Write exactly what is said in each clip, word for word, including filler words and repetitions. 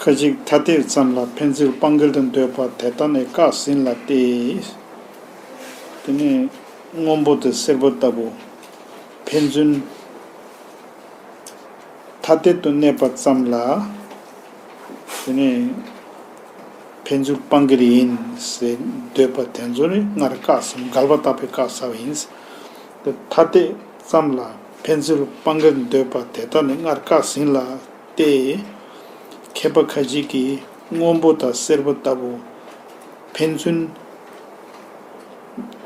ཁ་ཅིག་ཐ་དད་ཙམ་ལ་ཕན་ཚུན་སྤང་འགལ་དུ་འདོད་པ་དེ་དག་ནི་བཀག་ཟིན་ལ་སྟེ། དེ་ནས་སྔོན་པོ་དང་སེར་པོ་ལྟ་བུ་ཕན་ཚུན་ཐ་དད་དུ་གནས་པ་ཙམ་ལ། དེ་ནས་ཕན་ཚུན་སྤང་འགལ་ཡིན་ཟེར་འདོད་པ་དེ་ཚོ་ནི་སྔར་བཀག་ཟིན། འགལ་བ་བརྟག་པས་བཀག་ཚར་བ་ཡིན། དེ་ཐ་དད་ཙམ་ལ་ཕན་ཚུན་སྤང་འགལ་འདོད་པ་དེ་དག་ནི་སྔར་བཀག་ཟིན་ལ་སྟེ། མཁས་པ་ཁ་ཅིག་གིས་སྔོན་པོ་དང་སེར་པོ་ལྟ་བུ་ཕན་ཚུན་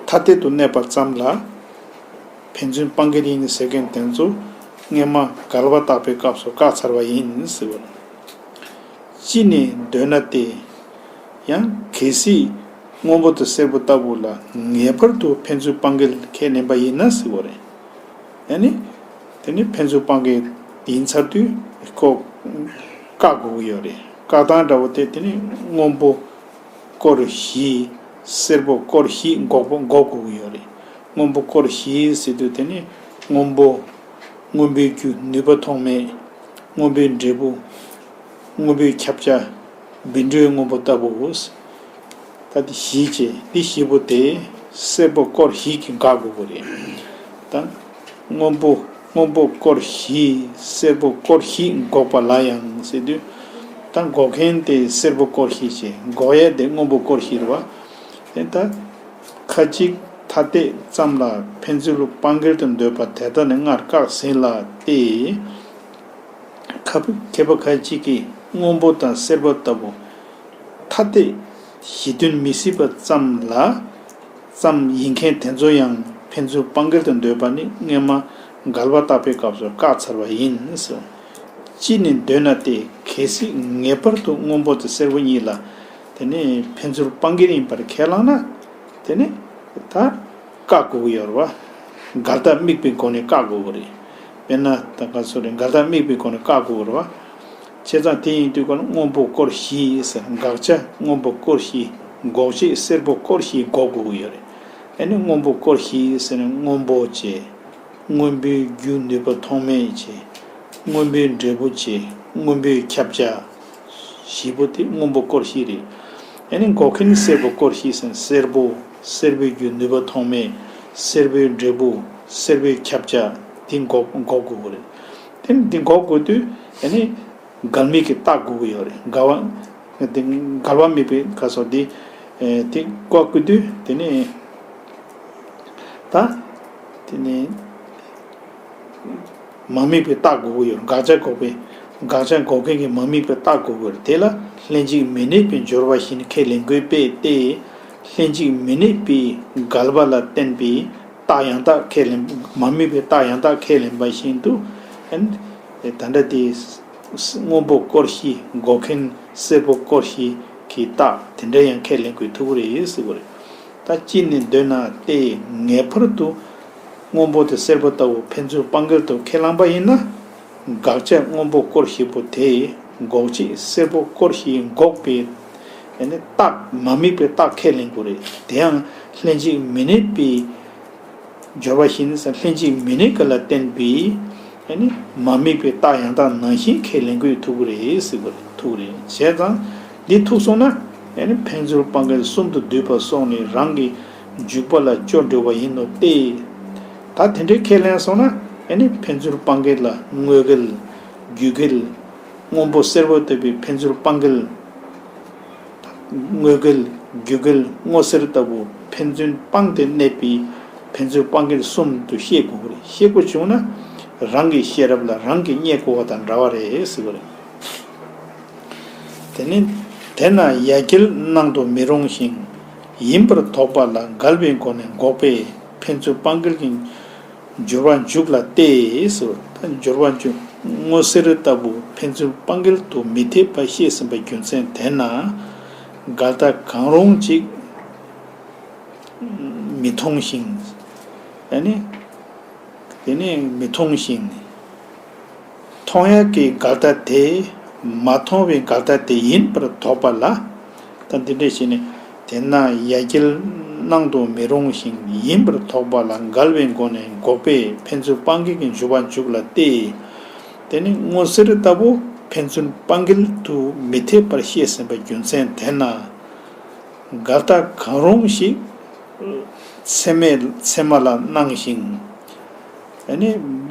ཐ་དད་དུ་གནས་པ་ཙམ་ལ་ཕན་ཚུན་སྤང་འགལ་ཡིན་ཟེར་མཁན་དེ་ཚོ་སྔོན་མ་འགལ་བ་བརྟག་པའི་སྐབས་སུ་བཀག་ཚར་བ་ཡིན་ཟེར་བ། ཅི་ནས་འདོད་ན་སྟེ། ཡང་གལ་སྲིད་སྔོན་པོ་དང་སེར་པོ་ལྟ་བུ་ལ་ངེས་པར་དུ་ཕན་ཚུན་སྤང་འགལ་ཁས་ལེན་པ་ཡིན་ན་ཟེར་བ་རེད། ཡང་ནི། དེ་ནི་ཕན་ཚུན་སྤང་འགལ་ཡིན་ཚར་དུས་ཁོ་བཀག་དགོས་ཀྱི་ཡོད་རེད། བཀག་སྟངས་འདྲ་བོ་དེ་དེ་ནི་སྔོན་པོ་སྐོར་བཞི། སེར་པོ་སྐོར་བཞི་འགོག་པ་འགོག་དགོས་ཀྱི་ཡོད་རེད། སྔོན་པོ་སྐོར་བཞི་ཟེར་དུས་དེ་ནི་སྔོན་པོ། སྔོན་པོའི་རྒྱུ་ནུས་པ་ཐོགས་མེད། སྔོན་པོའི་འབྲས་བུ། སྔོན་པོའི་ཁྱབ་བྱ། བཻ་ཌཱུརྱ་སྔོན་པོ་ལྟ་བུའོ། ད་དེ་བཞི་བྱས། འདི་བཞི་པོ་དེ་སེར་པོ་སྐོར་བཞི་གིས་འགག་དགོས་པ་རེད། ད་སྔོན་པོ། སྔོན་པོ་སྐོར་བཞི། སེར་པོ་སྐོར་བཞི་འགོག་པ་ལ་ཡང་ཟེར་དུས། ད་འགོག་མཁན་དེ་སེར་པོ་སྐོར་བཞི་བྱས། འགོག་ཡས་དེ་སྔོན་པོ་སྐོར་བཞི་རེད་བ། དེ་ད་ཁ་ཅིག་ཐ་དད་ཙམ་ལ་ཕན་ཚུན་ལ་སྤང་འགལ་དུ་འདོད་པ་དེ་དག་ནི་སྔར་བཀག་ཟིན་ལ་སྟེ། ཁ་མཁས་པ་ཁ་ཅིག་གིས་སྔོན་པོ་དང་སེར་པོ་ལྟ་བུ་ཐ་དད་གཞི་མཐུན་མི་སྲིད་པ་ཙམ་ལ། ཙམ་ཡིན་མཁན་དེ་ཚོ་ཡང་ཕན་ཚུན་སྤང་འགལ་དུ་འདོད་པ་ནི་སྔོན་མ་འགལ་བ་བརྟག་པའི་སྐབས་སུ་བཀག་ཚར་བ་ཡིན་ཟེར། ཅི་ནས་འདོད་ན་སྟེ། གལ་སྲིད་ངེས་པར་དུ་སྔོན་པོ་དང་སེར་པོ་གཉིས་ལ་དེ་ནི་ཕན་ཚུན་སྤང་འགལ་ཡིན་པར་ཁས་བླངས་ན། དེ་ནི་ད་བཀག་དགོས་ཀྱི་ཡོད་རེད་བ། འགལ་རྟགས་དམིགས་པའི་སྒོ་ནས་བཀག་དགོས་ཀྱི་རེད། དཔེར་ན་ད་ག་ཚོད་རེད། འགལ་རྟགས་དམིགས་པའི་སྒོ་ནས་བཀག་དགོས་ཀྱི་རེད་བ། བྱས་ཙང་དེ་ཡིན་དུས་ཀ་ན་སྔོན་པོ་སྐོར་བཞི་ཟེར། དགག་བྱ་སྔོན་པོ་སྐོར་བཞི། འགོག་བྱེད་སེར་པོ་སྐོར་བཞི་འགོག་དགོས་ཀྱི་ཡོད་རེད། ཨ་ནི་སྔོན་པོ་སྐོར་བཞི་ཟེར་ན་སྔོན་པོ་བྱས། སྔོན་པོའི་རྒྱུ་ནུས་པ་ཐོགས་མེད་བྱས། སྔོན་པོའི་འབྲས་བུ་བྱས། སྔོན་པོའི་ཁྱབ་བྱ། བཞི་པོ་དེ་སྔོན་པོ་སྐོར་བཞི་རེད། ཨ་ནི་འགོག་མཁན་ནི་སེར་པོ་སྐོར་བཞི་ཟེར། སེར་པོ། སེར་པོའི་རྒྱུ་ནུས་པ་ཐོགས་མེད། སེར་པོའི་འབྲས་བུ། སེར་པོའི་ཁྱབ་བྱ། དེ་འགོག་འགོག་དགོས་ཀྱི་རེད། དེ་ནི་འདི་འགོག་དགོས་དུས་ཨ་ནི་འགལ་དམིགས་ཀྱིས་བརྟག་དགོས་ཀྱི་ཡོད་རེད། འགལ་བ། དེ་འགལ་བ་དམིགས་པའི་སྐབས་སུ་དེ། ཨེ། དེ་བཀག་དགོས་དུས་དེ་ནི། ད། དེ་ནི། མ་དམིགས་པའི་རྟགས་དགོས་ཀྱི་ཡོད། དགག་བྱ་འགོག་པའི། དགག་བྱ་འགོག་མཁན་གྱི་མ་དམིགས་པའི་རྟགས་དགོས་ཀྱི་ཡོད། དེ་ལ་ལྷན་ཅིག་མི་གནས་པའི་སྦྱོར་བ་བཞིན་ཁས་ལེན་དགོས་པས་ཏེ། ལྷན་ཅིག་མི་གནས་པའི་འགལ་བ་ལ་བརྟེན་པའི་རྟགས་ཡང་དག་ཁས་ལེན། མ་དམིགས་པའི་རྟགས་ཡང་དག་ཁས་ལེན་པ་བཞིན་དུ། ཨན། ད་ལྟ་དེ་སྔོན་པོ་སྐོར་བཞི། འགོག་མཁན་སེར་པོ་སྐོར་བཞི་གི་རྟགས་དེ་འདྲ་ཡང་ཁས་ལེན་དགོས་ཐུག་གི་རེད་ཟེར་བ་རེད། ད་ཅི་ནས་འདོད་ན་སྟེ། ངེས་པར་དུ་སྔོན་པོ་དེ་སེར་པོ་ལྟ་བུ་ཕན་ཚུན་སྤང་འགལ་དུ་ཁས་བླངས་པ་ཡིན་ན། དགག་བྱ་སྔོན་པོ་སྐོར་བཞི་པོ་དེ་འགོག་བྱེད་སེར་པོ་སྐོར་བཞི་འགོག་པའི། ཨ་ནི་རྟགས། མ་དམིགས་པའི་རྟགས་ཁས་ལེན་དགོས་རེད། དེའང་ལྷན་ཅིག་མི་གནས་པའི་སྦྱོར་བ་བཞིན་ཟེར། ལྷན་ཅིག་མི་གནས་ཀ་ལ་བརྟེན་པའི། ཨ་ནི་མ་དམིགས་པའི་རྟགས་ཡང་དག་ནང་བཞིན་ཁས་ལེན་དགོས་ཐུག་གི་རེད་ཟེར་བ་རེད། ཐུག་གི་རེད། བྱས་ཙང་འདི་ཐུག་སོང་ན། ཨ་ནི་ཕན་ཚུན་སྤང་འགལ་གསུམ་དུ་འདུས་པ་སོགས་ནི་རང་གི་འཇུག་པ་ལ་སྐྱོར་འགྲོ་བ་ཡིན་ནོ་སྟེ། ད་དེ་འདྲའི་ཁས་ལེན་སོང་ན། ཨ་ནི་ཕན་ཚུན་སྤང་འགལ་ལ་དངོས་འགལ། རྒྱུ་འགལ། སྔོན་པོ་སེར་པོ་ལྟ་བུའི་ཕན་ཚུན་སྤང་འགལ། དངོས་འགལ། རྒྱུ་འགལ། སྔོ་སེར་ལྟ་བུ་ཕན་ཚུན་སྤངས་ཏེ་གནས་པའི་ཕན་ཚུན་སྤང་འགལ་གསུམ་དུ་ཤེས་དགོས་པ་རེད། ཤེས་དགོས་བྱུང་ན་རང་གི་ཤེས་རབ་ལ་རང་གིས་རྙེད་དགོས་པ་དང་འདྲ་བ་རེད་ཟེར་བ་རེད། དེ་ནི། དེས་ན་ཡ་གྱལ་སྣང་དུ་མི་རུང་ཞིང་ཡིན་པར་དོགས་པ་ལ་འགལ་བའི་སྒོ་ནས་འགོག་པས་ཕན་ཚུན་སྤང་འགལ་གྱི་སྦྱོར་བ་འཇུག་ལ་སྟེ་ཟེར། ད་སྦྱོར་བ་འཇུག། སྔོ་སེར་ལྟ་བུ་ཕན་ཚུན་སྤང་འགལ་དུ་མི་འཐད་པ་བཤད་ཟིན་པའི་རྒྱུ་མཚན་དེས་ན། འགལ་རྟགས་གང་རུང་ཅིག་མི་མཐོང་ཞིང་། ཨ་ནི། དེ་ནས་མི་མཐོང་ཞིང་། མཐོང་ཡག་གི་འགལ་རྟགས་དེ་མ་མཐོང་བའི་འགལ་རྟགས་དེ་ཡིན་པར་དོགས་པ་ལ། ད་འདི་འདྲ་བྱས་ནས། དེས་ན་ཡ་གྱལ་སྣང་དུ་མི་རུང་ཞིང་ཡིན་པར་དོགས་པ་ལ་འགལ་བའི་སྒོ་ནས་འགོག་པས་ཕན་ཚུན་སྤང་འགལ་གྱི་སྦྱོར་བ་འཇུག་ལ་སྟེ། དེ་ནི་སྔོ་སེར་ལྟ་བུ་ ཕན་ཚུན་སྤང་འགལ་དུ་མི་འཐད་པར་བཤད་ཟིན་པའི་རྒྱུ་མཚན་དེས་ན། འགལ་རྟགས་གང་རུང་ཞིག་ཚད་མས་ཚད་མ་ལ་སྣང་ཞིང་། ཨ་ནི་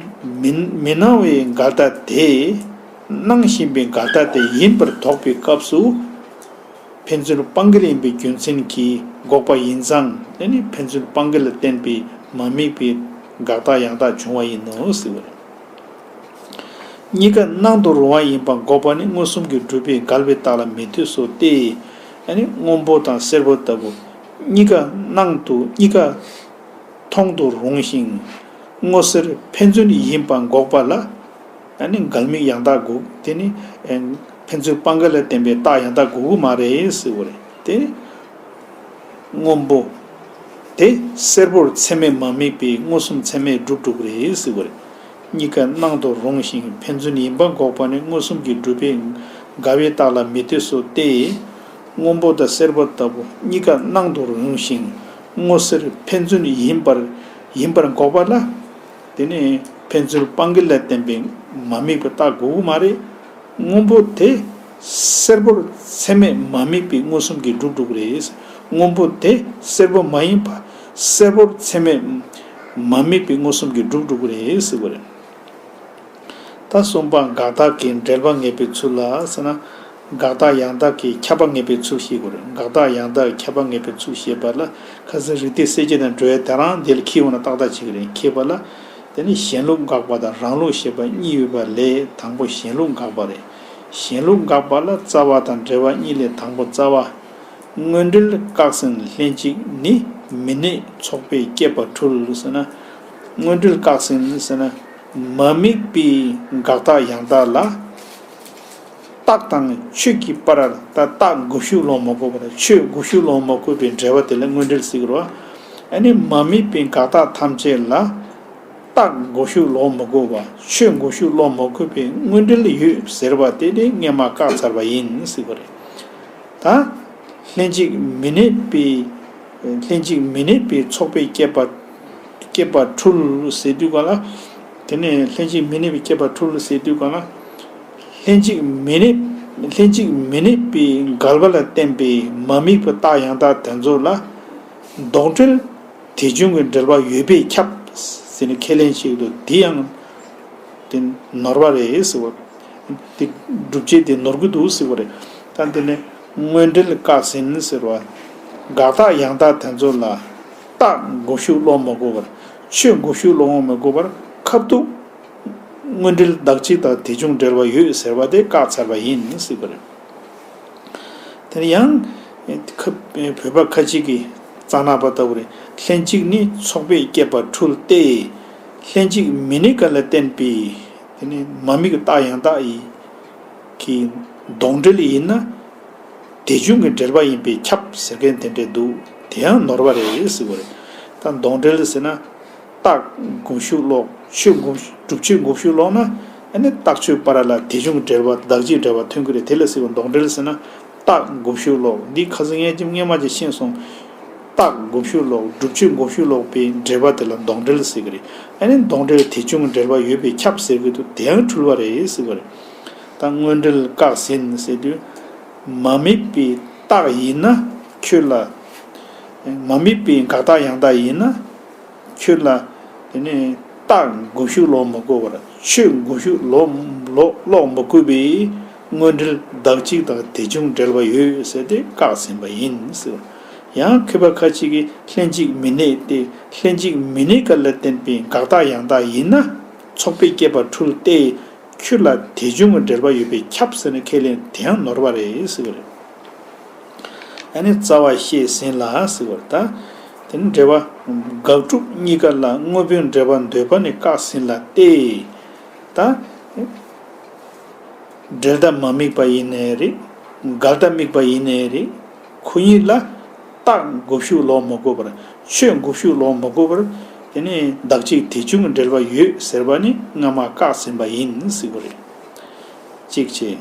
མི་མི་སྣང་བའི་འགལ་རྟགས་དེ་སྣང་བཞིན་པའི་འགལ་རྟགས་དེ་ཡིན་པར་དོགས་པའི་སྐབས་སུ། ཕན་ཚུན་སྤང་འགལ་ཡིན་པའི་རྒྱུ་མཚན་གྱིས་འགོག་པ་ཡིན་ཙང་། དེ་ནི་ཕན་ཚུན་སྤང་འགལ་ལ་བརྟེན་པའི་མ་དམིགས་པའི་དགག་རྟགས་ཡང་དག་འབྱུང་བ་ཡིན་ནོ་ཟེར་བ་རེད། གཉིས་ཀ་སྣང་དུ་རུང་བ་ཡིན་པ་འགོག་པ་ནི་མངོན་སུམ་གྱིས་སྒྲུབ་པའི་འགལ་བའི་རྟགས་ལ་མི་ལྟོས་སོ་སྟེ། ཨ་ནི་སྔོན་པོ་དང་སེར་པོ་ལྟ་བུ། གཉིས་ཀ་སྣང་དུ་གཉིས་ཀ་མཐོང་དུ་རུང་ཞིང་། མངོན་གསལ་ཕན་ཚུན་ཡིན་པ་འགོག་པ་ལ། ཨ་ནི་འགལ་དམིགས་ཡང་དག་དགོས། དེ་ནི་ཨེ་ཕན་ཚུན་སྤང་འགལ་ལ་བརྟེན་པའི་རྟགས་ཡང་དག་དགོས་ཀྱི་མ་རེད་ཟེར་བ་རེད་དེ། སྔོན་པོ་དེ་སེར་པོར་ཚད་མས་མ་དམིགས་པའི་མངོན་སུམ་ཚད་མས་སྒྲུབ་འགྲོ་གི་རེད་ཟེར་བ་རེད། གཉིས་ཀ་སྣང་དུ་རུང་ཞིང་ཕན་ཚུན་ཡིན་པ་འགོག་པ་ནི་མངོན་སུམ་གྱིས་སྒྲུབ་པའི་འགལ་བའི་རྟགས་ལ་མི་ལྟོས་སོ་སྟེ། སྔོན་པོ་དང་སེར་པོ་ལྟ་བུ་གཉིས་ཀ་སྣང་དུ་རུང་ཞིང་མངོན་གསལ་ཕན་ཚུན་ཡིན་པར་ཡིན་པར་འགོག་པ་ལ། དེ་ནི་ཕན་ཚུན་སྤང་འགལ་ལ་བརྟེན་པའི་མ་དམིགས་པའི་རྟགས་དགོས་ཀྱི་མ་རེད། སྔོན་པོ་དེ་སེར་པོར་ཚད་མས་མ་དམིགས་པའི་མངོན་སུམ་གྱིས་སྒྲུབ་འགྲོ་གི་རེད། སྔོན་པོ་དེ་སེར་པོ་མ་ཡིན་པ་སེར་པོར་ཚད་མས་མ་དམིགས་པའི་མངོན་སུམ་གྱིས་སྒྲུབ་འགྲོ་གི་རེད་ཟེར་བ་རེད། ད་གསུམ་པ་དགག་རྟགས་ཀྱི་འགྲེལ་པ་ངེས་པའི་ཚུལ་ལ་ཟེར་ན། དགག་རྟགས་ཡང་དག་གི་ཁྱབ་པ་ངེས་པའི་ཚུལ་ཤེས་དགོས་རེད། དགག་རྟགས་ཡང་དག་གི་ཁྱབ་པ་ངེས་པའི་ཚུལ་ཤེས་པ་ལ། ཁ་སང་རིགས་གཏེར་གསལ་བྱེད་དང་འགྲེལ་བའི་དེ་རང་འདི་ལ་འཁྱེར་འོང་ན་ཏག་ཏག་ཅིག་རེད། འཁྱེར་བ་ལ། དེ་ནི་གཞན་ལུགས་དགག་པ་དང་རང་ལུགས་ཞེས་པ་གཉིས་ཡོད་པ་ལས་དང་པོ་གཞན་ལུགས་དགག་པ་རེད། གཞན་ལུགས་དགག་པ་ལ་རྩ་བ་དང་འབྲེལ་བ་གཉིས་ལས་དང་པོ་རྩ་བ། དངོས་འབྲེལ་བཀག་ཟིན་ལྷན་ཅིག་ནི་མི་གནས་ཚོགས་པས་བསྐྱེད་པ་འཁྲུལ་ཟེར་ན། དངོས་འབྲེལ་བཀག་ཟིན་ཟེར་ན། མ་དམིགས་པའི་དགག་རྟགས་ཡང་དག་ལ། རྟགས་དང་ཆོས་ཀྱི་བར་ད་རྟགས་འགུག་ཤུགས་སློང་མ་དགོས་པར་ཆོས་འགུག་ཤུགས་སློང་མ་དགོས་པའི་འབྲེལ་བ་དེ་ལ་དངོས་འབྲེལ་ཟེར་གི་རེད་བ། ཨ་ནི་མ་དམིགས་པའི་དགག་རྟགས་ཐམས་ཅད་ལ། རྟགས་འགུག་ཤུགས་སློང་མ་དགོས་པ་ཆོས་འགུག་ཤུགས་སློང་མ་དགོས་པའི་དངོས་འབྲེལ་ཡོད་ཟེར་བ་དེ་ནི་སྔས་མ་བཀག་ཚར་བ་ཡིན་ཟེར་གི་རེད། ད། ལྷན་ཅིག་མི་གནས་པའི། ལྷན་ཅིག་མི་གནས་པའི་ཚོགས་པས་བསྐྱེད་པ། བསྐྱེད་པ་འཁྲུལ་ཟེར་དུས་ག་ལ། དེ་ནས་ལྷན་ཅིག་མི་གནས་པའི་བསྐྱེད་པ་འཁྲུལ་ཟེར་དུས་ག་ལ། ལྷན་ཅིག་མི་གནས། ལྷན་ཅིག་མི་གནས་པའི་འགལ་བ་ལ་བརྟེན་པའི་མ་དམིགས་པའི་རྟགས་ཡང་དག་དེ་ཚོ་ལ། དོགས་འགྲེལ། དེ་བྱུང་གི་འབྲེལ་བ་ཡོད་པས་ཁྱབ། ཟེར་ནས་ཁས་ལེན་བྱེད་ཀྱི་འདུག་དེ་ཡང་། དེ་ནོར་བ་རེད་ཟེར་བ། དེ་སྒྲུབ་བྱེད་དེ་ནོར་གྱི་འདུག་ཟེར་བ་རེད། ད་དེ་ནས་དངོས་འབྲེལ་བཀག་ཟིན་ཟེར་བ། དགག་རྟགས་ཡང་དག་དེ་ཚོ་ལ། རྟགས་འགུག་ཤུགས་སློང་མ་དགོས་པར། ཆོས་འགུག་ཤུགས་སློང་མ་དགོས་པར་ཁ་ཐུག་དངོས་འབྲེལ་བདག་གཅིག་དང་དེ་བྱུང་འབྲེལ་བ་ཡོད་ཟེར་བ་དེ་བཀག་ཚར་བ་ཡིན་ཟེར་བ་རེད། དེ་ནས་ཡང་། ཁ་བོད་པ་ཁ་ཅིག་གིས་རྩ་ནག་པ་ལྟ་བུ་རེད། ལྷན་ཅིག་ནི་ཚོགས་པས་བསྐྱེད་པ་འཁྲུལ་ཏེ། ལྷན་ཅིག་མི་གནས་པ་ལ་བརྟེན་པའི། དེ་ནི་མ་དམིགས་རྟགས་ཡང་དག་ཡིན། གྱི་དོགས་འགྲེལ་ཡིན་ན། དེ་བྱུང་གི་འབྲེལ་བ་ཡིན་པས་ཁྱབ་ཟེར་མཁན་དེ་འདྲས་འདུག་དེ་ཡང་ནོར་བ་རེད་ཟེར་བ་རེད། ད་དོགས་འགྲེལ་ཟེར་ན། རྟགས་འགུག་ཤུགས་སློག་ཆོས་འགུག་སྒྲུབ་བྱེད་འགུག་ཤུགས་སློག་ན། ཨ་ནི་རྟགས་ཆོས་བར་ལ་དེ་བྱུང་འབྲེལ་བ་བདག་གཅིག་འབྲེལ་བ་ཐོན་གྱི་རེད། དེ་ལ་ཟེར་བ་དོགས་འགྲེལ་ཟེར་ན། རྟགས་འགུག་ཤུགས་སློག་འདི་ཁ་སང་ངས་ཅིག་སྔས་མ་ཅིག་ཤེས་སོང་། རྟགས་འགུག་ཤུགས་སློག་སྒྲུབ་བྱེད་འགུག་ཤུགས་སློག་པའི་འབྲེལ་བ་དེ་ལ་དོགས་འགྲེལ་ཟེར་གྱི་རེད། ཨ་ནི་དོགས་འགྲེལ་དེ་བྱུང་འབྲེལ་བ་ཡོད་པས་ཁྱབ་ཟེར་གྱི་འདུག་དེ་ཡང་འཁྲུལ་བ་རེད་ཟེར་བ་རེད། ད་དངོས་འབྲེལ་བཀག་ཟིན་ཟེར་དུས། མ་དམིགས་པའི་རྟགས་ཡིན་ན་ཁྱོད་ལ། མ་དམིགས་པའི་དགག་རྟགས་ཡང་དག་ཡིན་ན། ཁྱོད་ལ། དེ་ནས་རྟགས་འགུག་ཤུགས་སློག་མི་དགོས་པར་ཆོས་འགུག་ཤུགས་སློག་སློག་སློག་མི་དགོས་པའི་དངོས་འབྲེལ་བདག་གཅིག་དང་དེ་བྱུང་འབྲེལ་བ་ཡོད་ཟེར་ཏེ་བཀག་ཟིན་པ་ཡིན་ཟེར། ཡང་མཁས་པ་ཁ་ཅིག་གིས་ལྷན་ཅིག་མི་གནས་ཏེ་ལྷན་ཅིག་མི་གནས་པ་ལ་བརྟེན་པའི་དགག་རྟགས་ཡང་དག་ཡིན་ན་ཚོགས་པས་བསྐྱེད་པ་འཁྲུལ་ཏེ། ཁྱོད་ལ་དེ་བྱུང་གི་འབྲེལ་བ་ཡོད་པས་ཁྱབ་ཟེར་ནས་ཁས་ལེན་དེ་ཡང་ནོར་བ་རེད་ཟེར་བ་རེད། ཨ་ནི་རྩ་བ་བཤད་ཟིན་ལ་ཟེར་བ་རེད་ད། དེ་ནི་འབྲེལ་བ་དགག་སྒྲུབ་གཉིས་ཀ་ལ་དངོས་པོའི་འབྲེལ་བ་འདོད་པ་ནི་བཀག་ཟིན་ལ་སྟེ། ད། འབྲེལ་ཟླ་མ་དམིགས་པ་ཡིན་ནའི་རེད། འགལ་ཟླ་དམིགས་པ་ཡིན་ནའི་རེད། ཁོ་གཉིས་ལ་རྟགས་འགུག་ཤུགས་སློག་མི་དགོས་པར་ཆོས་འགུག་ཤུགས་སློག་མི་དགོས་པར། དེ་ནི་བདག་གཅིག་དེ་བྱུང་གི་འབྲེལ་བ་ཡོད་ཟེར་བ་ནི་སྔ་མ་བཀག་ཟིན་པ་ཡིན་ཟེར་བ་རེད། གཅིག་བྱས།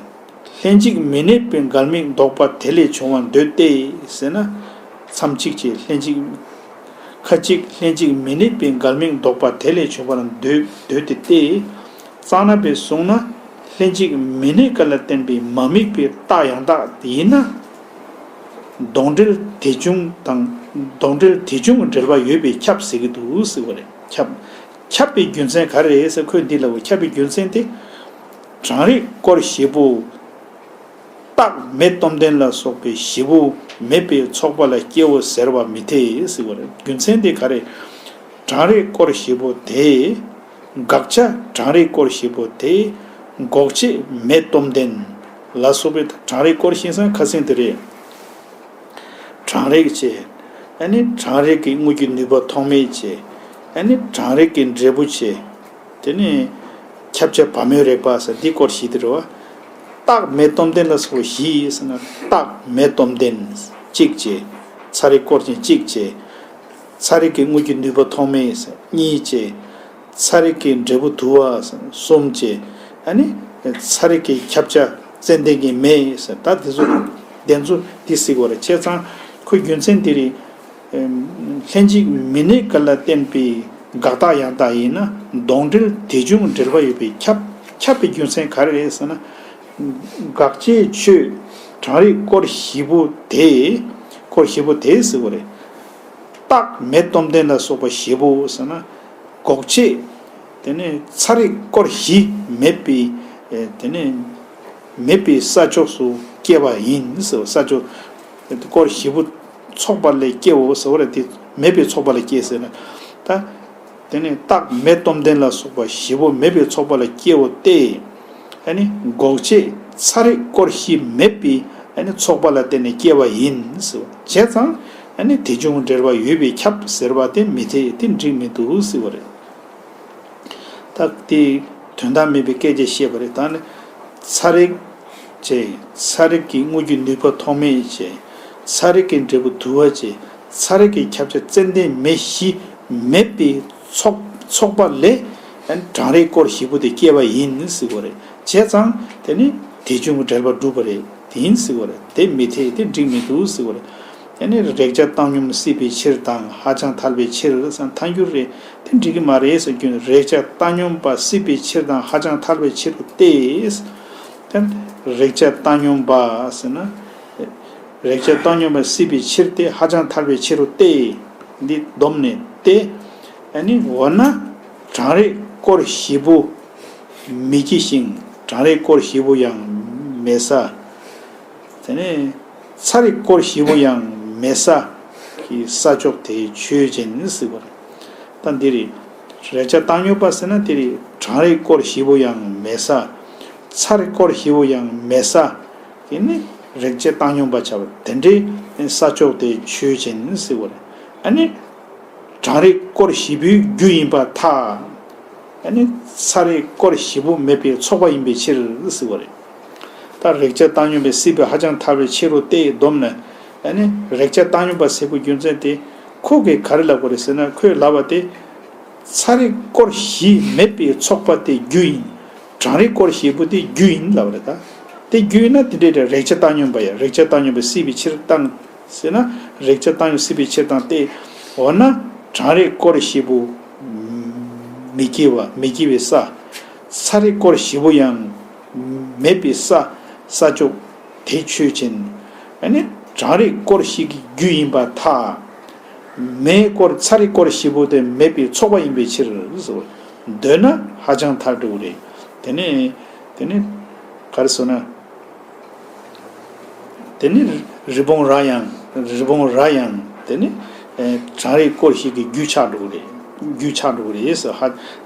ལྷན་ཅིག་མི་གནས་པའི་འགལ་དམིགས་ལྡོག་པ་དེ་ལས་བྱུང་བར་འདོད་དེ་ཟེར་ན། མཚམས་གཅིག་བྱས་ལྷན་ཅིག་ཁ་ཅིག་ལྷན་ཅིག་མི་གནས་པའི་འགལ་དམིགས་ལྡོག་པ་དེ་ལས་བྱུང་བར་འདོད་འདོད་དེ་སྟེ། རྩ་ནག་པས་གསུངས་ན། ལྷན་ཅིག་མི་གནས་འགལ་ལ་བརྟེན་པའི་མ་དམིགས་པའི་རྟགས་ཡང་དག་ཡིན་ན། གདོན་འདྲེ་དེ་བྱུང་དང་གདོན་འདྲེ་དེ་བྱུང་འབྲེལ་བ་ཡོད་པའི་ཁྱབ་ཟེར་གྱི་འདུག་ཟེར་བ་རེད། ཁྱབ། ཁྱབ་པའི་རྒྱུ་མཚན་ག་རེ་རེད་ཟེར། ཁོས་འདི་ལབ་པ། ཁྱབ་པའི་རྒྱུ་མཚན་དེ། གྲང་རེག་སྐོར་བཞི་པོ། རྟགས་མེ་སྟོབས་ལྡན་ལ་སོགས་པའི་བཞི་པོ་མེད་པའི་ཚོགས་པ་ལ་སྐྱེའོ་ཟེར་བ་མི་འཐད་ཟེར་བ་རེད། རྒྱུ་མཚན་དེ་ག་རེ། གྲང་རེག་སྐོར་བཞི་པོ་དེ། དགག་བྱ་གྲང་རེག་སྐོར་བཞི་པོ་དེ། འགོག་བྱེད་མེ་སྟོབས་ལྡན་ལ་སོགས་པའི། གྲང་རེག་སྐོར་བཞི་ཟེར་ཁ་སང་དེ་རེད། གྲང་རེག་བྱས། ཨ་ནི་གྲང་རེག་གི་དངོས་ཀྱི་ནུས་པ་ཐོགས་མེད་བྱས། ཨ་ནི་གྲང་རེག་གི་འབྲས་བུ་བྱས། དེ་ནས་ཁྱབ་བྱ་བ་མོའི་རེག་པ་ཟེར་འདི་སྐོར་བཞི་དེ་རེད་བ། རྟགས་མེ་སྟོབས་ལྡན་ལ་སོགས་པ་བཞི་ཟེར་ན། རྟགས་མེ་སྟོབས་ལྡན་གཅིག་བྱས། ཚ་རེག་སྐོར་ཅན་གཅིག་བྱས། ཚ་རེག་གི་དངོས་ཀྱི་ནུས་པ་ཐོགས་མེད་ཟེར་གཉིས་བྱས། ཚ་རེག་གི་འབྲས་བུ་དུ་བ་ཟེར་གསུམ་བྱས། ཨ་ནི་ཚ་རེག་གི་ཁྱབ་བྱ་ཙན་དན་གྱི་མེ་ཟེར། ད་དེ་ཚོ་དེ་ཚོ་འདི་ཟེར་དགོས་རེད། བྱས་ཙང་ཁོའི་རྒྱུ་མཚན་དེ་རེད། ལྷན་ཅིག་མི་གནས་འགལ་ལ་བརྟེན་པའི་དགག་རྟགས་ཡང་དག་ཡིན་ན། གདོན་འདྲེ་དེ་བྱུང་འབྲེལ་བ་ཡོད་པའི་ཁྱབ། ཁྱབ་པའི་རྒྱུ་མཚན་ག་རེ་རེད་ཟེར་ན། དགག་བྱའི་ཆོས་གྲང་རེག་སྐོར་བཞི་པོ་དེ། སྐོར་བཞི་པོ་དེ་ཟེར་བ་རེད། རྟགས་མེ་སྟོབས་ལྡན་ལ་སོགས་པ་བཞི་པོ་ཟེར་ན། འགོག་བྱེད། དེ་ནས་ཚ་རེག་སྐོར་བཞི་མེད་པའི། དེ་ནས་མེད་པའི་ས་ཕྱོགས་སུ་སྐྱེ་བ་ཡིན་ཟེར་བ། ས་ཕྱོགས་སྐོར་བཞི་པོ་ཚོགས་པ་ལས་སྐྱེའོ་ཟེར་བ་རེད། དེ་མེད་པའི་ཚོགས་པ་ལས་སྐྱེ་ཟེར་ན། ད་དེ་ནས་རྟགས་མེ་སྟོབས་ལྡན་ལ་སོགས་པ་བཞི་པོ་མེད་པའི་ཚོགས་པ་ལ་སྐྱེའོ་སྟེ། ཨ་ནི་འགོག་བྱེད་ཚ་རེག་སྐོར་བཞི་མེད་པའི། ཨ་ནི་ཚོགས་པ་ལ་བརྟེན་ནས་སྐྱེ་བ་ཡིན་ཟེར་བ། བྱས་ཙང་ཨ་ནི་དེ་བྱུང་འབྲེལ་བ་ཡོད་པའི་ཁྱབ་ཟེར་བ་དེ་མི་འཐད། དེ་འགྲིག་མི་འདུག་ཟེར་བ་རེད། ད་དེ་དོན་དག་མེད་པའི་སྐད་ཆ་བཤད་པ་རེད། ད་ནི་ཚ་རེག་བྱས། ཚ་རེག་གི་དངོས་ཀྱི་ནུས་པ་ཐོགས་མེད་བྱས། ཚ་རེག་གི་འབྲས་བུ་དུ་བ་བྱས། ཚ་རེག་གི་ཁྱབ་བྱ་ཙན་དན་མེ་བཞི་མེད་པའི་ཚོགས་ཚོགས་པ་ལས་གྲང་རེག་སྐོར་བཞི་པོ་དེ་སྐྱེ་བ་ཡིན་ཟེར་བ་རེད། བྱས་ཙང་དེ་ནི་དེ་བྱུང་གི་འབྲེལ་པ་འགྲུབ་པ་རེད། དེ་ཡིན་ཟེར་བ་རེད། དེ་མི་འཐད། དེ་འགྲིག་མི་འདུག་ཟེར་བ་རེད། དེ་ནི་རེག་བྱ་བཏང་སྙོམས་སྲིད་པའི་ཕྱིར་དང་ཧ་ཅང་ཐལ་བའི་ཕྱིར་ཟེར་ཐལ་འགྱུར་རེད། དེ་འགྲིག་གི་མ་རེད་ཟེར་རྒྱུ་ནི། རེག་བྱ་བཏང་སྙོམས་པ་སྲིད་པའི་ཕྱིར་དང་ཧ་ཅང་ཐལ་བའི་ཕྱིར་རོ་སྟེ། དེ་རེག་བྱ་བཏང་སྙོམས་པ་ཟེར་ན། རེག་བྱ་བཏང་སྙོམས་པ་སྲིད་པའི་ཕྱིར་ཏེ། ཧ་ཅང་ཐལ་བའི་ཕྱིར་རོ་སྟེ། འདི་བསྡོམས་ནས་ཏེ། ཨ་ནི་འོ་ན་གྲང་རེག་སྐོར་བཞི་པོ་མི་སྐྱེ་ཞིང་། གྲང་རེག་སྐོར་བཞི་པོ་ཡང་མེད་ས། དེ་ནས་ཚ་རེག་སྐོར་བཞི་པོ་ཡང་མེད་ས་ཀྱི་ས་ཕྱོགས་དེ་ཆོས་ཅན་ཟེར་བ་རེད། ད་འདི་རེད། རེག་བྱ་བཏང་སྙོམས་པ་ཟེར་ན་དེ་རེད། གྲང་རེག་སྐོར་བཞི་པོ་ཡང་མེད་ས། ཚ་རེག་སྐོར་བཞི་པོ་ཡང་མེད་ས། དེ་ནི་རེག་བྱ་བཏང་སྙོམས་པ་ཆགས་པ་དེ་འདྲའི་ས་ཕྱོགས་དེ་ཆོས་ཅན་ཟེར་བ་རེད། ཨ་ནི་གྲང་རེག་སྐོར་བཞི་པོའི་རྒྱུ་ཡིན་པར་ཐལ། ཨ་ནི་ཚ་རེག་སྐོར་བཞི་པོ་མེད་པའི་ཚོགས་པ་ཡིན་པའི་ཕྱིར་ཟེར་བ་རེད། ད་རེག་བྱ་བཏང་སྙོམས་པའི་སྲིད་པའི་ཧ་ཅང་ཐལ་བའི་ཕྱིར་རོ་སྟེ་བསྡོམས་ནས། ཨ་ནི་རེག་བྱ་བཏང་སྙོམས་པ་ཟེར་དགོས་རྒྱུ་མཚན་དེ་ཁོ་གིས་ག་རེ་ལབ་དགོས་རེད་ཟེར་ན། ཁོས་ལབ་པ་དེ་ཚ་རེག་སྐོར་བཞི་མེད་པའི་ཚོགས་པ་དེ་རྒྱུ་ཡིན། གྲང་རེག་སྐོར་བཞི་པོ་དེ་རྒྱུ་ཡིན་ལབ་པ་རེད། ད་དེ་རྒྱུ་ཡིན་ན་དེ་འདྲའི་རེག་བྱ་བཏང་སྙོམས་པ་ཡང་རེག་བྱ་བཏང་སྙོམས་པའི་སྲིད་པའི་ཕྱིར་བཏང་ཟེར་ན། རེག་བྱ་བཏང་སྙོམས་སྲིད་པའི་ཕྱིར་བཏང་སྟེ། འོ་ན་གྲང་རེག་སྐོར་བཞི་པོ་མི་སྐྱེ་བ་མི་སྐྱེ་བའི་ས། ཚ་རེག་སྐོར་བཞི་པོ་ཡང་མེད་པའི་ས། ས་ཕྱོགས་དེ་ཆོས་ཅན། ཨ་ནི་གྲང་རེག་སྐོར་བཞི་གི་རྒྱུ་ཡིན་པར་ཐལ། མེ་སྐོར་ཚ་རེག་སྐོར་བཞི་པོ་དེ་མེད་པའི་ཚོགས་པ་ཡིན་པའི་ཕྱིར་ཟེར། འདོད་ན་ཧ་ཅང་ཐལ་འགྲོ་གི་རེད། དེ་ནས་དེ་ནས་ག་རེ་ཟེར་ན། དེ་ནི་རི་བོང་རྭ་ཡང་རི་བོང་རྭ་ཡང་དེ་ནི་ཨེ་གྲང་རེག་སྐོར་བཞི་གི་རྒྱུ་ཆགས་འགྲོ་གི་རེད། རྒྱུ་ཆགས་འགྲོ་གི་རེད་ཟེར། ཧ་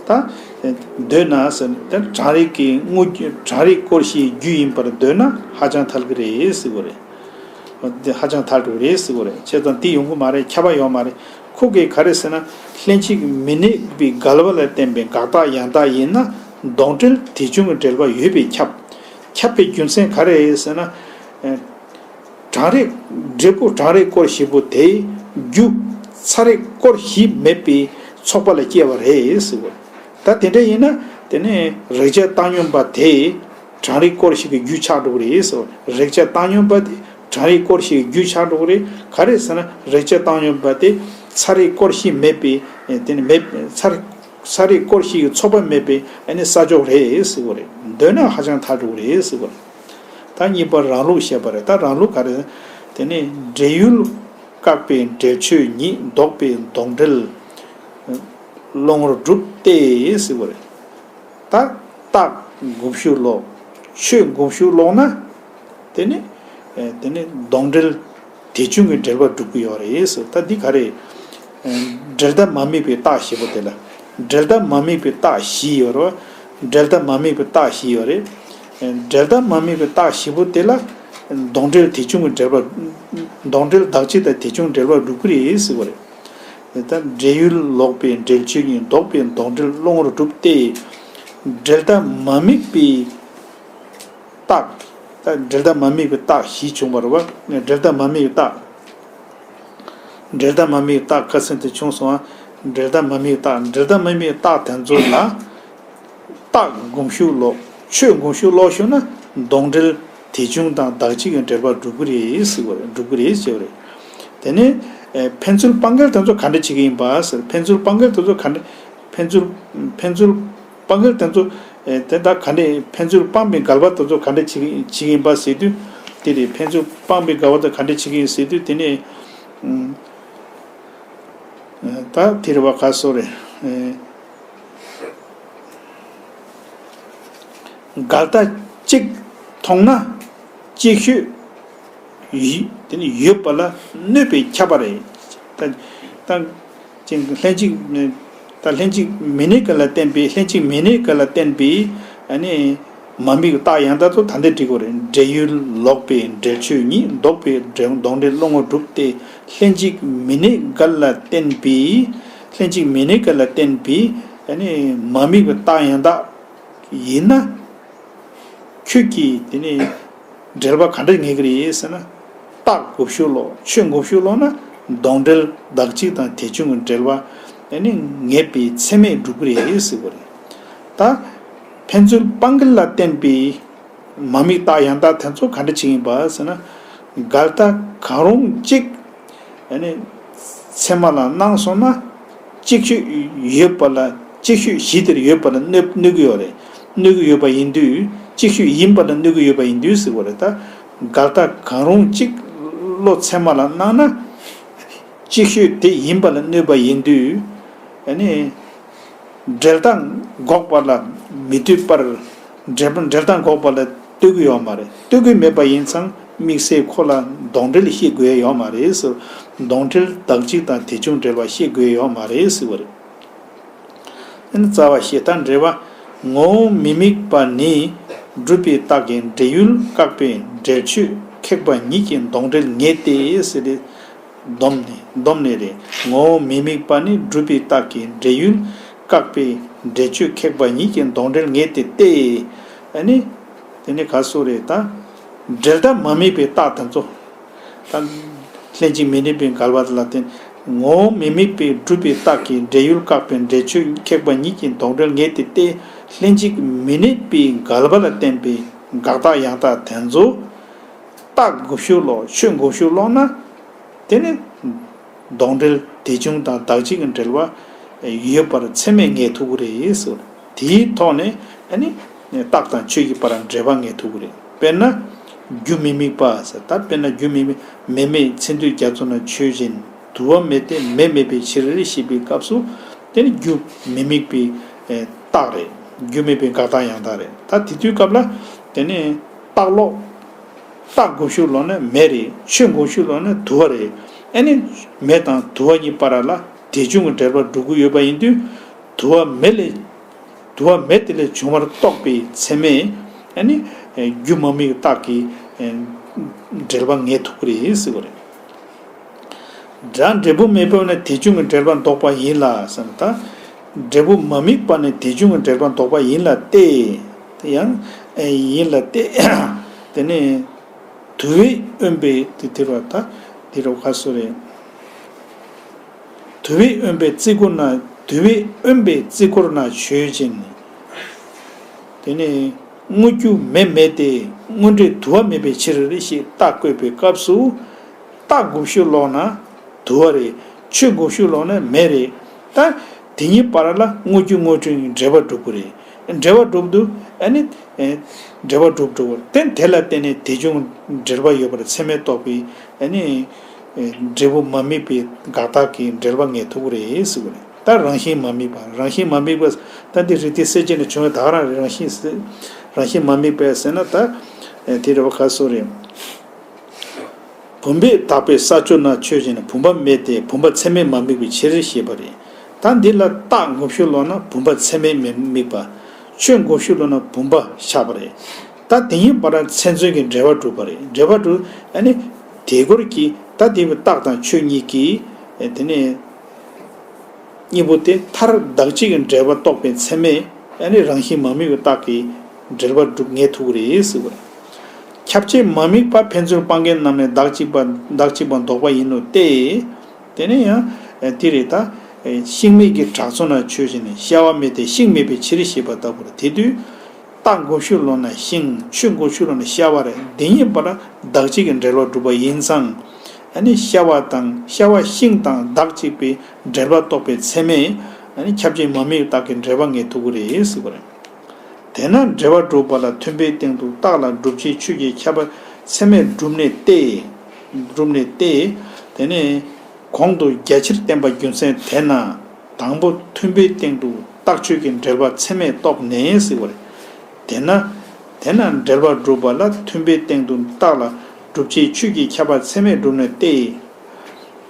ད་འདོད་ན་ཟེར། དེ་གྲང་རེག་གི་དངོས་རྒྱུ་གྲང་རེག་སྐོར་བཞིའི་རྒྱུ་ཡིན་པར་འདོད་ན་ཧ་ཅང་ཐལ་གི་རེད་ཟེར་གི་རེད། དེ་ཧ་ཅང་ཐལ་འགྲོ་གི་རེད་ཟེར་གི་རེད། བྱས་ཙང་དེ་ཡོང་གི་མ་རེད། ཁྱབ་པ་ཡོད་མ་རེད། ཁོ་གིས་ག་རེ་ཟེར་ན། ལྷན་ཅིག་མི་གནས་པའི་འགལ་བ་ལ་བརྟེན་པའི་དགག་རྟགས་ཡང་དག་ཡིན་ན། གདོན་འདྲེ་དེ་བྱུང་གི་འབྲེལ་བ་ཡོད་པས་ཁྱབ། ཁྱབ་པའི་རྒྱུ་མཚན་ག་རེ་ཟེར་ན། ཨེ་གྲང་རེག་འབྲས་བུ་གྲང་རེག་སྐོར་བཞི་པོ་དེའི་རྒྱུ་ཚ་རེག་སྐོར་བཞི་མེད་པའི་ཚོགས་པ་ལ་སྐྱེ་བ་རེད་ཟེར་བ། ད་དེ་འདྲ་ཡིན་ན་དེ་ནས་རེག་བྱ་བཏང་སྙོམས་པ་དེ་གྲང་རེག་སྐོར་བཞི་གི་རྒྱུ་ཆགས་འགྲོ་གི་རེད་ཟེར་བ། རེག་བྱ་བཏང་སྙོམས་པ་དེ་གྲང་རེག་སྐོར་བཞི་གི་རྒྱུ་ཆགས་འགྲོ་གི་རེད། ག་རེ་ཟེར་ན་རེག་བྱ་བཏང་སྙོམས་པ་དེ་ཚ་རེག་སྐོར་བཞི་མེད་པའི་དེ་ནི་མེད་ཚ་རེག་ས་རིས་སྐོར་ཞིག་གི་ཚོགས་པ་མེད་པའི་ཨ་ནི་ས་ཕྱོགས་རེད་ཟེར་གོ་རེད། འདོད་ན་ཧ་ཅང་ཐག་རིང་རེད་ཟེར་གོ་རེད། ད་གཉིས་པ་རང་ལུགས་བཤད་པ་རེད། ད་རང་ལུགས་ག་རེ། དེ་ནི་འབྲེལ་ཡུལ་བཀག་པའི་འབྲེལ་ཆོས་ཉིད་ལྡོག་པའི་ལྡོག་འབྲེལ་བློ་ངོར་གྲུབ་སྟེ་ཟེར་གོ་རེད། ད་རྟགས་དགུ་བཅུ་ལོག་ཆོས་དགུ་བཅུ་ལོག་ན། དེ་ནི་དེ་ནི་ལྡོག་འབྲེལ་དེ་བྱུང་གི་འབྲེལ་བ་གྲུབ་ཀྱི་ཡོད་རེད་ཟེར། ད་འདི་ག་རེ། འབྲེལ་ཟླ་མ་དམིགས་པའི་རྟགས་བཞི་པོ་དེ་ལ། འབྲེལ་ཟླ་མ་དམིགས་པའི་རྟགས་བཞི་ཡོད་རེད་བ། འབྲེལ་ཟླ་མ་དམིགས་པའི་རྟགས་བཞི་ཡོད་རེད། འབྲེལ་ཟླ་མ་དམིགས་པའི་རྟགས་བཞི་པོ་དེ་ལ། ལྡོག་འབྲེལ་དེ་བྱུང་གི་འབྲེལ་བ། ལྡོག་འབྲེལ་དག་གཅིག་དང་དེ་བྱུང་འབྲེལ་བ་གྲུབ་ཀྱི་རེད་ཟེར་བ་རེད། ད་འབྲེལ་ཡུལ་ལོག་པའི་འབྲེལ་ཆོས་ཉིད་ལྡོག་པའི་ལྡོག་འབྲེལ་བློ་ངོར་གྲུབ་སྟེ། འབྲེལ་ཟླ་མ་དམིགས་པའི་རྟགས། ད་འབྲེལ་ཟླ་མ་དམིགས་པའི་རྟགས་བཞི་བྱུང་བ་རེད་བ། འབྲེལ་ཟླ་མ་དམིགས་པའི་རྟགས། འབྲེལ་ཟླ་མ་དམིགས་པའི་རྟགས་ཁ་སང་དེ་བྱུང་སོང་ང་། འབྲེལ་ཟླ་མ་དམིགས་པའི་རྟགས། འབྲེལ་ཟླ་མ་དམིགས་པའི་རྟགས་དེ་ཚོ་ལ། རྟགས་དགུ་བཅུ་ལོག་ཆོས་དགུ་བཅུ་ལོག་ཤོར་ན་ལྡོག་འབྲེལ་དེ་བྱུང་དང་དག་གཅིག་གི་འབྲེལ་བ་གྲུབ་ཀྱི་རེད་ཟེར་བ་རེད། གྲུབ་ཀྱི་རེད་ཟེར་བ་རེད། དེ་ནས་ཨེ་ཕན་ཚུན་སྤང་འགལ་དེ་ཚོ་ག་འདྲ་བྱེད་ཀྱི་ཡིན་པ་ཟེར། ཕན་ཚུན་སྤང་འགལ་དེ་ཚོ་ག་འདྲ། ཕན་ཚུན། ཕན་ཚུན་སྤང་འགལ་དེ་ཚོ། ཨེ་དེ་ད་ག་འདྲ། ཕན་ཚུན་སྤངས་པའི་འགལ་བ་དེ་ཚོ་ག་འདྲ་བྱེད་ཀྱི་བྱེད་ཀྱི་ཡིན་པ་ཟེར་དུས། དེ་རེད། ཕན་ཚུན་སྤངས་པའི་འགལ་བ་དེ་ག་འདྲ་བྱེད་ཀྱི་ཡིན་ཟེར་དུས། དེ་ནས་ཨ་ད་དེ་རེད་བ། ག་སོ་རེད། ཨེ། འགལ་རྟགས་གཅིག་མཐོང་ན་གཅིག་ཤོས་ཡི་དེ་ནི་ཡོད་པ་ལ་གནོད་པས་ཁྱབ་པ་རེད། ད་ད་ཅིང་ལྷན་ཅིག་ད་ལྷན་ཅིག་མི་གནས་འགལ་ལ་བརྟེན་པའི། ལྷན་ཅིག་མི་གནས་འགལ་ལ་བརྟེན་པའི་ཨ་ནི་མ་དམིགས་རྟགས་ཡང་དག་ཏུ་ད་འདི་འགྲིག་གོ་རེད། འབྲེལ་ཡུལ་ལོག་པའི་འབྲེལ་ཆོས་ཉིད་ལྡོག་པའི་འབྲེལ་ལྡོག་འབྲེལ་བློ་ངོར་གྲུབ་སྟེ། ལྷན་ཅིག་མི་གནས་འགལ་ལ་བརྟེན་པའི། ལྷན་ཅིག་མི་གནས་འགལ་ལ་བརྟེན་པའི་ཨ་ནི་མ་དམིགས་པའི་རྟགས་ཡང་དག་ཡིན་ན། ཁྱོད་ཀྱིས་དེ་ནི་འབྲེལ་བ་ག་འདྲ་ངེས་ཀྱི་རེད་ཟེར་ན། རྟགས་དགུ་བཅུ་ལོག་ཆོས་དགུ་བཅུ་ལོག་ན་ལྡོག་འབྲེལ་དག་གཅིག་དང་དེ་བྱུང་གི་འབྲེལ་བ་ཨ་ནི་ངེས་པའི་ཚད་མས་གྲུབ་ཀྱི་རེད་ཟེར་བ་རེད། ད་ཕན་ཚུན་སྤང་འགལ་ལ་བརྟེན་པའི་མ་དམིགས་རྟགས་ཡང་དག་དེ་ཚོ་ག་འདྲ་བྱེད་ཀྱི་ཡིན་པ་ཟེར་ན། འགལ་རྟགས་གང་རུང་གཅིག་ཨ་ནི་ཚད་མ་ལ་སྣང་སོང་ན། གཅིག་ཤོས་ཡོད་པ་ལ། གཅིག་ཤོས་གཞི་དེར་ཡོད་པ་ལ་གནོད་གནོད་ཀྱི་ཡོད་རེད། གནོད་ཀྱི་ཡོད་པ་ཡིན་དུས། གཅིག་ཤོས་ཡིན་པ་ལ་གནོད་ཀྱི་ཡོད་པ་ཡིན་དུས་ཟེར་བ་རེད། ད་འགལ་རྟགས་གང་རུང་གཅིག་བློ་ཚད་མ་ལ་སྣང་ན། གཅིག་ཤོས་དེ་ཡིན་པ་ལ་གནོད་པ་ཡིན་དུས། ཨ་ནི། འབྲེལ་རྟགས་འགོག་པ་ལ་མི་ལྟོས་པར། འབྲེལ་འབྲེལ་རྟགས་འགོག་པ་ལ་ལྟོས་ཀྱི་ཡོད་མ་རེད། ལྟོས་ཀྱི་མེད་པ་ཡིན་ཙང་དམིགས་བསལ་ཁོ་ལ་ལྡོག་འབྲེལ་བཤད་དགོས་ཡོད་མ་རེད་ཟེར། ལྡོག་འབྲེལ་དག་གཅིག་དང་དེ་བྱུང་འབྲེལ་བ་བཤད་དགོས་ཡོད་མ་རེད་ཟེར་བ་རེད། ཨ་ནི་རྩ་བ་བཤད། ད་འགྲེལ་བ། ངོ་བོ་མི་དམིགས་པ་ནི་སྒྲུབ་པའི་རྟགས་ཀྱི་འབྲེལ་ཡུལ་བཀག་པའི་འབྲེལ་ཆོས་ཁེགས་པ་ཉིད་ཀྱི་ལྡོག་འབྲེལ་ངེས་ཏེ་ཟེར་ཏེ། བསྡོམས་ནས་བསྡོམས་ནས་རེད། ངོ་བོ་མི་དམིགས་པ་ནི་སྒྲུབ་པའི་རྟགས་ཀྱི་འབྲེལ་ཡུལ་བཀག་པའི་འབྲེལ་ཆོས་ཁེགས་པ་ཉིད་ཀྱི་ལྡོག་འབྲེལ་ངེས་ཏེ་སྟེ། ཨ་ནི། དེ་ནི་ག་སོ་རེད། ད་འབྲེལ་ཟླ་མ་དམིགས་པའི་རྟགས་དེ་ཚོ། ད་ལྷན་ཅིག་མི་གནས་པའི་འགལ་བ་དེ་ལ་བརྟེན། ངོ་བོ་མི་དམིགས་པའི་སྒྲུབ་པའི་རྟགས་ཀྱི་འབྲེལ་ཡུལ་བཀག་པའི་འབྲེལ་ཆོས་ཁེགས་པ་ཉིད་ཀྱི་ལྡོག་འབྲེལ་ངེས་ཏེ་སྟེ། ལྷན་ཅིག་མི་གནས་པའི་འགལ་བ་ལ་བརྟེན་པའི་དགག་རྟགས་ཡང་དག་དེ་ཚོ། རྟགས་དགུ་བཅུ་ལོག་ཆོས་དགུ་བཅུ་ལོག་ན། དེ་ནི་ལྡོག་འབྲེལ་དེ་བྱུང་དང་དག་གཅིག་གི་འབྲེལ་བ་ཡོད་པར་ཚད་མས་ངེས་ཐུབ་ཀྱི་རེད་ཟེར། དེའི་ཐོག་ནས་ཨ་ནི་རྟགས་དང་ཆོས་ཀྱི་བར་འབྲེལ་བ་ངེས་ཐུབ་ཀྱི་རེད། དཔེར་ན། རྒྱུ་མི་དམིགས་པ་ཟེར། ད་དཔེར་ན་རྒྱུ་མི་དམིགས། མེ་མེད་མཚན་དུས་རྒྱ་མཚོ་ན་ཆོས་ཅན། དུ་བ་མེད་དེ་མེ་མེད་པའི་ཕྱིར་ཞེས་པའི་སྐབས་སུ། དེ་ནི་རྒྱུ་མི་དམིགས་པའི་རྟགས་རེད། རྒྱུ་མེད་པའི་དགག་རྟགས་ཡང་དག་རེད། ད་དེ་དུས་སྐབས་ལ་དེ་ནི་རྟགས་ལོག་རྟགས་དགུ་བཅུ་ལོག་ན་མེ་རེད། ཆོས་དགུ་བཅུ་ལོག་ན་དུ་བ་རེད། ཨ་ནི་མེ་དང་དུ་བ་གཉིས་བར་ལ་དེ་བྱུང་གི་འབྲེལ་བ་འགྲོ་གི་ཡོད་པ་ཡིན་དུས། དུ་བ་མེ་ལས། དུ་བ་མེ་དེ་ལས་བྱུང་བར་རྟོགས་པའི་ཚད་མས་ཨ་ནི་རྒྱུ་མ་དམིགས་རྟགས་ཀྱི་འབྲེལ་བ་ངེས་ཐུབ་ཀྱི་རེད་ཟེར་བ་རེད། སྒྲ་འབྲས་བུ་མེད་པ་ན་དེ་བྱུང་གི་འབྲེལ་བ་ལྡོག་པ་ཡིན་ལ་ཟེར་ན། ད་འབྲས་བུ་མ་དམིགས་པ་ནི་དེ་བྱུང་གི་འབྲེལ་བ་ལྡོག་པ་ཡིན་ལ་སྟེ། དེ་ཡང་ཡིན་ལ་སྟེ། དེ་ནི་དུ་བས་དབེན་པའི་དེ་དེ་རུ་ད་དེ་རུ་ག་སོ་རེད། དུ་བས་དབེན་པའི་རྩིས་འཁོར་ན། དུ་བས་དབེན་པའི་རྩིས་འཁོར་ན་ཆོས་ཅན། དེ་ནི་དངོས་རྒྱུ་མེ་མེད་དེ། དངོས་འབྲས་དུ་བ་མེད་པའི་ཕྱིར་ཞེས་རྟགས་བཀོད་པའི་སྐབས་སུ། རྟགས་དགུ་བཅུ་ལོག་ན་དུ་བ་རེད། ཆོས་དགུ་བཅུ་ལོག་ན་མེ་རེད། ད་ དེ་གཉིས་བར་ལ་དངོས་རྒྱུ་དངོས་འབྲས་ཀྱི་འབྲེལ་བ་གྲུབ་ཀྱི་རེད། འབྲེལ་བ་གྲུབ་འདུག་ཨ་ནི། ཨེ། འབྲེལ་བ་གྲུབ་འགྲོ་བར་བརྟེན་དེ་ལ་བརྟེན་ནས་དེ་བྱུང་འབྲེལ་བ་ཡོད་པར་ཚད་མས་རྟོགས་པའི་ཨ་ནི། ཨེ། འབྲས་བུ་མ་དམིགས་པའི་དགག་རྟགས་ཀྱི་འབྲེལ་བ་ངེས་ཐུབ་ཀྱི་རེད་ཟེར་བ་རེད། ད་རང་བཞིན་མ་དམིགས་པ། རང་བཞིན་མ་དམིགས་པ། ད་འདི་རིགས་དེ་སེལ་བྱེད་ནས་བྱུང་བའི་ད་ག་རང་རེད། རང་བཞིན་སེལ། རང་བཞིན་མ་དམིགས་པས་ཟེར་ན་ད། ཨེ། དེ་རེད་བ། ག་སོ་རེད། བུམ་པས་དག་པའི་ས་ཕྱོགས་ན་ཆོས་ཅན། བུམ་པ་མེད་དེ། བུམ་པ་ཚད་མས་མ་དམིགས་པའི་ཕྱིར་ཞེས་པ་རེད། ད་འདི་ལ་རྟགས་འགོག་ཤུགས་ལོག་ན་བུམ་པ་ཚད་མས་མི་དམིགས་པ། ཆོས་འགོག་ཤུགས་ལོག་ན་བུམ་པ་ཆགས་པ་རེད། ད་དེ་གཉིས་བར་མཚན་མཚོན་གྱི་འབྲེལ་བ་གྲུབ་པ་རེད། འབྲེལ་བ་གྲུབ། ཨ་ནི། དེ་སྐོར་གྱི་ད་དེ་བའི་རྟགས་དང་ཆོས་གཉིས་ཀྱིས། ཨེ། དེ་ནས། གཉིས་པོ་དེ་མཐར་བདག་གཅིག་གི་འབྲེལ་བ་རྟོགས་པའི་ཚད་མས་ཨ་ནི་རང་བཞིན་མ་དམིགས་པའི་རྟགས་ཀྱིས་འབྲེལ་བ་གྲུབ་ངེས་ཐུབ་ཀྱི་རེད་ཟེར་བ་རེད། ཁྱབ་བྱེད་མ་དམིགས་པ་ཕན་ཚུན་སྤང་མཁན་རྣམས་ནི་བདག་གཅིག་པ། བདག་གཅིག་པ་འདོགས་པ་ཡིན་ནོ་སྟེ། དེ་ནས་ཡང་དེ་རེད། ད་ཤིང་མེད་ཀྱི་བྲག་མཚོ་ན་ཆོས་ཅན། བཤལ་བ་མེད་དེ། ཤིང་མེད་པའི་ཕྱིར་ཞེས་པ་ལྟ་བུར། དེ་དུས། རྟགས་འགོག་ཤུགས་ལོག་ན་ཤིང་། ཆོས་འགོག་ཤུགས་ལོག་ན་བཤལ་བ་རེད། འདི་གཉིས་བར་བདག་གཅིག་གི་འབྲེལ་བ་གྲུབ་པ་ཡིན་ཙང་། ཨ་ནི་བཤལ་བ་དང་། བཤལ་བ་ཤིང་དང་བདག་གཅིག་པའི་འབྲེལ་བ་རྟོགས་པའི་ཚད་མས། ཨ་ནི་ཁྱབ་བྱེད་མ་དམིགས་རྟགས་ཀྱི་འབྲེལ་བ་ངེས་ཐུབ་ཀྱི་རེད་ཟེར་བ་རེད། དེས་ན་འབྲེལ་བ་གྲུབ་པ་ལ་མཐུན་པའི་སྟེང་དུ་རྟགས་ལ་སྒྲུབ་བྱའི་ཆོས་ཀྱི་ཁྱབ་པ་ཚད་མས་གྲུབ་ནས་ཏེ། གྲུབ་ནས་ཏེ། དེ་ནས་གོང་དུ་རྒྱ་ཆེར་བསྟན་པ་རྒྱུ་མཚན་དེས་ན། དང་པོ་མཐུན་པའི་སྟེང་དུ་རྟགས་ཆོས་ཀྱི་འབྲེལ་བ་ཚད་མས་རྟོགས་ནས་ཟེར་བ་རེད། དེས་ན། དེས་ན་འབྲེལ་བ་གྲུབ་པ་ལ་མཐུན་པའི་སྟེང་དུ་རྟགས་ལ་སྒྲུབ་བྱའི་ཆོས་ཀྱི་ཁྱབ་པ་ཚད་མས་གྲུབ་ནས་ཏེ།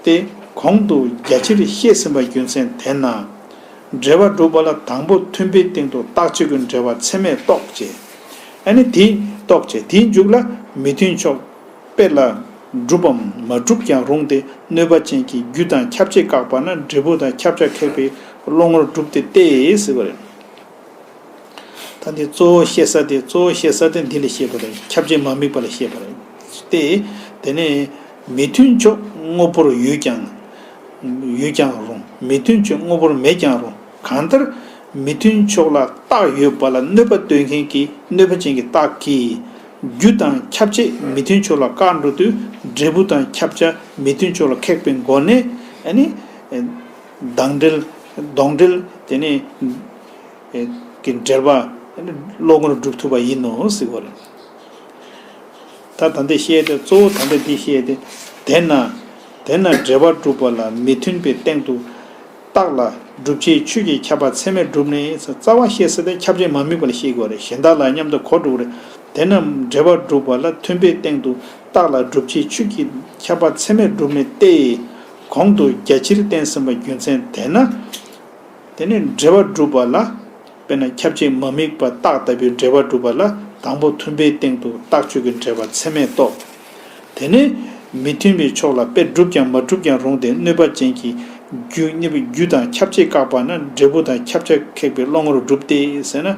ཏེ། གོང་དུ་རྒྱ་ཆེར་བཤད་ཟིན་པ་རྒྱུ་མཚན་དེས་ན། འབྲེལ་བ་གྲུབ་པ་ལ་དང་པོ་མཐུན་པའི་སྟེང་དུ་རྟགས་ཆོས་ཀྱི་འབྲེལ་བ་ཚད་མས་རྟོགས་བྱས། ཨ་ནི་དེ་རྟོགས་བྱས། དེའི་མཇུག་ལ་མི་མཐུན་ཕྱོགས། དཔེ་ལ་གྲུབ་བམ་མ་གྲུབ་ཀྱང་རུང་སྟེ། གནོད་པ་ཅན་གྱི་རྒྱུ་དང་ཁྱབ་བྱེད་བཀག་པ་ན་འབྲས་བུ་དང་ཁྱབ་བྱ་ཁེགས་པའི་བློ་ངོར་གྲུབ་སྟེ་སྟེ་ཟེར་བ་རེད། ད་འདི་གཙོ་བོ་བཤད་ས་དེ། གཙོ་བོ་བཤད་ས་དེ་འདི་ལ་བཤད་པ་རེད། ཁྱབ་བྱེད་མ་དམིགས་པ་ལ་བཤད་པ་རེད། སྟེ། དེ་ནས་མི་མཐུན་ཕྱོགས་དངོས་པོར་ཡོད་ཀྱང་། ཡོད་ཀྱང་རུང་། མི་མཐུན་ཕྱོགས་དངོས་པོར་མེད་ཀྱང་རུང་། གང་ལྟར་མི་མཐུན་ཕྱོགས་ལ་རྟགས་ཡོད་པ་ལ་གནོད་པ་སྟོན་མཁན་གྱི་གནོད་པ་ཅན་གྱི་རྟགས་ཀྱིས་རྒྱུ་དང་ཁྱབ་བྱེད་མི་མཐུན་ཕྱོགས་ལ་བཀག་འགྲོ་དུས། འབྲས་བུ་དང་ཁྱབ་བྱ་མི་མཐུན་ཕྱོགས་ལ་ཁེགས་པའི་སྒོ་ནས། ཨ་ནི་དང་འབྲེལ། དོགས་འབྲེལ། དེ་ནས་ཀྱི་འབྲེལ་བ་བློ་ངོར་སྒྲུབ་ཐུབ་པ་ཡིན་ནོ་ཟེར་བ་རེད། ད་ད་ལྟ་བཤད་དེ། གཙོ་བོ་ད་ལྟ་འདི་བཤད་དེ། དེས་ན། དེས་ན་འབྲེལ་བ་གྲུབ་པ་ལ་མི་མཐུན་པའི་སྟེང་དུ་རྟགས་ལ་སྒྲུབ་བྱའི་ཆོས་ཀྱི་ཁྱབ་པ་ཚད་མས་གྲུབ་ནས། རྩ་བ་བཤད་ས་དེ་ཁྱབ་བྱེད་མ་དམིགས་པ་ལ་བཤད་དགོས་རེད། གཞན་དག་ལ་མཉམ་དུ་གོ་འགྲོ་གི་རེད། དེས་ན་འབྲེལ་བ་གྲུབ་པ་ལ་མཐུན་པའི་སྟེང་དུ་རྟགས་ལ་སྒྲུབ་བྱའི་ཆོས་ཀྱི་ཁྱབ་པ་ཚད་མས་གྲུབ་ནས་ཏེ། གོང་དུ་རྒྱ་ཆེར་བསྟན་ཟིན་པ་རྒྱུ་མཚན་དེས་ན། དེ་ནས་འབྲེལ་བ་གྲུབ་པ་ལ། དཔེར་ན་ཁྱབ་བྱེད་མ་དམིགས་པ་རྟགས་ལྟ་བུའི་འབྲེལ་བ་གྲུབ་པ་ལ་དང་པོ་མཐུན་པའི་སྟེང་དུ་རྟགས་ཆོས་ཀྱི་འབྲེལ་བ་ཚད་མས་རྟོགས། དེ་ནས་མི་མཐུན་པའི་ཕྱོགས་ལ་དཔེ་གྲུབ་ཀྱང་མ་གྲུབ་ཀྱང་རུང་སྟེ། གནོད་པ་ཅན་གྱི་རྒྱུ། གནོད་པའི་རྒྱུ་དང་ཁྱབ་བྱེད་བཀག་པ་ན་འབྲས་བུ་དང་ཁྱབ་བྱ་ཁེགས་པའི་བློ་ངོར་གྲུབ་སྟེ་ཟེར་ན།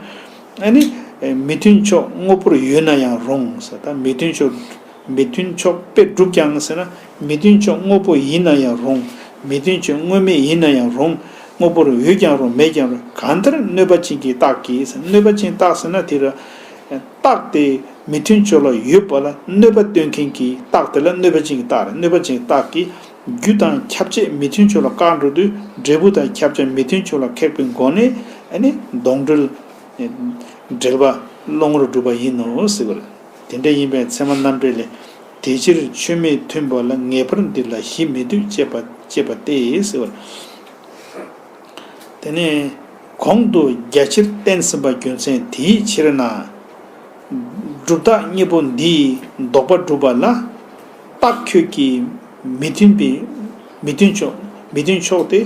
ཨ་ནི་མི་མཐུན་ཕྱོགས་དངོས་པོར་ཡོད་ན་ཡང་རུང་ཟེར། ད་མི་མཐུན་ཕྱོགས། མི་མཐུན་ཕྱོགས་དཔེ་གྲུབ་ཀྱང་ཟེར་ན། མི་མཐུན་ཕྱོགས་དངོས་པོ་ཡིན་ན་ཡང་རུང་། མི་མཐུན་ཕྱོགས་དངོས་མེད་ཡིན་ན་ཡང་རུང་། དངོས་པོར་ཡོད་ཀྱང་རུང་། མེད་ཀྱང་རུང་། གང་ལྟར་གནོད་པ་ཅན་གྱི་རྟགས་ཀྱིས་ཟེར། གནོད་པ་ཅན་རྟགས་ཟེར་ན་དེ་ར། རྟགས་དེ་མི་མཐུན་ཕྱོགས་ལ་ཡོད་པ་ལ་གནོད་པ་སྟོན་མཁན་གྱི་རྟགས་དེ་ལ་གནོད་པ་ཅན་གྱི་རྟགས་རེད། གནོད་པ་ཅན་གྱི་རྟགས་ཀྱིས་རྒྱུ་དང་ཁྱབ་བྱེད་མི་མཐུན་ཕྱོགས་ལ་བཀག་འགྲོ་དུས། འབྲས་བུ་དང་ཁྱབ་བྱ་མི་མཐུན་ཕྱོགས་ལ་ཁེགས་པའི་སྒོ་ནས། ཨ་ནི་དོགས་འབྲེལ། འབྲེལ་བ་བློ་ངོར་གྲུབ་པ་ཡིན་ནོ་ཟེར་བ་རེད། དེ་འདྲ་ཡིན་པས་ཚད་མ་རྣམ་འགྲེལ་ལས། དེ་ཕྱིར་ཆོས་མི་མཐུན་པ་ལ། ངེས་པར་འདི་ལ་གཞི་མི་འདོད་ཅེས་པ། ཅེས་པ་སྟེ་ཟེར་བ་རེད། དེ་ནས་གོང་དུ་རྒྱ་ཆེར་བསྟན་ཟིན་པ་རྒྱུ་མཚན་དེའི་ཕྱིར་ན། སྒྲུབ་རྟགས་གཉིས་པོ་འདིས་ལྡོག་པ་སྒྲུབ་པ་ལ། རྟགས་ཁྱོད་ཀྱིས་མི་མཐུན་པའི། མི་མཐུན་ཕྱོགས། མི་མཐུན་ཕྱོགས་དེ་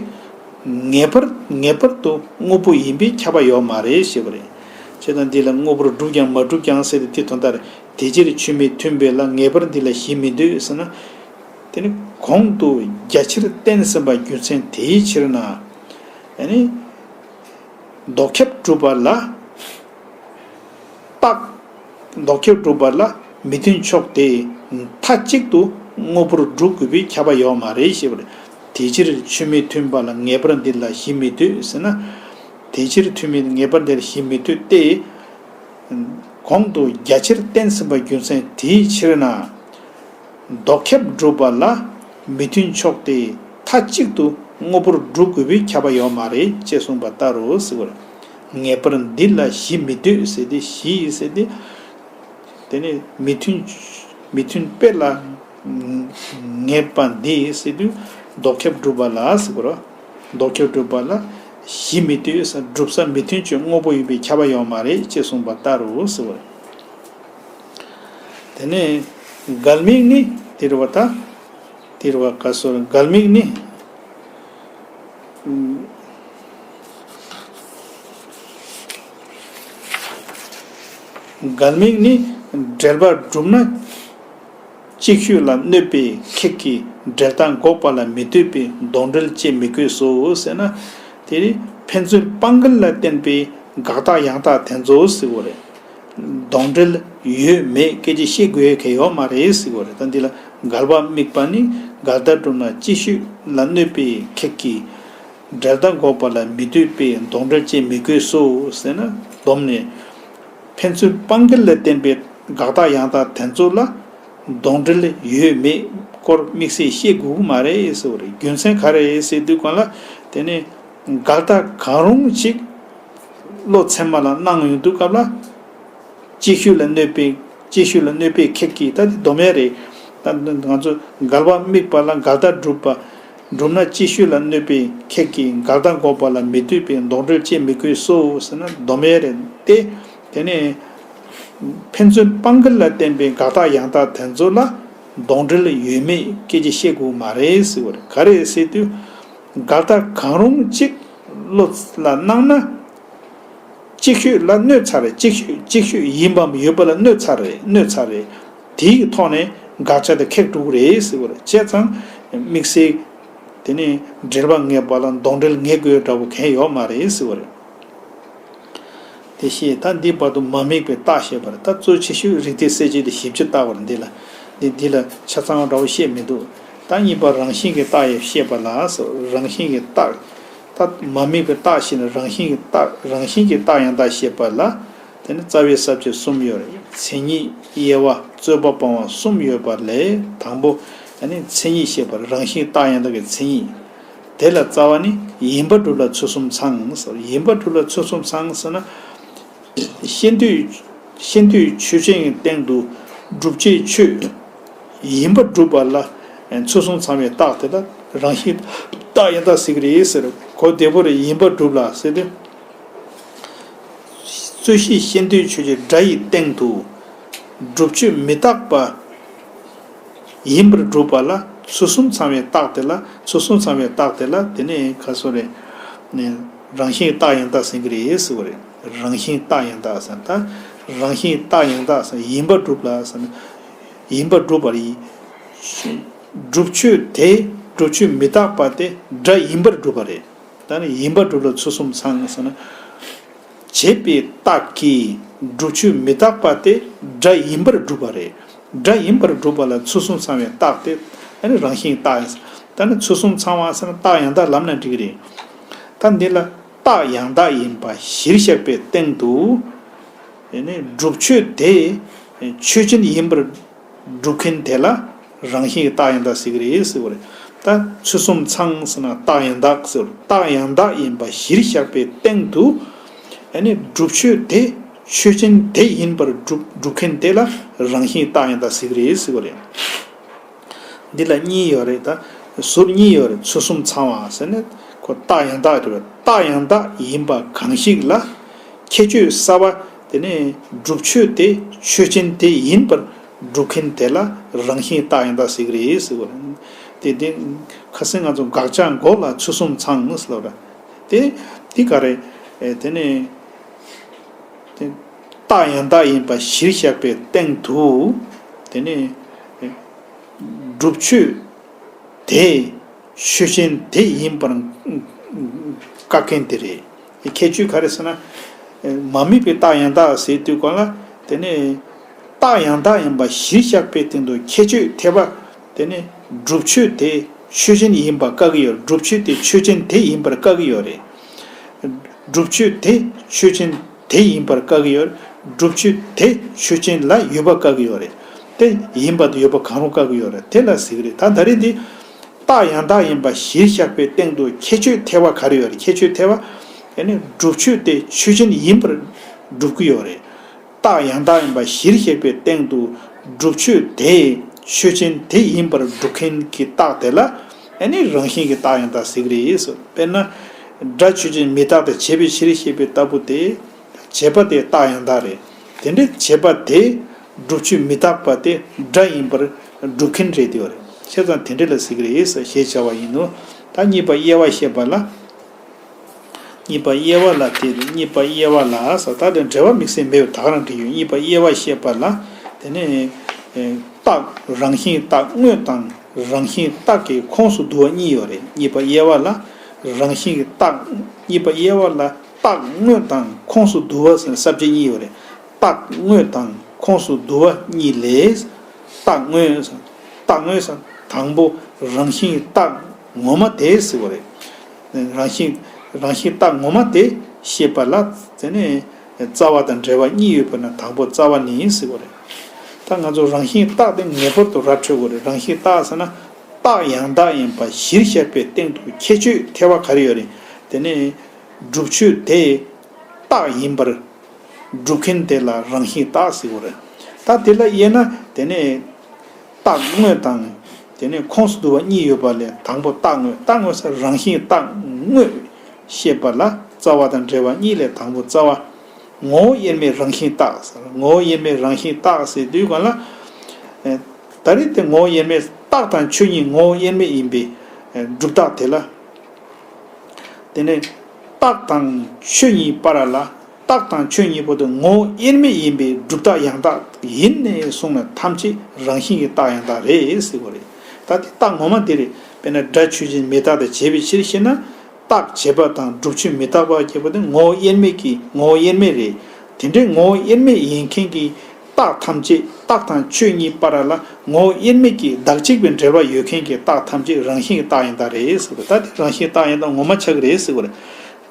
ངེས་པར། ངེས་པར་དུ་དངོས་པོ་ཡིན་པས་ཁྱབ་པ་ཡོད་མ་རེད་ཞེས་པ་རེད། བྱས་ཙང་འདི་ལ་དངོས་པོར་གྲུབ་ཀྱང་མ་གྲུབ་ཀྱང་ཟེར་ཏེ་དེ་དོན་དག་རེད། དེ་ཕྱིར་ཆོས་མི་མཐུན་པས་ལ། ངེས་པར་འདི་ལ་གཞི་མི་འདོད་ཟེར་ན། དེ་ནི་གོང་དུ་རྒྱ་ཆེར་བསྟན་ཟིན་པ་རྒྱུ་མཚན་དེའི་ཕྱིར་ན། ཨ་ནི་ལྡོག་ཁྱབ་སྒྲུབ་པ་ལ། རྟགས། ལྡོག་ཁྱབ་སྒྲུབ་པ་ལ་མི་མཐུན་ཕྱོགས་དེ་མཐའ་གཅིག་ཏུ་དངོས་པོར་སྒྲུབ་དགོས་པས་ཁྱབ་པ་ཡོད་མ་རེད་ཞེས་པ་རེད། དེ་ཕྱིར་ཆོས་མི་མཐུན་པ་ལ། ངེས་པར་འདི་ལ་གཞི་མི་འདོད་ཟེར་ན། དེ་ཕྱིར་ཆོས་མི། ངེས་པར་འདི་ལ་གཞི་མི་འདོད་དེ། གོང་དུ་རྒྱ་ཆེར་བསྟན་ཟིན་པ་རྒྱུ་མཚན་དེའི་ཕྱིར་ན། ལྡོག་ཁྱབ་སྒྲུབ་པ་ལ་མི་མཐུན་ཕྱོགས་དེ་མཐའ་གཅིག་ཏུ་ དངོས་པོར་སྒྲུབ་དགོས་པའི་ཁྱབ་པ་ཡོད་མ་རེད་ཅེས་གསུངས་པ་ལྟར་རོ་ཟེར་བ་རེད། ངེས་པར་འདི་ལ་གཞི་མི་འདོད་ཟེར་ཏེ་གཞི་ཟེར་ཏེ། དེ་ནི་མི་མཐུན། མི་མཐུན་དཔེ་ལ་ངེས་པ་འདི་ཟེར་དུས་ལྡོག་ཁྱབ་སྒྲུབ་པ་ལ་ཟེར་བ་རེད། ལྡོག་ཁྱབ་སྒྲུབ་པ་ལ་གཞི་མི་འདོད་ཟེར་སྒྲུབ་ས་མི་མཐུན་ཕྱོགས་དངོས་པོ་ཡིན་པའི་ཁྱབ་པ་ཡོད་མ་རེད་ཅེས་གསུངས་པ་ལྟར་རོ་ཟེར་བ་རེད། དེ་ནས་འགལ་དམིགས་ནི་དེ་རེད་བ་ད། དེ་རེད་བ་ག་སོར་འགལ་དམིགས་ནི། འགལ་དམིགས་ནི་འབྲེལ་པ་གྲུབ་ན། གཅིག་ཤོས་ལ་གནོད་པའི་ཁེགས་ཀྱི་འབྲེལ་ཟླ་འགོག་པ་ལ་མི་ལྟོས་པའི་གདོན་འབྲེལ་བཅས་མི་དགོས་སོ་ཟེར་ན། དེ་ནི་ཕན་ཚུན་སྤང་འགལ་ལ་བརྟེན་པའི་དགག་རྟགས་ཡང་དག་དེ་ཚོ་ཟེར་བ་རེད། གདོན་འབྲེལ་ཡོད་མེད་སྐད་ཆ་བཤད་དགོས་ཡ་གལ་ཡོད་མ་རེད་ཟེར་བ་རེད། ད་འདི་ལ་འགལ་བ་དམིགས་པ་ནི་འགལ་ཟླ་གྲུབ་ན་གཅིག་ཤོས་ལ་གནོད་པའི་ཁེགས་ཀྱི་འབྲེལ་ཟླ་འགོག་པ་ལ་མི་ལྟོས་པའི་གདོན་འབྲེལ་བཅས་མི་དགོས་སོ་ཟེར་ན་སྡོམ་ནས། ཕན་ཚུན་སྤང་འགལ་ལ་བརྟེན་པའི་དགག་རྟགས་ཡང་དག་དེ་ཚོ་ལ་གདོན་འབྲེལ་ཡོད་མེད་སྐོར་དམིགས་བསལ་བཤད་དགོས་ཀྱི་མ་རེད་ཟེར་བ་རེད། རྒྱུ་མཚན་ག་རེ་རེད་ཟེར་དུས་གང་ལ་དེ་ནི་འགལ་རྟགས་གང་རུང་ཅིག་བློ་ཚད་མ་ལ་སྣང་ཡོང་དུས་སྐབས་ལ། གཅིག་ཤོས་ལ་གནོད་པའི་གཅིག་ཤོས་ལ་གནོད་པའི་ཁེགས་ཀྱིས་ད་དེ་སྡོམ་ཡས་རེད། ད་ང་ཚོ་འགལ་བ་དམིགས་པ་ལ་འགལ་ཟླ་གྲུབ་པ། གྲུབ་ན་གཅིག་ཤོས་ལ་གནོད་པའི་ཁེགས་ཀྱིས་འགལ་ཟླ་འགོག་པ་ལ་མི་ལྟོས་པའི་གདོན་འབྲེལ་བཅས་མི་དགོས་སོ་ཟེར་ན་སྡོམ་ཡས་རེད་དེ། དེ་ནས་ཕན་ཚུན་སྤང་འགལ་ལ་བརྟེན་པའི་དགག་རྟགས་ཡང་དག་དེ་ཚོ་ལ་གདོན་འབྲེལ་ཡོད་མེད་སྐད་ཆ་བཤད་དགོས་མ་རེད་ཟེར་བ་རེད། ག་རེ་ཟེར་དུས་འགལ་རྟགས་གང་རུང་གཅིག་བློ་ལ་སྣང་ན། གཅིག་ཤོས་ལ་གནོད་ཚར་རེད། གཅིག་ཤོས་གཅིག་ཤོས་ཡིན་པའམ་ཡོད་པ་ལ་གནོད་ཚར་རེད། གནོད་ཚར་རེད། དེའི་ཐོག་ནས་དགག་བྱ་དེ་ཁེགས་འགྲོ་གི་རེད་ཟེར་བ་རེད། བྱས་ཙང་དམིགས་བསལ་དེ་ནི་འབྲེལ་བ་ངེས་པ་ལ་གདོན་འབྲེལ་ངེས་དགོས་འདྲ་བོ་གང་ཡོད་མ་རེད་ཟེར་བ་རེད། དེ་བཤད། ད་འདི་བར་དུ་མ་དམིགས་པའི་རྟགས་བཤད་པ་རེད། ད་གཙོ་ཆེ་ཤོས་རིགས་གཏེར་གསལ་བྱེད་དེ་ཞིབ་ཆ་བལྟ་བར་འདི་ལ། འདི་འདི་ལ་ཆ་ཚང་བ་འདྲ་བོ་བཤད་མི་འདུག་ད་གཉིས་པ་རང་བཞིན་གྱི་རྟགས་ཡང་བཤད་པ་ལ་སོགས། རང་བཞིན་གྱི་རྟགས། ད་མ་དམིགས་པའི་རྟགས་ཤེས་ན་རང་བཞིན་གྱི་རྟགས། རང་བཞིན་གྱི་རྟགས་ཡང་དག་བཤད་པ་ལ། དེ་ནི་རྩ་བའི་ས་བཅད་གསུམ་ཡོད་རེད། མཚན་ཉིད། དབྱེ་བ། རྩོད་པ་སྤང་བ་གསུམ་ཡོད་པ་ལས་དང་པོ། ཨ་ནི་མཚན་ཉིད་བཤད་པར་རང་བཞིན་རྟགས་ཡང་དག་གི་མཚན་ཉིད། དེ་ལ་རྩ་བ་ནི་ཡིན་པར་སྒྲུབ་ལ་ཚུལ་གསུམ་ཚང་ཟེར། ཡིན་པར་སྒྲུབ་ལ་ཚུལ་གསུམ་ཚང་ཟེར་ན། ཤེས་འདོད། ཤེས་འདོད་ཆོས་ཅན་གྱི་སྟེང་དུ་སྒྲུབ་བྱའི་ཆོས་ཡིན་པར་སྒྲུབ་པ་ལ་ཚུལ་གསུམ་ཚང་བའི་རྟགས་དེ་ལ་རང་བཞིན་རྟགས་ཡང་དག་ཟེར་གྱི་རེད་ཟེར། གོ་བདེ་པོ་རེད། ཡིན་པར་སྒྲུབ་ལ་ཟེར་དུས། རྩོད་གཞི་ཤེས་འདོད་ཆོས་ཅན་སྒྲ་ཡི་སྟེང་དུ་སྒྲུབ་ཆོས་མི་རྟག་པ་ཡིན་པར་སྒྲུབ་པ་ལ་ཚུལ་གསུམ་ཚང་བའི་རྟགས་དེ་ལ། ཚུལ་གསུམ་ཚང་བའི་རྟགས་དེ་ལ་དེ་ནས་ག་སོ་རེད། ནས་རང་བཞིན་རྟགས་ཡང་དག་ཟེར་གྱི་རེད་ཟེར་བ་རེད། རང་བཞིན་རྟགས་ཡང་དག་ཟེར་ན། ད་རང་བཞིན་རྟགས་ཡང་དག་ཟེར་ན་ཡིན་པར་སྒྲུབ་ལ་ཟེར་ན། ཡིན་པར་སྒྲུབ་པ་རེད། སྒྲུབ་ཆོས་དེ། སྒྲུབ་ཆོས་མི་རྟག་པ་དེ་སྒྲ་ཡིན་པར་སྒྲུབ་པ་རེད། ད་ནི་ཡིན་པར་སྒྲུབ་ལ་ཚུལ་གསུམ་ཚང་ཟེར་ན། བྱས་པའི་རྟགས་ཀྱིས་སྒྲུབ་ཆོས་མི་རྟག་པ་དེ་སྒྲ་ཡིན་པར་སྒྲུབ་པ་རེད། སྒྲ་ཡིན་པར་སྒྲུབ་པ་ལ་ཚུལ་གསུམ་ཚང་བའི་རྟགས་དེ་ཨ་ནི་རང་བཞིན་རྟགས་ཡིན། ད་ནི་ཚུལ་གསུམ་ཚང་བ་ཟེར་ན་རྟགས་ཡང་དག་ལབ་ན་འགྲིག་གི་རེད། ད་འདི་ལ་རྟགས་ཡང་དག་ཡིན་པ་གཞིར་བཞག་པའི་སྟེང་དུ། དེ་ནི་སྒྲུབ་ཆོས་དེ་ཆོས་ཅན་ཡིན་པར་སྒྲུབ་མཁན་དེ་ལ་རང་བཞིན་གྱི་རྟགས་ཡང་དག་ཟེར་གྱི་རེད་ཟེར་བ་རེད། ད་ཚུལ་གསུམ་ཚང་ཟེར་ན་རྟགས་ཡང་དག་ཟེར་བ་རེད། རྟགས་ཡང་དག་ཡིན་པ་གཞིར་བཞག་པའི་སྟེང་དུ། ཨ་ནི་སྒྲུབ་ཆོས་དེ་ཆོས་ཅན་དེ་ཡིན་པར་སྒྲུབ་སྒྲུབ་མཁན་དེ་ལ་རང་བཞིན་རྟགས་ཡང་དག་ཟེར་གྱི་རེད་ཟེར་བ་རེད། འདི་ལ་གཉིས་ཡོད་རེད། ད་ཟུར་གཉིས་ཡོད་རེད། ཚུལ་གསུམ་ཚང་བ་ཟེར་ནས་ཁོ་རྟགས་ཡང་དག་རེད་པས། རྟགས་ཡང་དག་ཡིན་པ་གང་ཞིག་ལ་ཁྱད་ཆོས་གསར་པ། དེ་ནས་སྒྲུབ་ཆོས་དེ་ཆོས་ཅན་དེ་ཡིན་པར་སྒྲུབ་མཁན་དེ་ལ་རང་བཞིན་རྟགས་ཡང་དག་ཟེར་གྱི་རེད་ཟེར་བ་རེད། དེ་དེ་ཁ་སང་ང་ཚོ་དགག་བྱ་འགོག་ལ་ཚུལ་གསུམ་ཚང་ཟེར་ལབ་ར། དེ་དེ་ག་རེད། དེ་ནས་དེ་རྟགས་ཡང་དག་ཡིན་པ་གཞིར་བཞག་པའི་སྟེང་དུ། དེ་ནས་སྒྲུབ་ཆོས་དེ་ཆོས་ཅན་དེ་ཡིན་པར་བཀག་མཁན་དེ་རེད། ཁྱད་ཆོས་ག་རེ་ཟེར་ན། མ་དམིགས་པའི་རྟགས་ཡང་དག་ཟེར་དུས་གང་ལ། དེ་ནས་རྟགས་ཡང་དག་ཡིན་པ་གཞིར་བཞག་པའི་སྟེང་དུ་ཁྱད་ཆོས་ཐེབས་པ། དེ་ནས་སྒྲུབ་ཆོས་དེ་ཆོས་ཅན་ཡིན་པ་བཀག་གི་ཡོད། སྒྲུབ་ཆོས་དེ་ཆོས་ཅན་དེ་ཡིན་པར་བཀག་གི་ཡོད་རེད། སྒྲུབ་ཆོས་དེ་ཆོས་ཅན་དེ་ཡིན་པར་བཀག་གི་ཡོད། སྒྲུབ་ཆོས་དེ་ཆོས་ཅན་ལ་ཡོད་པ་བཀག་གི་ཡོད་རེད། དེ་ཡིན་པ་དང་ཡོད་པ་གང་རུང་བཀག་གི་ཡོད་རེད། དེ་ལ་ཟེར་གི་རེད། ད་ད་རེས་འདི། རྟགས་ཡང་དག་ཡིན་པ་གཞིར་བཞག་པའི་སྟེང་དུ་ཁྱད་ཆོས་ཐེ་བ་ག་རེ་ཡོད་རེད། ཁྱད་ཆོས་ཐེ་བ། དེ་ནི་སྒྲུབ་ཆོས་དེ་ཆོས་ཅན་ཡིན་པར་སྒྲུབ་ཀྱི་ཡོད་རེད། རྟགས་ཡང་དག་ཡིན་པ་གཞིར་བཞག་པའི་སྟེང་དུ་སྒྲུབ་ཆོས་དེ་ཆོས་ཅན་དེ་ཡིན་པར་སྒྲུབ་མཁན་གྱི་རྟགས་དེ་ལ་ཨ་ནི་རང་བཞིན་གྱི་རྟགས་ཡང་དག་ཟེར་གྱི་རེད་ཟེར། དཔེར་ན། སྒྲ་ཆོས་ཅན་མི་རྟག་སྟེ་བྱས་པའི་ཕྱིར་ཞེས་པའི་ལྟ་བུ་སྟེ། བྱས་པ་དེ་རྟགས་ཡང་དག་རེད། དེ་འདྲའི་བྱས་པ་དེ་སྒྲུབ་ཆོས་མི་རྟག་པ་དེ་སྒྲ་ཡིན་པར་སྒྲུབ་མཁན་རེད་དེ་བ་རེད། བྱས་ཙང་དེ་འདྲ་ལ་ཟེར་གྱི་རེད་ཟེར་ཞེས་བྱ་བ་ཡིན་ནོ། ད་གཉིས་པ་དབྱེ་བ་བཤད་པ་ལ། གཉིས་པ་དབྱེ་བ་ལ་དེ་རེད། གཉིས་པ་དབྱེ་བ་ལ་ཟེར་ད་དེ་འབྲེལ་བ་དམིགས་བསལ་མེད་པར་ད་ག་རང་བྲིས་ཡོད། གཉིས་པ་དབྱེ་བ་བཤད་པ་ལ། དེ་ནས་རྟགས་རང་བཞིན་རྟགས་དངོས་དང་རང་བཞིན་རྟགས་ཀྱི་ཁོངས་སུ་བསྡུ་བ་གཉིས་ཡོད་རེད། གཉིས་པ་དབྱེ་བ་ལ་རང་བཞིན་གྱི་རྟགས། གཉིས་པ་དབྱེ་བ་ལ་རྟགས་དངོས་དང་ཁོངས་སུ་བསྡུ་བ་ཟེར་ས་བཅད་གཉིས་ཡོད་རེད། རྟགས་དངོས་དང་ཁོངས་སུ་བསྡུ་བ་གཉིས་ལས། རྟགས་དངོས། རྟགས་དངོས་ཟེར་དང་པོ་རང་བཞིན་རྟགས་ངོ་མ་དེ་ཟེར་བ་རེད། རང་བཞིན། རང་བཞིན་རྟགས་ངོ་མ་དེ་ཤེས་པ་ལ། དེ་ནས་རྩ་བ་དང་འབྲེལ་བ་གཉིས་ཡོད་པ་ན་དང་པོ་རྩ་བ་ནི་ཟེར་བ་རེད། ད་ང་ཚོ་རང་བཞིན་རྟགས་དེ་ངེས་པར་དུ་ར་འཕྲོད་དགོས་རེད། རང་བཞིན་རྟགས་ཟེར་ན་རྟགས་ཡང་དག་ཡིན་པ་གཞིར་བཞག་པའི་སྟེང་དུ་ཁྱད་ཆོས་ཐེ་བ་ག་རེ་ཡོད་རེད། དེ་ནས་སྒྲུབ་ཆོས་དེ་རྟགས་ཡིན་པར་སྒྲུབ་མཁན་དེ་ལ་རང་བཞིན་རྟགས་ཟེར་དགོས་རེད། ད་དེ་ལ་དབྱེ་ན་དེ་ནས་རྟགས་དངོས་དང་། དེ་ནས་ཁོངས་སུ་བསྡུ་བ་གཉིས་ཡོད་པ་ལས་དང་པོ་རྟགས་དངོས། རྟགས་དངོས་ཟེར་རང་བཞིན་རྟགས་དངོས་ཤེས་པ་ལ་རྩ་བ་དང་འབྲེལ་བ་གཉིས་ལས་དང་པོ་རྩ་བ། ངོ་བོ་དབྱེར་མེད་རང་བཞིན་རྟགས་ཟེར། ངོ་བོ་དབྱེར་མེད་རང་བཞིན་རྟགས་ཟེར་དུས་གང་ལ། ད་རེས་དེ་ངོ་བོ་དབྱེར་མེད་རྟགས་དང་ཆོས་ཉིད་ངོ་བོ་དབྱེར་མེད་ཡིན་པའི་སྒྲུབ་རྟགས་དེ་ལ། དེ་ནས་རྟགས་དང་ཆོས་གཉིས་བར་ལ། རྟགས་དང་ཆོས་གཉིས་པོ་དེ་ངོ་བོ་དབྱེར་མེད་ཡིན་པའི་སྒྲུབ་རྟགས་ཡང་དག་ཡིན་ནས་བཟུང་ནས་ཐམས་ཅད་རང་བཞིན་གྱི་རྟགས་ཡང་དག་རེད་ཟེར་བ་རེད། ད་དེ་རྟགས་ངོ་མ་དེ་རེད། དཔེར་ན་སྒྲ་ཆོས་ཅན་མི་རྟག་སྟེ་བྱས་པའི་ཕྱིར་ཞེ་ན། རྟགས་བྱས་པ་དང་སྒྲུབ་ཆོས་མི་རྟག་པ་བརྒྱད་པོ་དེ་ངོ་བོ་དབྱེར་མེད་ཀྱི་ངོ་བོ་དབྱེར་མེད་རེད། དེ་འདྲའི་ངོ་བོ་དབྱེར་མེད་ཡིན་མཁན་གྱི་རྟགས་ཐམས་ཅད། རྟགས་དང་ཆོས་གཉིས་བར་ལ་ངོ་བོ་དབྱེར་མེད་ཀྱི་བདག་གཅིག་པའི་འབྲེལ་བ་ཡོད་མཁན་གྱི་རྟགས་ཐམས་ཅད་རང་བཞིན་གྱི་རྟགས་ཡང་དག་རེད་ཟེར་བ། ད་དེ་རང་བཞིན་རྟགས་ཡང་དག་ངོ་མ་ཆགས་ཀྱི་རེད་ཟེར་བ་རེད།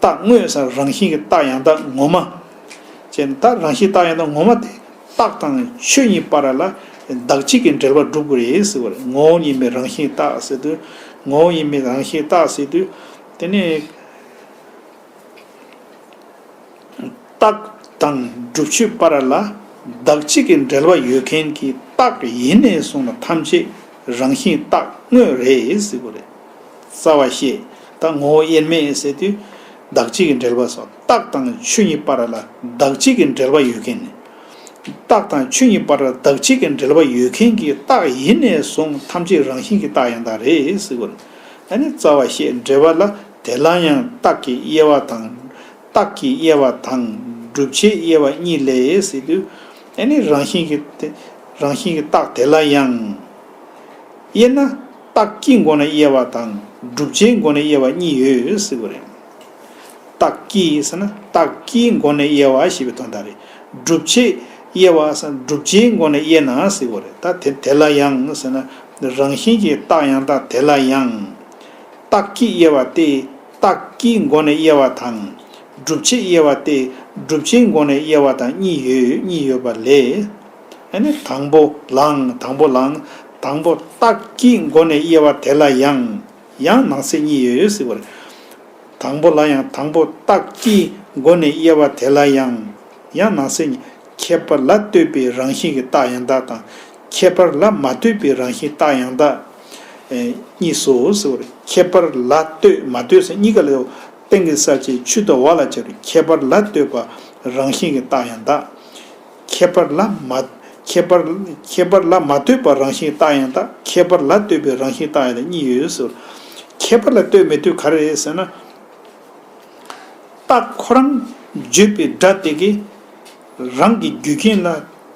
རྟགས་དངོས་ཟེར་རང་བཞིན་གྱི་རྟགས་ཡང་དག་ངོ་མ། ཅེས་ད་རང་བཞིན་རྟགས་ཡང་དག་ངོ་མ་དེ་རྟགས་དང་ཆོས་གཉིས་བར་ལ་བདག་གཅིག་གི་འབྲེལ་བ་སྒྲུབ་དགོས་རེད་ཟེར་བ་རེད། ངོ་བོ་ཉིད་མེད་རང་བཞིན་རྟགས་ཟེར་དུས། ངོ་བོ་ཉིད་མེད་རང་བཞིན་རྟགས་ཟེར་དུས། དེ་ནས། རྟགས་དང་སྒྲུབ་ཆོས་བར་ལ་བདག་གཅིག་གི་འབྲེལ་བ་ཡོད་མཁན་གྱི་རྟགས་ཡིན་ནས་བཟུང་ན་ཐམས་ཅད་རང་བཞིན་རྟགས་དངོས་རེད་ཟེར་དགོས་རེད། རྩ་བ་བཤད། ད་ངོ་བོ་དབྱེར་མེད་ཟེར་དུས་བདག་གཅིག་གི་འབྲེལ་བ་སོགས། རྟགས་དང་ཆོས་ཉིད་བར་ལ་བདག་གཅིག་གི་འབྲེལ་བ་ཡོད་མཁན་ནི། རྟགས་དང་ཆོས་ཉིད་བར་ལ་བདག་གཅིག་གི་འབྲེལ་བ་ཡོད་མཁན་གྱི་རྟགས་ཡིན་ནས་བཟུང་ཐམས་ཅད་རང་བཞིན་གྱི་རྟགས་ཡང་དག་རེད་ཟེར་དགོས་རེད། ཨ་ནི་རྩ་བ་བཤད། འགྲེལ་པ་ལ། དེ་ལ་ཡང་རྟགས་ཀྱི་དབྱེ་བ་དང་། རྟགས་ཀྱི་དབྱེ་བ་དང་སྒྲུབ་བྱེད་དབྱེ་བ་གཉིས་ལས་ཟེར་དུས། ཨ་ནི་རང་བཞིན་གྱི་དེ། རང་བཞིན་གྱི་རྟགས་དེ་ལ་ཡང་། དབྱེ་ན་རྟགས་ཀྱི་སྒོ་ནས་དབྱེ་བ་དང་སྒྲུབ་བྱེད་སྒོ་ནས་དབྱེ་བ་གཉིས་ཡོད་ཟེར་བ་རེད། རྟགས་ཀྱི་ཟེར་ན་རྟགས་ཀྱི་སྒོ་ནས་དབྱེ་བ་ཞེས་པའི་དོན་དག་རེད། སྒྲུབ་བྱེད་དབྱེ་བ་ཟེར་ན་སྒྲུབ་བྱེད་སྒོ་ནས་དབྱེ་ན་ཟེར་བ་རེད། ད་དེ་དེ་ལ་ཡང་ཟེར་ན་རང་བཞིན་གྱི་རྟགས་ཡང་དག་དེ་ལ་ཡང་། རྟགས་ཀྱི་དབྱེ་བ་སྟེ་རྟགས་ཀྱི་སྒོ་ནས་དབྱེ་བ་དང་། སྒྲུབ་བྱེད་དབྱེ་བ་སྟེ་སྒྲུབ་བྱེད་སྒོ་ནས་དབྱེ་བ་དང་གཉིས་ཡོད། གཉིས་ཡོད་པ་ལས། ཨ་ནི་དང་པོ་ལའང་དང་པོ་ལའང་དང་པོ་རྟགས་ཀྱི་སྒོ་ནས་དབྱེ་བ་དེ་ལ་ཡང་། ཡང་ནང་གསེས་གཉིས་ཡོད་ཟེར་བ་རེད། དང་པོ་ལ་ཡང་དང་པོ་རྟགས་ཀྱི་སྒོ་ནས་དབྱེ་བ་དེ་ལ་ཡང་། ཡང་ནང་གསེས་གཉིས། ཁྱད་པར་ལ་ལྟོས་པའི་རང་བཞིན་གྱི་རྟགས་ཡང་དག་དང་། ཁྱད་པར་ལ་མ་ལྟོས་པའི་རང་བཞིན་རྟགས་ཡང་དག་ཨེ། གཉིས་སོ་ཟེར་བ་རེད། ཁྱད་པར་ལ་ལྟོས་མ་ལྟོས་ཟེར་གཉིས་ཀ་ལ་སྟེང་གི་ས་བཅད་ཆུ་དང་བ་ལ་སྦྱར་བའི་ཁྱད་པར་ལ་ལྟོས་པ་རང་བཞིན་གྱི་རྟགས་ཡང་དག་ཁྱད་པར་ལ་མ། ཁྱད་པར། ཁྱད་པར་ལ་མ་ལྟོས་པ་རང་བཞིན་རྟགས་ཡང་དག་ཁྱད་པར་ལ་ལྟོས་པའི་རང་བཞིན་རྟགས་ཡང་དག་གཉིས་ཡོད་ཟེར། ཁྱད་པར་ལ་ལྟོས་མི་ལྟོས་ག་རེ་རེད་ཟེར་ན། རྟགས་ཁོ་རང་བརྗོད་པའི་སྒྲ་དེ་གིས་རང་གི་རྒྱུ་རྐྱེན་ལ་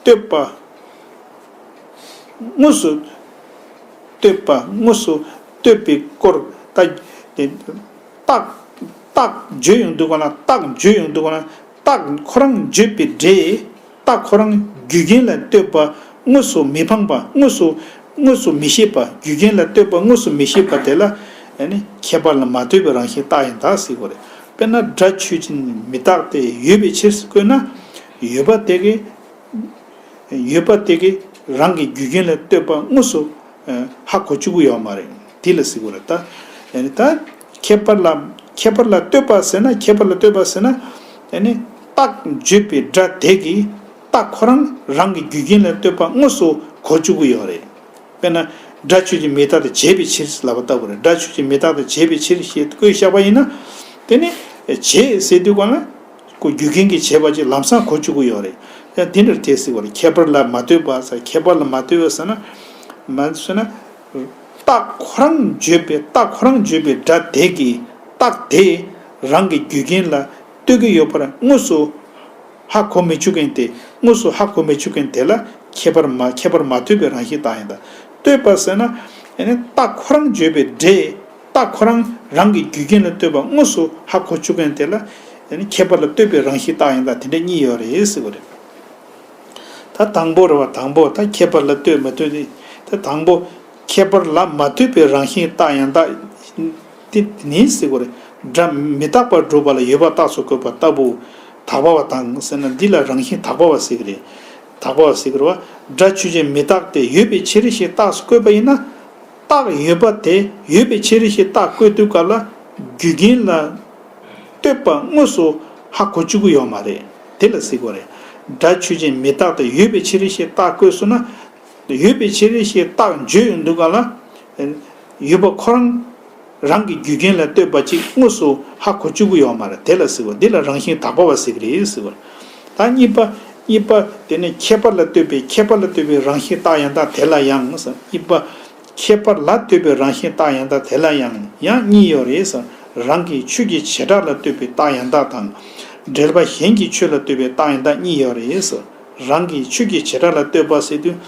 ལྟོས་པ། དངོས་སུ་ལྟོས་པ། དངོས་སུ་ལྟོས་པའི་སྐོར། ད་དེ་རྟགས། རྟགས་བརྗོད་ཡོང་དུས་ག་ན། རྟགས་བརྗོད་ཡོང་དུས་ག་ན། རྟགས་ཁོ་རང་བརྗོད་པའི་སྒྲས་རྟགས་ཁོ་རང་རྒྱུ་རྐྱེན་ལ་ལྟོས་པ་དངོས་སུ་མི་འཕངས་པ། དངོས་སུ། དངོས་སུ་མི་ཤེས་པ། རྒྱུ་རྐྱེན་ལ་ལྟོས་པ་དངོས་སུ་མི་ཤེས་པ་དེ་ལ་ཨ་ནི་ཁྱད་པར་ལ་མ་ལྟོས་པའི་རང་བཞིན་རྟགས་ཡང་དག་ཟེར་དགོས་རེད། དཔེར་ན་སྒྲ་ཆོས་ཅན་མི་རྟག་སྟེ་ཡོད་པའི་ཕྱིར་ཟེར་བཀོད་ན། ཡོད་པ་དེ་གིས། ཡོད་པ་དེ་གིས་རང་གི་རྒྱུ་རྐྱེན་ལ་ལྟོས་པ་དངོས་སུ་ཧ་གོ་བཅུག་གི་ཡོད་མ་རེད། དེ་ལ་ཟེར་གྱི་ཡོད་རེད་ད། ཡང་ན་ད་ཁྱད་པར་ལ་ཁྱད་པར་ལ་ལྟོས་པ་ཟེར་ན། ཁྱད་པར་ལ་ལྟོས་པ་ཟེར་ན། ཡང་ན་རྟགས་བརྗོད་པའི་སྒྲ་དེ་གིས་རྟགས་ཁོ་རང་རང་གི་རྒྱུ་རྐྱེན་ལ་ལྟོས་པ་དངོས་སུ་གོ་བཅུག་གི་ཡོད་རེད། དཔེར་ན། སྒྲ་ཆོས་ཅན་མི་རྟག་སྟེ་བྱས་པའི་ཕྱིར་ལབ་པ་ལྟ་བུ་རེད། སྒྲ་ཆོས་ཅན་མི་རྟག་སྟེ་བྱས་པའི་ཕྱིར་ཞེས་བཀོད་བཞག་པ་ཡིན་ན། དེ་ནི་བྱས་ཟེར་དུས་གང་ལ། ཁོ་རྒྱུ་རྐྱེན་གྱིས་བྱས་པ་ཅིག་ལམ་སང་གོ་བཅུག་གི་ཡོད་རེད། ཡང་དེ་འདྲར་དེ་ཟེར་བ་རེད། ཁྱད་པར་ལ་མ་ལྟོས་པ་ཟེར། ཁྱད་པར་ལ་མ་ལྟོས་པ་ཟེར་ན། མ་ཟེར་ན། རྟགས་ཁོ་རང་བརྗོད་པའི་རྟགས་ཁོ་རང་བརྗོད་པའི་སྒྲ་དེ་གིས་རྟགས་དེ་རང་གི་རྒྱུ་རྐྱེན་ལ་ལྟོས་ཀྱི་ཡོད་པར་དངོས་སུ་ཧ་གོ་མི་བཅུག་མཁན་དེ། དངོས་སུ་ཧ་གོ་མི་བཅུག་མཁན་དེ་ལ་ཁྱད་པར་མ་ཁྱད་པར་མ་ལྟོས་པའི་རང་བཞིན་རྟགས་ཡང་དག་ལྟོས་པ་ཟེར་ན། ཡང་ན་རྟགས་ཁོ་རང་བརྗོད་པའི་སྒྲས་རྟགས་ཁོ་རང་རང་གི་རྒྱུ་རྐྱེན་ལ་ལྟོས་པ་དངོས་སུ་ཧ་གོ་བཅུག་མཁན་དེ་ལ་ཡང་ན་ཁྱད་པར་ལ་ལྟོས་པའི་རང་བཞིན་རྟགས་ཡང་དག་དེ་འདྲ་གཉིས་ཡོད་རེད་ཟེར་བ་རེད། ད་དང་པོ་རེད་བ། དང་པོ་ད་ཁྱད་པར་ལ་ལྟོས་མ་ལྟོས་ཏེ། ད་དང་པོ་ཁྱད་པར་ལ་མ་ལྟོས་པའི་རང་བཞིན་རྟགས་ཡང་དག་དེ་ནི་ཟེར་གྱི་ཡོད་རེད། སྒྲ་མི་རྟག་པར་སྒྲུབ་པ་ལ་ཡོད་པ་རྟགས་སུ་བཀོད་པ་ལྟ་བུ། དག་པ་བ་དང་ཟེར་ན་འདི་ལ་རང་བཞིན་དག་པ་བ་ཟེར་གྱི་རེད། དག་པ་བ་ཟེར་གྱི་རེད་བ། སྒྲ་ཆོས་ཅན་མི་རྟག་སྟེ་ཡོད་པའི་ཕྱིར་ཞེས་རྟགས་སུ་བཀོད་པ་ཡིན་ན། རྟགས་ཡོད་པ་དེ་ཡོད་པའི་ཕྱིར་ཞེས་རྟགས་བཀོད་དུས་སྐབས་ལ་རྒྱུ་རྐྱེན་ལ་ལྟོས་པ་དངོས་སུ་ཧ་གོ་བཅུག་གི་ཡོད་མ་རེད། དེ་ལ་ཟེར་གྱི་ཡོད་རེད། སྒྲ་ཆོས་ཅན་མི་རྟག་སྟེ་ཡོད་པའི་ཕྱིར་ཞེས་རྟགས་བཀོད་སོང་ན། ཡོད་པའི་ཕྱིར་ཞེས་རྟགས་བརྗོད་ཡོང་དུས་སྐབས་ལ། ཡོད་པ་ཁོ་རང་རང་གི་རྒྱུ་རྐྱེན་ལ་ལྟོས་པ་ཅིག་དངོས་སུ་ཧ་གོ་བཅུག་གི་ཡོད་མ་རེད། དེ་ལ་ཟེར་བ། འདི་ལ་རང་བཞིན་དག་པ་བ་ཟེར་གྱི་རེད་ཟེར་བ། ད་གཉིས་པ། གཉིས་པ་དེ་ནི་ཁྱད་པར་ལ་ལྟོས་པའི་ཁྱད་པར་ལ་ལྟོས་པའི་རང་བཞིན་རྟགས་ཡང་དག་དེ་ལ་ཡང་ཟེར། གཉིས་པ། ཁྱད་པར་ལ་ལྟོས་པའི་རང་བཞིན་རྟགས་ཡང་དག་དེ་ལ་ཡང་ཡང་གཉིས་ཡོད་རེད་ཟེར། རང་གི་ཆོས་ཀྱི་བྱེ་བྲག་ལ་ལྟོས་པའི་རྟགས་ཡང་དག་དང་། འབྲེལ་པ་གཞན་གྱི་ཆོས་ལ་ལྟོས་པའི་རྟགས་ཡང་དག་གཉིས་ཡོད་རེད་ཟེར། རང་གི་ཆོས་ཀྱི་བྱེ་བྲག་ལ་ལྟོས་པ་ཟེར་དུས།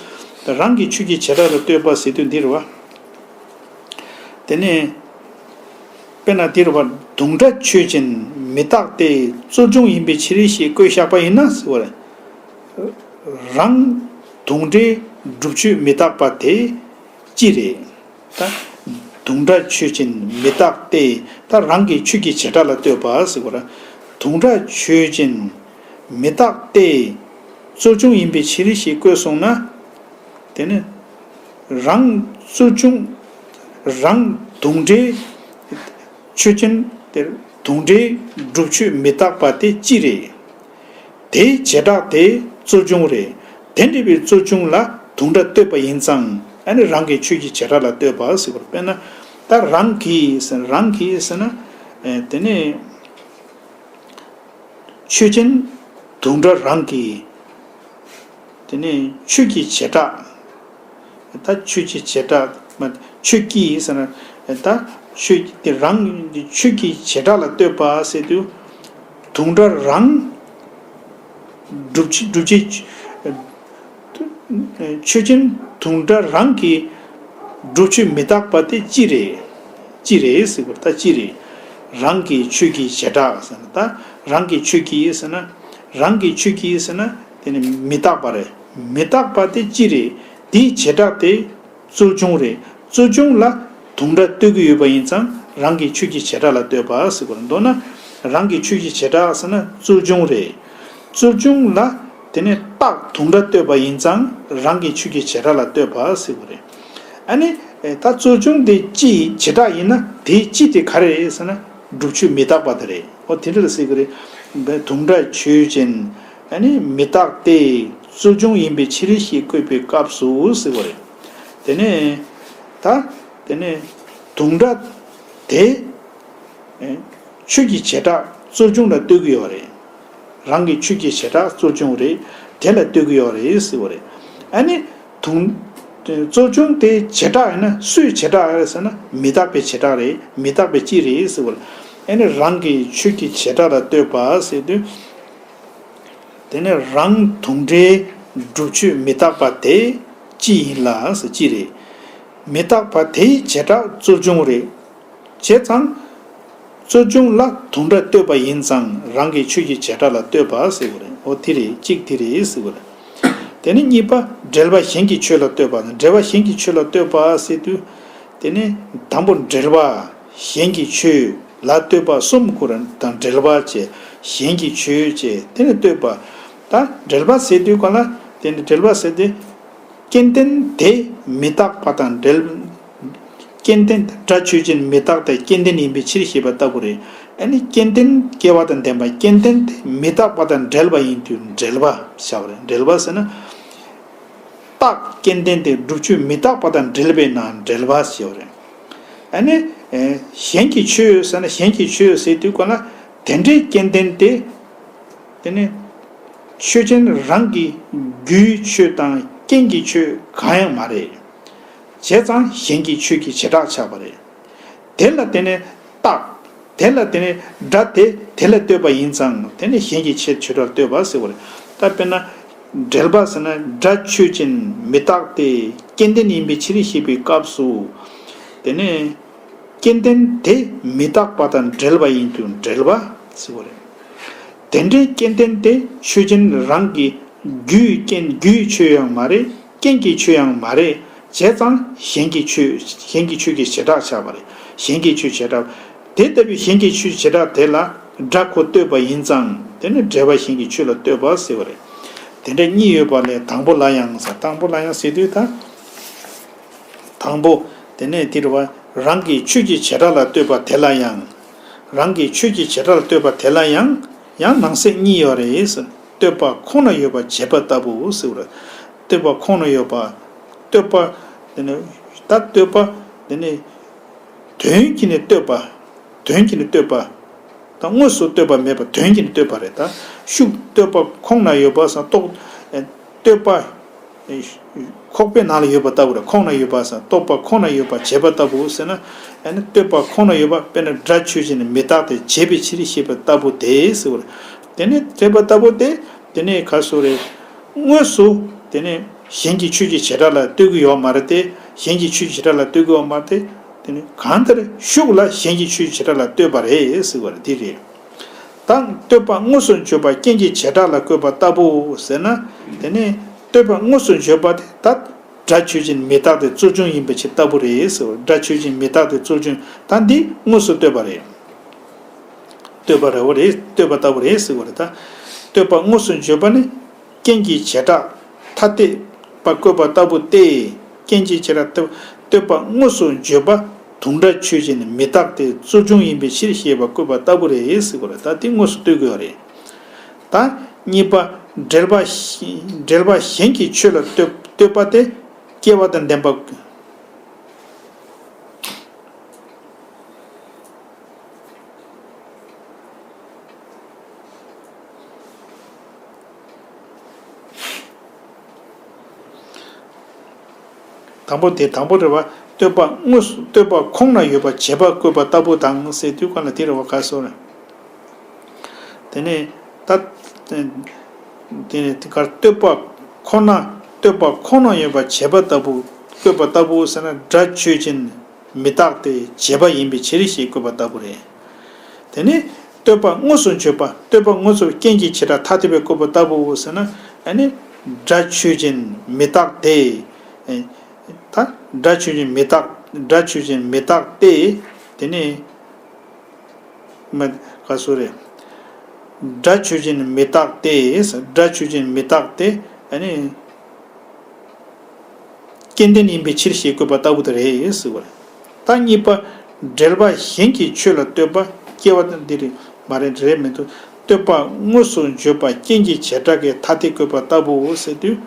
རང་གི་ཆོས་ཀྱི་བྱེ་བྲག་ལ་ལྟོས་པ་ཟེར་དུས་འདི་རེད་བ། དེ་ནས་དཔེར་ན་འདིར་བ། དུང་སྒྲ་ཆོས་ཅན་མི་རྟག་སྟེ་རྩོལ་བྱུང་ཡིན་པའི་ཕྱིར་ཞེས་བཀོད་བཞག་པ་ཡིན་ན་ཟེར་བ་རེད། རང་དུང་སྒྲའི་སྒྲུབ་ཆོས་མི་རྟག་པ་དེ་ཅི་རེད། ད་དུང་སྒྲ་ཆོས་ཅན་མི་རྟག་སྟེ། ད་རང་གི་ཆོས་ཀྱི་བྱེ་བྲག་ལ་ལྟོས་པ་ཟེར་བ་རེད། དུང་སྒྲ་ཆོས་ཅན་མི་རྟག་སྟེ་རྩོལ་བྱུང་ཡིན་པའི་ཕྱིར་ཞེས་བཀོད་སོང་ན། དེ་ནི་རང་རྩོལ་བྱུང་། རང་དུང་སྒྲའི་ཆོས་ཅན་དེར་དུང་སྒྲའི་སྒྲུབ་ཆོས་མི་རྟག་པ་དེ་ཅི་རེད། དེའི་བྱེ་བྲག་དེ་རྩོལ་བྱུང་རེད། དེ་འདྲ་བའི་རྩོལ་བྱུང་ལ་དུང་སྒྲ་ལྟོས་པ་ཡིན་ཙང་། ཨ་ནི་རང་གི་ཆོས་ཀྱི་བྱེ་བྲག་ལ་ལྟོས་པ་ཟེར་བར། དཔེར་ན། ད་རང་གིས་ཟེར། རང་གིས་ཟེར་ན། ཨེ་དེ་ནི། ཆོས་ཅན། དུང་སྒྲ་རང་གི། དེ་ནས་ཆོས་ཀྱི་བྱེ་བྲག་ད་ཆོས་ཀྱི་བྱེ་བྲག་མ། ཆོས་ཀྱིས་ཟེར་ན། ད་ཆོས་དེ་རང་ཆོས་ཀྱི་བྱེ་བྲག་ལ་ལྟོས་པ་ཟེར་དུས། དུང་སྒྲ་རང་། སྒྲུབ་བྱེད་སྒྲུབ་བྱེད། ཆོས་ཅན། དུང་སྒྲ་རང་གི་སྒྲུབ་ཆོས་མི་རྟག་པ་དེ་ཅི་རེད། ཅི་རེད་ཟེར་བ་ད་ཅི་རེད། རང་གི་ཆོས་ཀྱི་བྱེ་བྲག་ཟེར་ན། ད་རང་གི་ཆོས་ཀྱིས་ཟེར་ན། རང་གི་ཆོས་ཀྱིས་ཟེར་ན་དེ་ནི་མི་རྟག་པ་རེད། མི་རྟག་པ་དེ་ཅི་རེད། དེའི་བྱེ་བྲག་དེ་རྩོལ་བྱུང་རེད། རྩོལ་བྱུང་ལ་དུང་སྒྲ་ལྟོས་ཀྱི་ཡོད་པ་ཡིན་ཙང་། རང་གི་ཆོས་ཀྱི་བྱེ་བྲག་ལ་ལྟོས་པ་ཟེར་དགོས་རེད། མདོར་ན་རང་གི་ཆོས་ཀྱི་བྱེ་བྲག་ཟེར་ན་རྩོལ་བྱུང་རེད། རྩོལ་བྱུང་ལ་དེ་ནས་རྟགས་དུང་སྒྲ་ལྟོས་པ་ཡིན་ཙང་། རང་གི་ཆོས་ཀྱི་བྱེ་བྲག་ལ་ལྟོས་པ་ཟེར་དགོས་རེད། ཨ་ནི། ད་རྩོལ་བྱུང་དེ་སྤྱིའི་བྱེ་བྲག་ཡིན་ན། དེའི་སྤྱི་དེ་ག་རེ་རེད་ཟེར་ན། སྒྲུབ་ཆོས་མི་རྟག་པ་དེ་རེད། འོ་དེ་འདྲ་ལ་ཟེར་གྱི་རེད། དུང་སྒྲ་ཆོས་ཅན། ཨ་ནི་མི་རྟག་སྟེ། རྩོལ་བྱུང་ཡིན་པའི་ཕྱིར་ཞེས་བཀོད་པའི་སྐབས་སུ་ཟེར་བ་རེད། དེ་ནས། ད། དེ་ནས་དུང་སྒྲ་དེ། ཆོས་ཀྱི་བྱེ་བྲག་རྩོལ་བྱུང་ལ་ལྟོས་ཀྱི་ཡོད་རེད། རང་གི་ཆོས་ཀྱི་བྱེ་བྲག་རྩོལ་བྱུང་རེད། དེ་ལ་ལྟོས་ཀྱི་ཡོད་རེད་ཟེར་བ་རེད། ཨ་ནི། དུང་། རྩོལ་བྱུང་དེ་བྱེ་བྲག་ཡིན་ན་སུའི་བྱེ་བྲག་རེད་ཟེར་ན། མི་རྟག་པའི་བྱེ་བྲག་རེད། མི་རྟག་པའི་སྤྱི་རེད་ཟེར་བ་རེད། ཨ་ནི་རང་གི་ཆོས་ཀྱི་བྱེ་བྲག་ལ་ལྟོས་པ་ཟེར་དུས། དེ་ནི་རང་དུང་སྒྲའི་སྒྲུབ་ཆོས་མི་རྟག་པ་དེ་སྤྱི་ཡིན་ལ་ཟེར། སྤྱི་རེད། མི་རྟག་པ་དེའི་བྱེ་བྲག་རྩོལ་བྱུང་རེད། བྱས་ཙང་། རྩོལ་བྱུང་ལ་དུང་སྒྲ་ལྟོས་པ་ཡིན་ཙང་། རང་གི་ཆོས་ཀྱི་བྱེ་བྲག་ལ་ལྟོས་པ་ཟེར་དགོས་རེད། འོ་དེ་རེད། གཅིག་དེ་རེད་ཟེར་དགོས་རེད། དེ་ནས་གཉིས་པ། འབྲེལ་པ་གཞན་གྱི་ཆོས་ལ་ལྟོས་པ་དང་། འབྲེལ་པ་གཞན་གྱི་ཆོས་ལ་ལྟོས་པ་ཟེར་དུས། དེ་ནས་དང་པོ་འབྲེལ་པ་གཞན་གྱི་ཆོས་ལ་ལྟོས་པ་གསུམ་དགོས་རེད། དང་འབྲེལ་པ་བྱས། གཞན་གྱི་ཆོས་བྱས། དེ་ནས་ལྟོས་པ། ད་འབྲེལ་པ་ཟེར་དུས་གང་ལ། དེ་ནས་འབྲེལ་པ་ཟེར་དུས། རྐྱེན་དོན་དེ་མི་རྟག་པ་དང་འབྲེལ། སྐྱེ་ལྡན་སྒྲ་ཆོས་ཅན། མི་རྟག་སྟེ་སྐྱེ་ལྡན་ཡིན་པའི་ཕྱིར་ཞེས་པ་ལྟ་བུ་རེད། ཨ་ནི་སྐྱེ་ལྡན་སྐྱེ་བ་དང་ལྡན་པ། སྐྱེ་ལྡན་དེ་མི་རྟག་པ་དང་བྲལ་བ་ཡིན་དུས་འབྲེལ་པ་བྱ་བ་རེད། འབྲེལ་པ་ཟེར་ན། རྟག་སྐྱེ་ལྡན་དེ་སྒྲུབ་ཆོས་མི་རྟག་པ་དང་བྲལ་བས་ན་འབྲེལ་པ་ཞེས་པ་རེད། ཨ་ནི། ཨེ། གཞན་གྱི་ཆོས་ཟེར་ན། གཞན་གྱི་ཆོས་ཟེར་དུས་ག་ལ། དེ་འདྲའི་སྐྱེ་ལྡན་དེ། དེ་ནི། ཆོས་ཅན་རང་གི་རྒྱུའི་ཆོས་དང་རྐྱེན་གྱི་ཆོས་གང་ཡང་མ་རེད། བྱས་ཙང་གཞན་གྱི་ཆོས་ཀྱི་བྱེ་བྲག་ཆགས་པ་རེད། དེ་ལ་དེ་ནི་རྟག་དེ་ལ་དེ་ནི་སྒྲ་དེ་དེ་ལ་ལྟོས་པ་ཡིན་ཙང་། དེ་ནི་གཞན་གྱི་ཆོས་བྱེ་བྲག་ལ་ལྟོས་པ་ཟེར་བ་རེད། ད་དཔེར་ན། འབྲེལ་པ་ཟེར་ན། སྒྲ་ཆོས་ཅན་མི་རྟག་སྟེ་སྐྱེ་ལྡན་ཡིན་པའི་ཕྱིར་ཞེས་པའི་སྐབས་སུ། དེ་ནི། སྐྱེ་ལྡན་དེ་མི་རྟག་པ་དང་བྲལ་བ་ཡིན་དུས་འབྲེལ་པ་ཟེར་བ་རེད། དེ་འདྲའི་སྐྱེ་ལྡན་དེ་ཆོས་ཅན་རང་གི་རྒྱུའི་རྐྱེན། རྒྱུའི་ཆོས་ཡང་མ་རེད། རྐྱེན་གྱི་ཆོས་ཡང་མ་རེད། བྱས་ཙང་གཞན་གྱི་ཆོས། གཞན་གྱི་ཆོས་ཀྱི་བྱེ་བྲག་ཆགས་པ་རེད། གཞན་གྱི་ཆོས་བྱེ་བྲག་དེ་ལྟ་བུའི་གཞན་གྱི་ཆོས་བྱེ་བྲག་དེ་ལ་སྒྲ་ཁོ་ལྟོས་པ་ཡིན་ཙང་། དེ་ནི་འབྲེལ་པ་གཞན་གྱི་ཆོས་ལ་ལྟོས་པ་ཟེར་བ་རེད། དེ་འདྲ་གཉིས་ཡོད་པ་ལས་དང་པོ་ལ་ཡང་ཟེར། དང་པོ་ལ་ཡང་ཟེར་དུས་ད། དང་པོ། དེ་ནས་དེ་རེད་བ། རང་གི་ཆོས་ཀྱི་བྱེ་བྲག་ལ་ལྟོས་པ་དེ་ལ་ཡང་། རང་གི་ཆོས་ཀྱི་བྱེ་བྲག་ལ་ལྟོས་པ་དེ་ལ་ཡང་། ཡང་ནང་གསེས་གཉིས་ཡོད་རེད་ཟེར། ལྟོས་པ་ཁོང་ན་ཡོད་པ་བྱས་པ་ལྟ་བུ་ཟེར་བ་རེད། ལྟོས་པ་ཁོང་ན་ཡོད་པ། ལྟོས་པ། དེ་ནས། ད་ལྟོས་པ། དེ་ནས། དོན་གྱིས་ནི་ལྟོས་པ། དོན་གྱིས་ནི་ལྟོས་པ། ད་དངོས་སུ་ལྟོས་པ་མེད་པ་དོན་གྱིས་ནི་ལྟོས་པ་རེད། ད་ཤུགས་ལྟོས་པ་ཁོང་ན་ཡོད་པ་སང་རྟོག་ལྟོས་པ། ཁོག་པའི་ནང་ལ་ཡོད་པ་ལྟ་བུ་རེད། ཁོང་ན་ཡོད་པ་སང་རྟོག་པ་ཁོང་ན་ཡོད་པ་བྱས་པ་ལྟ་བུ་ཟེར་ན། ཨ་ནི་ལྟོས་པ་ཁོང་ན་ཡོད་པ། དཔེར་ན་སྒྲ་ཆོས་ཅན་མི་རྟག་སྟེ་བྱས་པའི་ཕྱིར་ཞེས་པ་ལྟ་བུ་དེ་ཟེར་བ་རེད། དེ་ནི་བྱས་པ་ལྟ་བུ་དེ། དེ་ནི་ག་སུ་རེད། དངོས་སུ། དེ་ནི་གཞན་གྱི་ཆོས་ཀྱི་བྱེ་བྲག་ལ་ལྟོས་ཀྱི་ཡོད་མ་རེད་དེ། གཞན་གྱི་ཆོས་ཀྱི་བྱེ་བྲག་ལ་ལྟོས་ཀྱི་ཡོད་མ་རེད་དེ། དེ་ནི་གང་ལྟར་ཤུགས་ལ་གཞན་གྱི་ཆོས་ཀྱི་བྱེ་བྲག་ལ་ལྟོས་པ་རེད་ཟེར་བ་རེད། དེ་རེད། ད་ལྟོས་པ་དངོས་སུ་བརྗོད་པ་རྐྱེན་གྱི་བྱེ་བྲག་ལ་བཀོད་པ་ལྟ་བུ་ཟེར་ན། དེ་ནི་ལྟོས་པ་དངོས་སུ་བརྗོད་པ་དེ་ད་སྒྲ་ཆོས་ཅན་མི་རྟག་སྟེ་རྩོལ་བྱུང་ཡིན་པའི་ཕྱིར་ལྟ་བུ་རེད་ཟེར་བ། སྒྲ་ཆོས་ཅན་མི་རྟག་སྟེ་རྩོལ་བྱུང་། ད་འདི་དངོས་སུ་ལྟོས་པ་རེད། ལྟོས་པ་རེད་བ་རེད། ལྟོས་པ་ལྟ་བུ་རེད་ཟེར་བ་རེད་ད། ལྟོས་པ་དངོས་སུ་བརྗོད་པ་ནི། རྐྱེན་གྱི་བྱེ་བྲག་ཐ་དད་པ་བཀོད་པ་ལྟ་བུ་སྟེ། རྐྱེན་གྱི་བྱེ་བྲག་ལྟོས། ལྟོས་པ་དངོས་སུ་བརྗོད་པ་དུང་སྒྲ་ཆོས་ཅན་མི་རྟག་སྟེ་རྩོལ་བྱུང་ཡིན་པའི་ཕྱིར་ཞེས་པ་བཀོད་པ་ལྟ་བུ་རེད་ཟེར་བ་རེད། ད་དེ་དངོས་སུ་ལྟོས་དགོས་པ་རེད། ད་གཉིས་པ། འབྲེལ་པ་གཞན། འབྲེལ་པ་གཞན་གྱི་ཆོས་ལ་ལྟོས། ལྟོས་པ་སྟེ། སྐྱེ་བ་དང་ལྡན་པ། དང་པོ་དེ་དང་པོ་རེད་བ། ལྟོས་པ་དངོས་སུ། ལྟོས་པ་ཁོང་ན་ཡོད་པ་བྱས་པ་བཀོད་པ་ལྟ་བུ་དང་ཟེར་དུས་ག་ལ་དེ་རེད་བ། ག་སོ་རེད། དེ་ནས་ད། དེ་ནས་དེ་གར་ལྟོས་པ་ཁོ་ན། ལྟོས་པ་ཁོང་ན་ཡོད་པ་བྱས་པ་ལྟ་བུ། བཀོད་པ་ལྟ་བུ་ཟེར་ན་སྒྲ་ཆོས་ཅན། མི་རྟག་སྟེ་བྱས་པ་ཡིན་པའི་ཕྱིར་ཞེས་བཀོད་པ་ལྟ་བུ་རེད། དེ་ནི་ལྟོས་པ་དངོས་སུ་བརྗོད་པ། ལྟོས་པ་དངོས་སུ་རྐྱེན་གྱི་བྱེ་བྲག་ཐ་དད་པས་བཀོད་པ་ལྟ་བུའོ་ཟེར་ན། ཨ་ནི་སྒྲ་ཆོས་ཅན་མི་རྟག་སྟེ། ད་སྒྲ་ཆོས་ཅན་མི་རྟག་སྒྲ་ཆོས་ཅན་མི་རྟག་སྟེ། དེ་ནི་མ། ག་སོ་རེད། སྒྲ་ཆོས་ཅན་མི་རྟག་སྟེ། སྒྲ་ཆོས་ཅན་མི་རྟག་སྟེ། ཨ་ནི། སྐྱེ་ལྡན་ཡིན་པའི་ཕྱིར་ཞེས་བཀོད་པ་ལྟ་བུ་དེ་རེད་ཟེར་བ་རེད། ད་གཉིས་པ། འབྲེལ་པ་གཞན་གྱི་ཆོས་ལ་ལྟོས་པ། སྐྱེ་བ་དང་། འདི་རེད་མ་རེད། རེད་མི་འདུག་ལྟོས་པ་དངོས་སུ་བརྗོད་པ་རྐྱེན་གྱི་བྱེ་བྲག་གི་ཐ་དད་བཀོད་པ་ལྟ་བུའོ་ཟེར་དུས།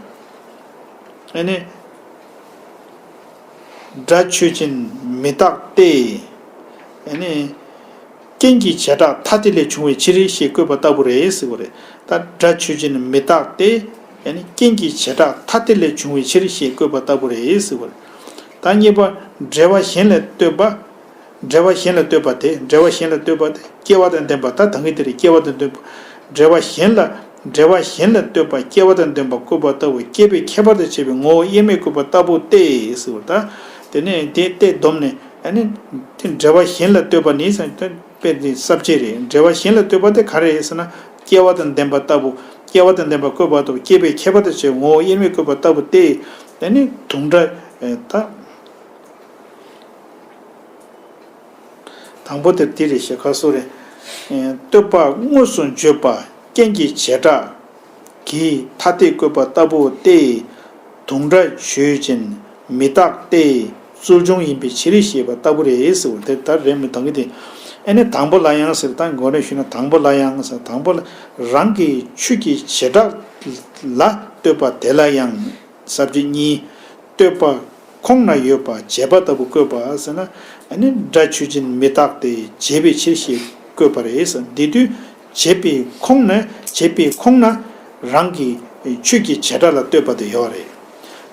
ཨ་ནི། སྒྲ་ཆོས་ཅན་མི་རྟག་སྟེ། ཨ་ནི། རྐྱེན་གྱི་བྱེ་བྲག་ཐ་དད་ལས་བྱུང་བའི་ཕྱིར་ཞེས་བཀོད་པ་ལྟ་བུ་རེད་ཟེར་བ་རེད། ད་སྒྲ་ཆོས་ཅན་མི་རྟག་སྟེ། ཨ་ནི་རྐྱེན་གྱི་བྱེ་བྲག་ཐ་དད་ལས་བྱུང་བའི་ཕྱིར་ཞེས་བཀོད་པ་ལྟ་བུ་རེད་ཟེར་བ་རེད། ད་གཉིས་པ། འབྲེལ་བ་གཞན་ལ་ལྟོས་པ། འབྲེལ་བ་གཞན་ལ་ལྟོས་པ་དེ། འབྲེལ་བ་གཞན་ལ་ལྟོས་པ་དེ་སྐྱེ་བ་དང་ལྡན་པ། ད་ད་གིན་དེ་རེད། སྐྱེ་བ་དང་ལྡན་པ། འབྲེལ་བ་གཞན་ལ། འབྲེལ་བ་གཞན་ལ་ལྟོས་པ་སྐྱེ་བ་དང་ལྡན་པ་བཀོད་པ་ལྟ་བུ། སྐྱེས་པའི་ཁྱད་པར་དུ་བྱས་པའི་ངོ་བོ་དབྱེར་མེད་བཀོད་པ་ལྟ་བུ་སྟེ་ཟེར་བ་ད། དེ་ནས་དེ་སྟེ་བསྡོམས་ནས། ཨ་ནི། དེ་འབྲེལ་བ་གཞན་ལ་ལྟོས་པ་ནི་ཟེར་དེ། དཔེ་དེ་ས་བཅད་རེད། འབྲེལ་བ་གཞན་ལ་ལྟོས་པ་དེ་ག་རེ་རེད་ཟེར་ན། སྐྱེ་བ་དང་ལྡན་པ་ལྟ་བུ། སྐྱེ་བ་དང་ལྡན་པ་བཀོད་པ་ལྟ་བུ། སྐྱེས་པའི་ཁྱད་པར་དུ་བྱས་ངོ་བོ་དབྱེར་མེད་བཀོད་པ་ལྟ་བུ་སྟེ། དེ་ནི་དུང་སྒྲ་ད། དང་པོ་དེ་འདི་རེད་ཤག་ག་སོ་རེད། ལྟོས་པ་དངོས་སུ་བརྗོད་པ་རྐྱེན་གྱི་བྱེ་བྲག་གི་ཐ་དད་བཀོད་པ་ལྟ་བུ་སྟེ། དུང་སྒྲ་ཆོས་ཅན་མི་རྟག་སྟེ། རྩོལ་བྱུང་ཡིན་པའི་ཕྱིར་ཞེས་པ་ལྟ་བུ་རེད་ཟེར་བ་དེ་ལྟར་རེད་མི་དང་གི་དེ། ཨ་ནི་དང་པོ་ལ་ཡང་ཟེར་ད་མགོ་ནས་ཞུས་ན་དང་པོ་ལ་ཡང་ཟེར་དང་པོ་ལ་རང་གི་ཆོས་ཀྱི་བྱེ་བྲག་ལ་ལྟོས་པ་དེ་ལ་ཡང་ས་བཅད་གཉིས། ལྟོས་པ་ཁོང་ན་ཡོད་པ་བྱས་པ་ལྟ་བུ་བཀོད་པ་ཟེར་ན། ཨ་ནི་སྒྲ་ཆོས་ཅན་མི་རྟག་སྟེ་བྱས་པའི་ཕྱིར་ཞེས་བཀོད་པ་རེད་ཟེར། འདི་དུས་བྱས་པའི་ཁོང་ན་བྱས་པའི་ཁོང་ན་རང་གི་ཆོས་ཀྱི་བྱེ་བྲག་ལ་ལྟོས་པ་དེ་ཡོད་རེད།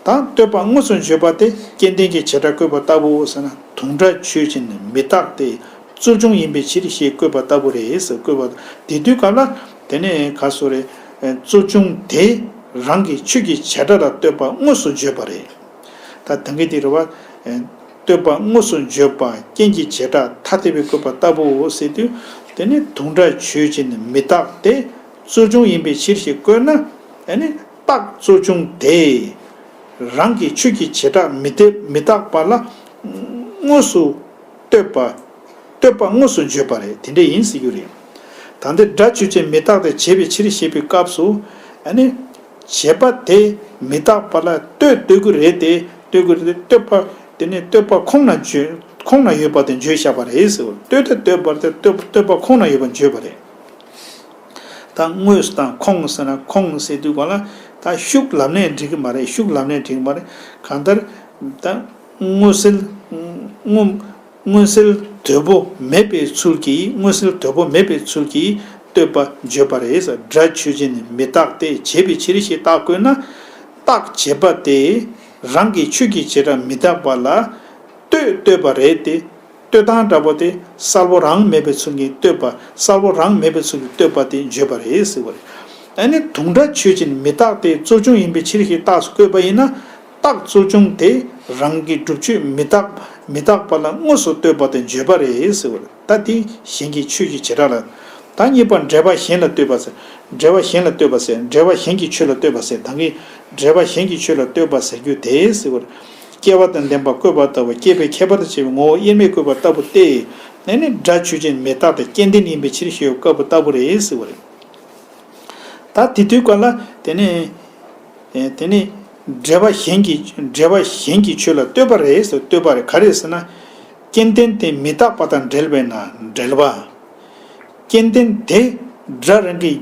དང་ལྟོས་པ་དངོས་སུ་བརྗོད་པ་དེ་སྐྱེ་ལྡན་གྱི་བྱེ་བྲག་བཀོད་པ་ལྟ་བུའོ་ཟེར་ན། དུང་སྒྲ་ཆོས་ཅན་མི་རྟག་སྟེ་རྩོལ་བྱུང་ཡིན་པའི་ཕྱིར་ཞེས་བཀོད་པ་ལྟ་བུ་རེད་ཟེར། བཀོད་པ་དེ་དུས་སྐབས་ལ་དེ་ནས་ག་སོ་རེད། རྩོལ་བྱུང་དེ་རང་གི་ཆོས་ཀྱི་བྱེ་བྲག་ལ་ལྟོས་པ་དངོས་སུ་བརྗོད་པ་རེད། ད་དེང་གི་དེ་རེད་བ། ལྟོས་པ་དངོས་སུ་བརྗོད་པ་རྐྱེན་གྱི་བྱེ་བྲག་ཐ་དད་པའི་བཀོད་པ་ལྟ་བུའོ་ཟེར་དུས། དེ་ནི་དུང་སྒྲ་ཆོས་ཅན་མི་རྟག་སྟེ་རྩོལ་བྱུང་ཡིན་པའི་ཕྱིར་ཞེས་བཀོད་ན། ཨ་ནི་རྟགས་རྩོལ་བྱུང་དེ་རང་གི་ཆོས་ཀྱི་བྱེ་བྲག་མི་དེ་མི་རྟག་པ་ལ་དངོས་སུ་ལྟོས་པ། ལྟོས་པ་དངོས་སུ་བརྗོད་པ་རེད། དེ་འདྲ་ཡིན་ཟེར་རྒྱུ་རེད། ད་ལྟའི་སྒྲ་ཆོས་ཅན་མི་རྟག་སྟེ་བྱས་པའི་ཕྱིར་ཞེས་པའི་སྐབས་སུ། ཨ་ནི་བྱས་པ་དེ་མི་རྟག་པ་ལ་ལྟོས་ལྟོས་ཀྱི་རེད་དེ། ལྟོས་ཀྱི་རེད་དེ་ལྟོས་པ་དེ་ནི་ལྟོས་པ་ཁོང་ན་བརྗོད་ཁོང་ན་ཡོད་པ་དེ་བརྗོད་བཞག་པ་རེད་ཟེར། ལྟོས་དེ་ལྟོས་པ་དེ་ལྟོས་ལྟོས་པ་ཁོང་ན་ཡོད་པ་བརྗོད་པ་རེད། ད་དངོས་སུ་དང་ཁོང་ཟེར་ན་ཁོང་ཟེར་དུས་ག་ལ་ད་ཤུགས་ལབ་ནས་འགྲིག་གི་མ་རེད། ཤུགས་ལབ་ནས་འགྲིག་གི་མ་རེད། གང་ལྟར་ད་མངོན་གསལ་མངོན་མངོན་གསལ་དོད་པོ་མེད་པའི་ཚུལ་གྱིས། མངོན་གསལ་དོད་པོ་མེད་པའི་ཚུལ་གྱིས་ལྟོས་པ་བརྗོད་པ་རེད། སྒྲ་ཆོས་ཅན་མི་རྟག་སྟེ་བྱས་པའི་ཕྱིར་ཞེས་རྟགས་བཀོད་ན། རྟགས་བྱས་པ་དེ་རང་གི་ཆོས་ཀྱི་བྱེ་བྲག་མི་རྟག་པ་ལ་ལྟོས་ལྟོས་པ་རེད་དེ། ལྟོས་སྟངས་འདྲ་པོ་དེ་གསལ་པོ་རང་མེད་པའི་ཚུལ་གྱིས་ལྟོས་པ། གསལ་པོ་རང་མེད་པའི་ཚུལ་གྱིས་ལྟོས་པ་དེ་བརྗོད་པ་རེད་ཟེར་བ་རེད། ཨ་ནི་དུང་སྒྲ་ཆོས་ཅན་མི་རྟག་སྟེ་རྩོལ་བྱུང་ཡིན་པའི་ཕྱིར་ཞེས་རྟགས་སུ་བཀོད་པ་ཡིན་ན། རྟགས་རྩོལ་བྱུང་དེ་རང་གི་སྒྲུབ་ཆོས་མི་རྟག་མི་རྟག་པ་ལ་དངོས་སུ་ལྟོས་པ་དེ་བརྗོད་པ་རེད་ཟེར་བ་རེད། ད་དེ་གཞན་གྱི་ཆོས་ཀྱི་བྱེ་བྲག་ལ། ད་གཉིས་པ་འབྲེལ་པ་གཞན་ལ་ལྟོས་པ་ཟེར། འབྲེལ་པ་གཞན་ལ་ལྟོས་པ་ཟེར། འབྲེལ་པ་གཞན་གྱི་ཆོས་ལ་ལྟོས་པ་ཟེར། ད་གིན་འབྲེལ་པ་གཞན་གྱི་ཆོས་ལ་ལྟོས་པ་ཟེར་རྒྱུ་དེ་ཟེར་བ་རེད། སྐྱེ་བ་དང་ལྡན་པ་བཀོད་པ་ལྟ་བུ། སྐྱེས་པའི་ཁྱད་པར་དུ་བྱས་པའི་ངོ་བོ་དབྱེར་མེད་བཀོད་པ་ལྟ་བུ་སྟེ། ཨ་ནི་སྒྲ་ཆོས་ཅན་མི་རྟག་སྟེ་སྐྱེ་ལྡན་ཡིན་པའི་ཕྱིར་ཞེས་བཀོད་པ་ལྟ་བུ་རེད་ཟེར་བ་རེད། ད་དེ་དུས་ག་ལ་དེ་ནི། ཨེ་དེ་ནི་འབྲེལ་པ་གཞན་གྱི་འབྲེལ་པ་གཞན་གྱི་ཆོས་ལ་ལྟོས་པ་རེད་ཟེར། ལྟོས་པ་རེད། ག་རེ་ཟེར་ན། སྐྱེ་ལྡན་དེ་མི་རྟག་པ་དང་འབྲེལ་བས་ན་འབྲེལ་པ། སྐྱེ་ལྡན་དེ་སྒྲ་རང་གི་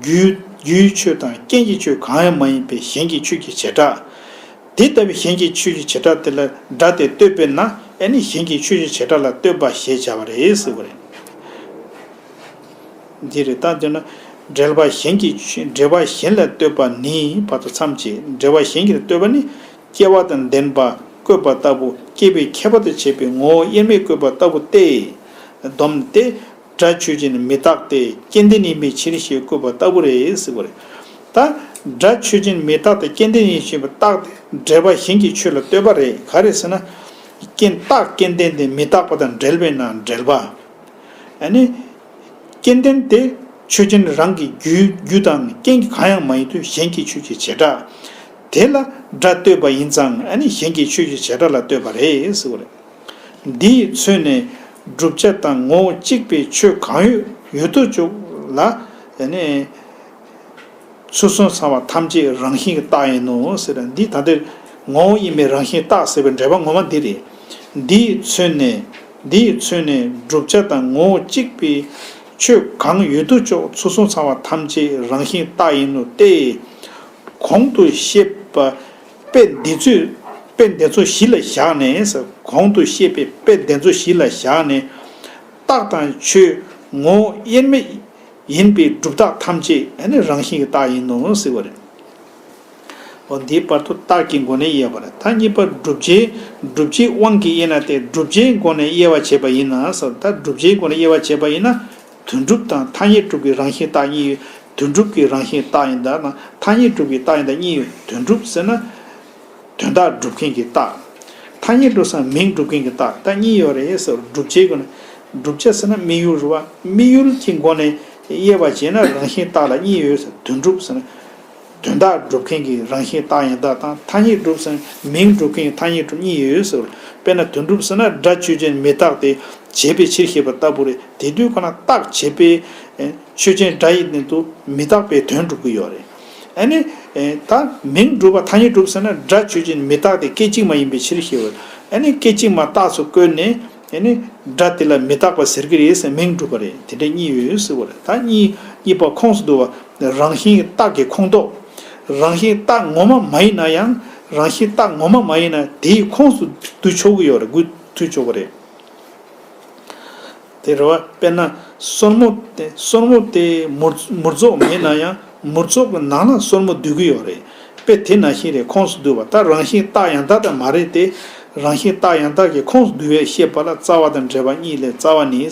རྒྱུའི་རྒྱུའི་ཆོས་དང་རྐྱེན་གྱི་ཆོས་གང་ཡང་མ་ཡིན་པའི་གཞན་གྱི་ཆོས་ཀྱི་བྱེ་བྲག། དེ་ལྟ་བུའི་གཞན་གྱི་ཆོས་ཀྱི་བྱེ་བྲག་དེ་ལ་སྒྲ་དེ་ལྟོས་པས་ན། ཨ་ནི་གཞན་གྱི་ཆོས་ཀྱི་བྱེ་བྲག་ལ་ལྟོས་པ་ཞེས་བྱ་བ་རེད་ཟེར་བ་རེད། འདི་རེད། ད་དེ་ན་འབྲེལ་པ་གཞན་གྱི་ཆོས་འབྲེལ་པ་གཞན་ལ་ལྟོས་པ་ནི་བར་དུ་མཚམས་བཅད། འབྲེལ་པ་གཞན་གྱི་ལ་ལྟོས་པ་ནི། སྐྱེ་བ་དང་ལྡན་པ་བཀོད་པ་ལྟ་བུ། སྐྱེས་པའི་ཁྱད་པར་དུ་བྱས་པའི་ངོ་བོ་དབྱེར་མེད་བཀོད་པ་ལྟ་བུ་སྟེ། སྡོམ་སྟེ། སྒྲ་ཆོས་ཅན་མི་རྟག་སྟེ་སྐྱེ་ལྡན་ཡིན་པའི་ཕྱིར་ཞེས་བཀོད་པ་ལྟ་བུ་རེད་ཟེར་བ་རེད། ད་སྒྲ་ཆོས་ཅན་མི་རྟག་སྟེ་སྐྱེ་ལྡན་ཡིན་ཞེས་པ་རྟགས་དེ་འབྲེལ་པ་གཞན་གྱི་ཆོས་ལ་ལྟོས་པ་རེད། ག་རེ་ཟེར་ན། རྐྱེན་རྟགས་སྐྱེ་ལྡན་དེ་མི་རྟག་པ་དང་འབྲེལ་བས་ན་འབྲེལ་པ། ཨ་ནི། སྐྱེ་ལྡན་དེ་ཆོས་ཅན་རང་གི་རྒྱུ་རྒྱུ་དང་རྐྱེན་གྱི་གང་ཡང་མ་ཡིན་དུས་གཞན་གྱི་ཆོས་ཀྱི་བྱེ་བྲག་དེ་ལ་སྒྲ་ལྟོས་པ་ཡིན་ཙང་། ཨ་ནི་གཞན་གྱི་ཆོས་ཀྱི་བྱེ་བྲག་ལ་ལྟོས་པ་རེད་ཟེར་བ་རེད། འདིས་མཚོན་ནས་བསྒྲུབ་བྱ་དང་ངོ་བོ་གཅིག་པའི་ཆོས་གང་ཡོད་ཡོད་དོ་ཅོག་ལ། ཨ་ནི། ཚུལ་གསུམ་ཚང་བ་ཐམས་ཅད་རང་བཞིན་གྱི་རྟགས་ཡིན་ནོ་ཟེར། འདི་ད་ལྟའི་ངོ་བོ་ཡིན་པའི་རང་བཞིན་རྟགས་ཟེར་བའི་འགྲེལ་པ་ངོ་མ་འདི་རེད། འདིས་མཚོན་ནས་འདིས་མཚོན་ནས་བསྒྲུབ་བྱ་དང་ངོ་བོ་གཅིག་པའི་ཆོས་གང་ཡོད་དོ་ཅོག་ཚུལ་གསུམ་ཚང་བ་ཐམས་ཅད་རང་བཞིན་རྟགས་ཡིན་ནོ་སྟེ། གོང་དུ་བཤད་པ་དཔེ་འདི་ཚོས་དཔེ་འདི་ཚོ་གཞི་ལ་བཞག་ནས་ཟེར། གོང་དུ་བཤད་པའི་དཔེ་འདི་ཚོ་གཞི་ལ་བཞག་ནས། རྟགས་དང་ཆོས་ངོ་བོ་དབྱེར་མེད་ཡིན་པའི་སྒྲུབ་རྟགས་ཐམས་ཅད་ཨ་ནི་རང་བཞིན་གྱི་རྟགས་ཡིན་ནོ་ཟེར་བ་རེད། འོ་འདིའི་བར་དུ་རྟགས་ཀྱི་སྒོ་ནས་དབྱེ་བ་རེད། ད་གཉིས་པ་བསྒྲུབ་བྱའི་བསྒྲུབ་བྱའི་དབང་གིས་དབྱེ་ན་སྟེ། བསྒྲུབ་བྱའི་སྒོ་ནས་དབྱེ་བ་བྱས་པ་ཡིན་ན་ཟེར། ད་བསྒྲུབ་བྱའི་སྒོ་ནས་དབྱེ་བ་བྱས་པ་ཡིན་ན། དོན་སྒྲུབ་དང་ཐ་སྙད་སྒྲུབ་ཀྱི་རང་བཞིན་རྟགས་གཉིས་ཡོད། དོན་སྒྲུབ་ཀྱི་རང་བཞིན་རྟགས་ཡིན་ད་དང་ཐ་སྙད་སྒྲུབ་ཀྱི་རྟགས་ཡིན་ད་གཉིས་ཡོད། དོན་སྒྲུབ་ཟེར་ན། དོན་དག་སྒྲུབ་མཁན་གྱི་རྟགས། ཐ་སྙད་སྒྲུབ་ས་མིང་སྒྲུབ་མཁན་གྱི་རྟགས། ད་གཉིས་ཡོད་རེད་ཟེར། བསྒྲུབ་བྱའི་སྒོ་ནས། བསྒྲུབ་བྱ་ཟེར་ན་དམིགས་ཡུལ་རེད་བ། དམིགས་ཡུལ་གྱི་སྒོ་ནས་དབྱེ་བ་བྱས་ན་རང་བཞིན་རྟགས་ལ་གཉིས་ཡོད་ཟེར། དོན་སྒྲུབ་ཟེར་ན་དོན་དག་སྒྲུབ་མཁན་གྱི་རང་བཞིན་རྟགས་ཡང་དག་དང་། ཐ་སྙད་སྒྲུབ་ཟེར་ན་མིང་སྒྲུབ་མཁན་གྱི་ཐ་སྙད་སྒྲུབ་གཉིས་ཡོད་ཟེར། དཔེར་ན་དོན་སྒྲུབ་ཟེར་ན་སྒྲ་ཆོས་ཅན་མི་རྟག་སྟེ་བྱས་པའི་ཕྱིར་ཞེས་པ་ལྟ་བུ་རེད། དེ་དུས་ཁོ་ན་རྟགས་བྱས་པའི་ཆོས་ཅན་སྒྲ་ཡི་སྟེང་དུ་མི་རྟག་པའི་དོན་སྒྲུབ་ཀྱི་ཡོད་རེད། ཨ་ནི། ད་མིང་སྒྲུབ་པ་ཐ་སྙད་སྒྲུབ་ཟེར་ན་སྒྲ་ཆོས་ཅན་མི་རྟག་སྟེ་སྐད་ཅིག་མ་ཡིན་པའི་ཕྱིར་ཞེས་པ། ཨ་ནི་སྐད་ཅིག་མ་རྟགས་སུ་བཀོད་ནས་ཨ་ནི་སྒྲ་དེ་ལ་མི་རྟག་པ་ཟེར་གྱི་རེད་ཟེར་མིང་གྲུབ་པ་རེད། དེ་འདྲ་གཉིས་ཡོད་ཟེར་བ་རེད། ད་གཉིས་གཉིས་པ་ཁོངས་སུ་འདུ་བ་རང་བཞིན་གྱི་རྟགས་ཀྱི་ཁོངས་གཏོགས། རང་བཞིན་རྟགས་ངོ་མ་མ་ཡིན་ན་ཡང་རང་བཞིན་རྟགས་ངོ་མ་མ་ཡིན་ན་དེའི་ཁོངས་སུ་འདུ་ཆོག་གི་ཡོད་རེད། འགོད་ཐུབ་ཆོག་གི་རེད། དེ་རེད་བ། དཔེར་ན་སོར་མོ་དེ་སོར་མོ་དེ་མུར་མུར་རྫོགས་མེད་ན་ཡང་མུར་རྫོགས་ཀྱི་ནང་ལ་སོར་མོ་འདུས་ཀྱི་ཡོད་རེད། དཔེ་དེ་ནང་བཞིན་རེད། ཁོངས་སུ་འདུས་པ་ད་རང་བཞིན་རྟགས་ཡང་དག་དང་མ་རེད་དེ། རང་བཞིན་རྟགས་ཡང་དག་གི་ཁོངས་སུ་འདུས་པའི་ཤེས་པ་ལ་རྩ་བ་དང་འབྲེལ་བ་གཉིས་ལས་རྩ་བ་ནི།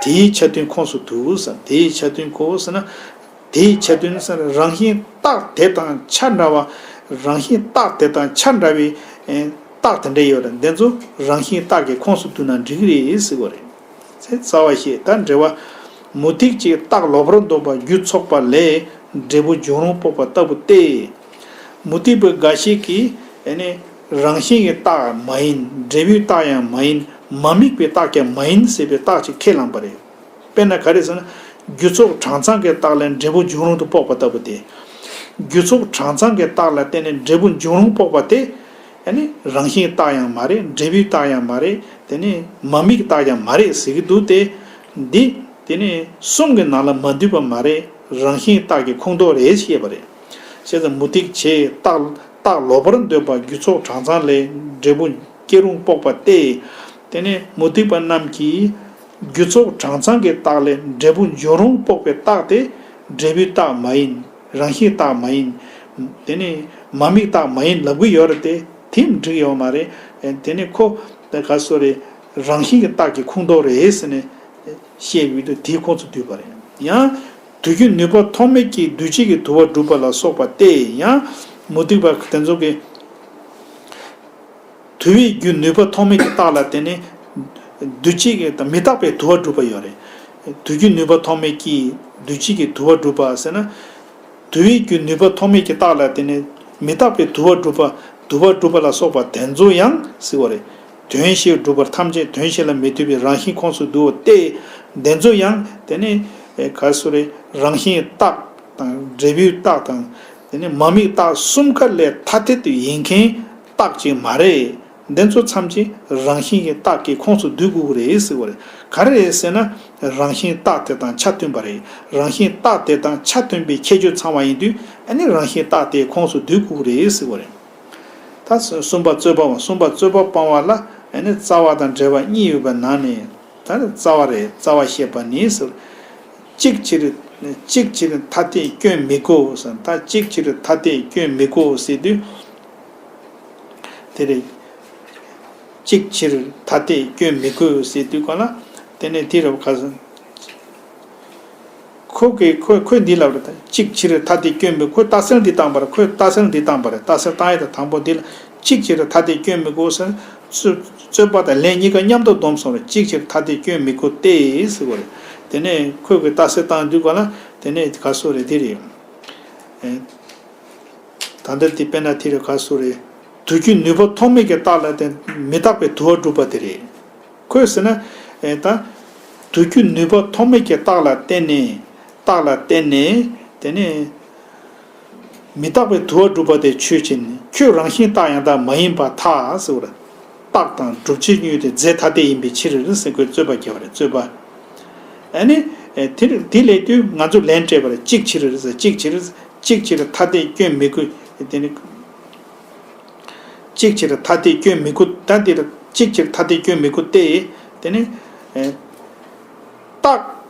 དེའི་ཆ་མཐུན་ཁོངས་སུ་འདུ་ཟེར། དེའི་ཆ་མཐུན་གོ་ཟེར་ན། དེའི་ཆ་མཐུན་ཟེར་ན་རང་བཞིན་རྟགས་དེ་དང་ཆ་འདྲ་བ། རང་བཞིན་རྟགས་དེ་དང་ཆ་འདྲ་བའི་ཨེ་རྟགས་དེ་འདྲ་ཡོད་རེད། འདི་ཚོ་རང་བཞིན་རྟགས་ཀྱི་ཁོངས་སུ་འདུས་ན་འགྲིག་གི་རེད་ཟེར་བ་རེད། ཚེ་རྩ་བ་ཤེས་ད་འབྲེལ་བ། མུ་སྟེགས་ཀྱིས་རྟགས་ལོག་པར་འདོད་པ་རྒྱུ་ཚོགས་པ་ལས་འབྲས་བུ་འབྱུང་རུང་དཔོག་པ་ལྟ་བུ་སྟེ། མུ་སྟེགས་པ་འགའ་ཞིག་གིས་ཨེ་ནི་རང་བཞིན་གྱི་རྟགས་མ་ཡིན། འབྲས་བུའི་རྟགས་ཡང་མ་ཡིན། མ་དམིགས་པའི་རྟགས་ཀྱང་མ་ཡིན་ཟེར་བའི་རྟགས་ཅིག་ཁས་བླངས་པ་རེད། དཔེར་ན་ག་རེ་ཟེར་ན། རྒྱུ་ཚོགས་གྲངས་ཚང་གི་རྟགས་ལས་འབྲས་བུ་འབྱུང་རུང་དུ་དཔོག་པ་ལྟ་བུ་སྟེ། རྒྱུ་ཚོགས་གྲངས་ཚང་གི་རྟགས་ལ་བརྟེན་ནས་འབྲས་བུ་འབྱུང་རུང་དཔོག་པ་སྟེ། ཨ་ནི་རང་བཞིན་རྟགས་ཡང་མ་རེད། འབྲས་བུའི་རྟགས་ཡང་མ་རེད། དེ་ནི་མ་དམིགས་རྟགས་ཀྱང་མ་རེད་ཟེར་གྱི་འདུག་སྟེ། འདི་དེ་ནི་གསུམ་གྱི་ནང་ལ་མ་འདུས་པ་མ་རེད། རང་བཞིན་རྟགས་ཀྱི་ཁོངས་གཏོགས་རེད་ཞེས་པ་རེད། བྱས་ཙང་མུ་སྟེགས་བྱས་རྟགས་རྟགས་ལོག་པར་འདོད་པ་རྒྱུ་ཚོགས་གྲངས་ཚང་ལས་འབྲས་བུ་སྐྱེ་རུང་དཔོག་པ་སྟེ། དེ་ནས་མུ་སྟེགས་པ་རྣམས་ཀྱིས་རྒྱུ་ཚོགས་གྲངས་ཚང་གི་རྟགས་ལས་འབྲས་བུ་འབྱུང་རུང་དཔོག་པའི་རྟགས་དེ་འབྲས་བུའི་རྟགས་མ་ཡིན། རང་བཞིན་རྟགས་མ་ཡིན། དེ་ནས་མ་དམིགས་རྟགས་མ་ཡིན་ལབ་ཀྱི་ཡོད་རེད་དེ། དེ་འགྲིག་ཡོད་མ་རེད། དེ་ནས་ཁོ་ག་སོ་རེད། རང་བཞིན་གྱི་རྟགས་ཀྱི་ཁོངས་གཏོགས་རེད་ཟེར་ནས་བཤད་ཡོད་དུས་དེའི་ཁོངས་སུ་འདུས་པ་རེད། ཡང་དུས་རྒྱུན་ནུས་པ་ཐོགས་མེད་ཀྱིས་འདུས་བྱས་ཀྱི་དུ་བ་སྒྲུབ་པ་ལ་སོགས་པ་སྟེ། ཡང་མུ་སྟེགས་པ་དེ་ཚོ་གིས་དུ་བའི་རྒྱུ་ནུས་པ་ཐོགས་མེད་ཀྱི་རྟགས་ལ་བརྟེན་ནས་འདུས་བྱས་ཀྱི་དང་མི་རྟག་པའི་དུ་བ་སྒྲུབ་པ་ཡོད་རེད། དུས་རྒྱུན་ནུས་པ་ཐོགས་མེད་ཀྱིས་འདུས་བྱས་ཀྱི་དུ་བ་སྒྲུབ་པ་ཟེར་ན། དུ་བའི་རྒྱུ་ནུས་པ་ཐོགས་མེད་ཀྱི་རྟགས་ལ་བརྟེན་ནས་མི་རྟག་པའི་དུ་བ་སྒྲུབ་པ། དུ་བ་སྒྲུབ་པ་ལ་སོགས་པ་དེ་ཚོ་ཡང་ཟེར་བ་རེད། དོན་ཤེས་སྒྲུབ་པར་ཐམས་ཅད་དོན་ཤེས་ལ་མི་ལྟོས་པའི་རང་བཞིན་ཁོངས་སུ་འདུའོ་སྟེ། དེ་ཚོ་ཡང་དེ་ནི་ག་སུ་རེད། རང་བཞིན་རྟགས་དང་འབྲས་བུའི་རྟགས་དང་། དེ་ནི་མ་དམིགས་རྟགས་གསུམ་ཀ་ལས་ཐ་དད་དུ་ཡིན་མཁན་རྟགས་ཅིག་མ་རེད། འདི་ཚོ་ཐམས་ཅད་རང་བཞིན་གྱི་རྟགས་ཀྱི་ཁོངས་སུ་འདུ་དགོས་ཀྱི་རེད་ཟེར་བ་རེད། ག་རེ་རེད་ཟེར་ན། རང་བཞིན་རྟགས་དེ་དང་ཆ་མཐུན་པ་རེད། རང་བཞིན་རྟགས་དེ་དང་ཆ་མཐུན་པའི་ཁྱད་ཆོས་ཚང་བ་ཡིན་དུས་ཨ་ནི་རང་བཞིན་རྟགས་དེའི་ཁོངས་སུ་འདུ་དགོས་ཀྱི་རེད་ཟེར་བ་རེད། ད་གསུམ་པ་རྩོད་པ་བ། གསུམ་པ་རྩོད་པ་སྤང་བ་ལ་ཨ་ནི་རྩ་བ་དང་འབྲེལ་བ་གཉིས་ཡོད་པའི་ནང་ནས་ད་ནི་རྩ་བ་རེད། རྩ་བ་བཤད་པ་ནི་ཟེར། གཅིག་ཕྱིར་གཅིག་ཕྱིར་ཐ་དད་སྐྱོན་མི་དགོས་ཟེར། ད་གཅིག་ཕྱིར་ཐ་དད་སྐྱོན་མི་དགོས་ཟེར་དུས། དེ་རེད། གཅིག་ཕྱིར་ཐ་དད་སྐྱོན་མི་དགོས་ཟེར་དུས་ག་ལ། དེ་ནས་དེ་རབ་ཁ་སང་། ཁོ་གིས་ཁོ་ཁོས་འདི་ལབ་རེད། ད་གཅིག་ཕྱིར་ཐ་དད་སྐྱོན་མི་ཁོས་རྟགས་གསལ་འདི་བཏང་པ་རེད། ཁོས་རྟགས་གསལ་འདི་བཏང་པ་རེད། རྟགས་གསལ་བཏང་ཡས་དང་དང་པོ་འདི་ལ་གཅིག་ཕྱིར་ཐ་དད་སྐྱོན་མི་དགོས་ཟེར། རྩོད་རྩོད་པ་དང་ལན་གཉིས་ཀ་མཉམ་དུ་བསྡོམས་སོང་རེད། གཅིག་ཕྱིར་ཐ་དད་སྐྱོན་མི་དགོས་ཏེ་ཟེར་བ་རེད། དེ་ནས་ཁོས་གི་རྟགས་གསལ་བཏང་དུས་ག་ལ། དེ་ནས་ག་སོ་རེད། དེ་རེད། ད་ལྟ་འདི་དཔེར་ན་དེ་རེད། ག་སོ་རེད། དུས་རྒྱུན་ནུས་པ་ཐོགས་མེད་ཀྱི་རྟགས་ལ་བརྟེན་མི་རྟག་པའི་དུ་བ་སྒྲུབ་པ་དེ་རེད། ཁོས་ཟེར་ན། ཨེ་ད། དུས་རྒྱུན་ནུས་པ་ཐོགས་མེད་ཀྱི་རྟགས་ལ་བརྟེན་ནས། རྟགས་ལ་བརྟེན་ནས། དེ་ནས། མི་རྟག་པའི་དུ་བ་སྒྲུབ་པ་དེ་ཆོས་ཅན། ཁྱོད་རང་བཞིན་རྟགས་ཡང་དག་མ་ཡིན་པར་ཐལ་ཟེར་བ་རེད། རྟགས་དང་སྒྲུབ་བྱེད་གཉིས་དེ་རྫས་ཐ་དད་ཡིན་པའི་ཕྱིར་ཟེར་ཁོས་རྩོད་པ་རྒྱག་པ་རེད། རྩོད་པ། ཨ་ནི། ཨེ་དེ་དེ་ལས་དུས་ང་ཚོ་ལན་སྤྲད་པ་རེད། གཅིག་ཕྱིར་ཟེར། གཅིག་ཕྱིར། གཅིག་ཕྱིར་ཐ་དད་སྐྱོན་མི་དགོས། དེ་ནི། གཅིག་ཕྱིར་ཐ་དད་སྐྱོན་མི་དགོས། ད་དེ་ལ་གཅིག་ཕྱིར་ཐ་དད་སྐྱོན་མི་དགོས་ཏེ། དེ་ནི། ཨེ། རྟགས།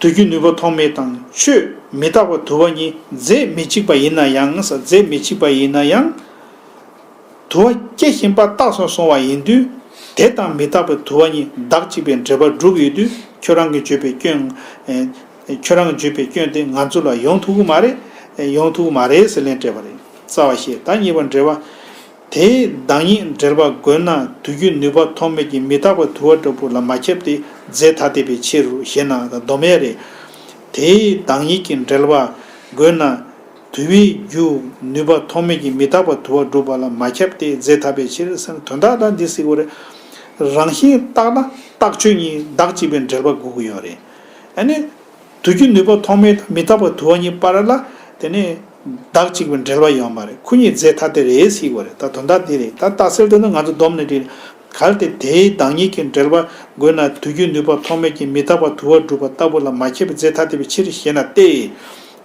དུས་རྒྱུན་ནུས་པ་ཐོགས་མེད་དང་ཆོས་མི་རྟག་པ་དུ་བ་གཉིས་རྫས་མི་གཅིག་པ་ཡིན་ན་ཡང་ཟེར། རྫས་མི་གཅིག་པ་ཡིན་ན་ཡང་། དུ་བ་སྐྱེ་བཞིན་པ་རྟགས་སུ་སོང་བ་ཡིན་དུས། དེ་དང་མི་རྟག་པའི་དུ་བ་གཉིས་བདག་གཅིག་པའི་འབྲེལ་པ་གྲུབ་ཡོད་དུས། ཁྱོད་རང་གིས་བརྗོད་པའི་སྐྱོན། ཨེ། ཁྱོད་རང་གིས་བརྗོད་པའི་སྐྱོན་དེ་ང་ཚོ་ལ་ཡོང་ཐུབ་ཀྱི་མ་རེད། ཡོང་ཐུབ་ཀྱི་མ་རེད་ཟེར་ལན་སྤྲད་པ་རེད། རྩ་བ་བཤད། ད་གཉིས་པ་འབྲེལ་བ། དེའི་བདག་ཉིད་འབྲེལ་པ་དགོས་ན་དུས་རྒྱུན་ནུས་པ་ཐོགས་མེད་ཀྱི་མི་རྟག་པ་དུ་བ་འདྲ་པོ་ལ་མ་ཁྱབ་སྟེ་རྫས་ཐ་དད་པའི་ཕྱིར་རོ་ཞེ་ན་ད་སྡོམ་ཡས་རེད། དེའི་བདག་ཉིད་ཀྱི་འབྲེལ་པ་དགོས་ན་དུ་བའི་རྒྱུ་ནུས་པ་ཐོགས་མེད་ཀྱི་མི་རྟག་པ་དུ་བ་སྒྲུབ་པ་ལ་མ་ཁྱབ་སྟེ་རྫས་ཐ་དད་པའི་ཕྱིར་ཟེར་ན་དོན་དག་ད་འདི་ཟེར་དགོས་རེད། རང་བཞིན་རྟགས་ལ་རྟགས་ཆོས་གཉིས་བདག་གཅིག་པའི་འབྲེལ་པ་དགོས་ཀྱི་ཡོད་རེད། ཨ་ནི། དུས་རྒྱུན་ནུས་པ་ཐོགས་མེད་དང་མི་རྟག་པ་དུ་བ་གཉིས་བར་ལ་དེ་ནས་བདག་གཅིག་པའི་འབྲེལ་བ་ཡོད་མ་རེད། ཁོ་གཉིས་རྫས་ཐ་དད་རེད་ཟེར་བ་རེད། ད་དོན་དག་འདི་རེད། ད་རྟགས་གསལ་དེ་ནི་ང་ཚོ་སྡོམ་ནས་འགྲིག་རེད། གལ་ཏེ་དེའི་བདག་ཉིད་ཀྱི་འབྲེལ་པ་དགོས་ན། དུས་རྒྱུན་ནུས་པ་ཐོགས་མེད་ཀྱིས་མི་རྟག་པར་དུ་བ་སྒྲུབ་པ་ལྟ་བུ་ལ་མ་ཁྱབ་པའི་རྫས་ཐ་དད་པའི་ཕྱིར་ཞེ་ན་སྟེ།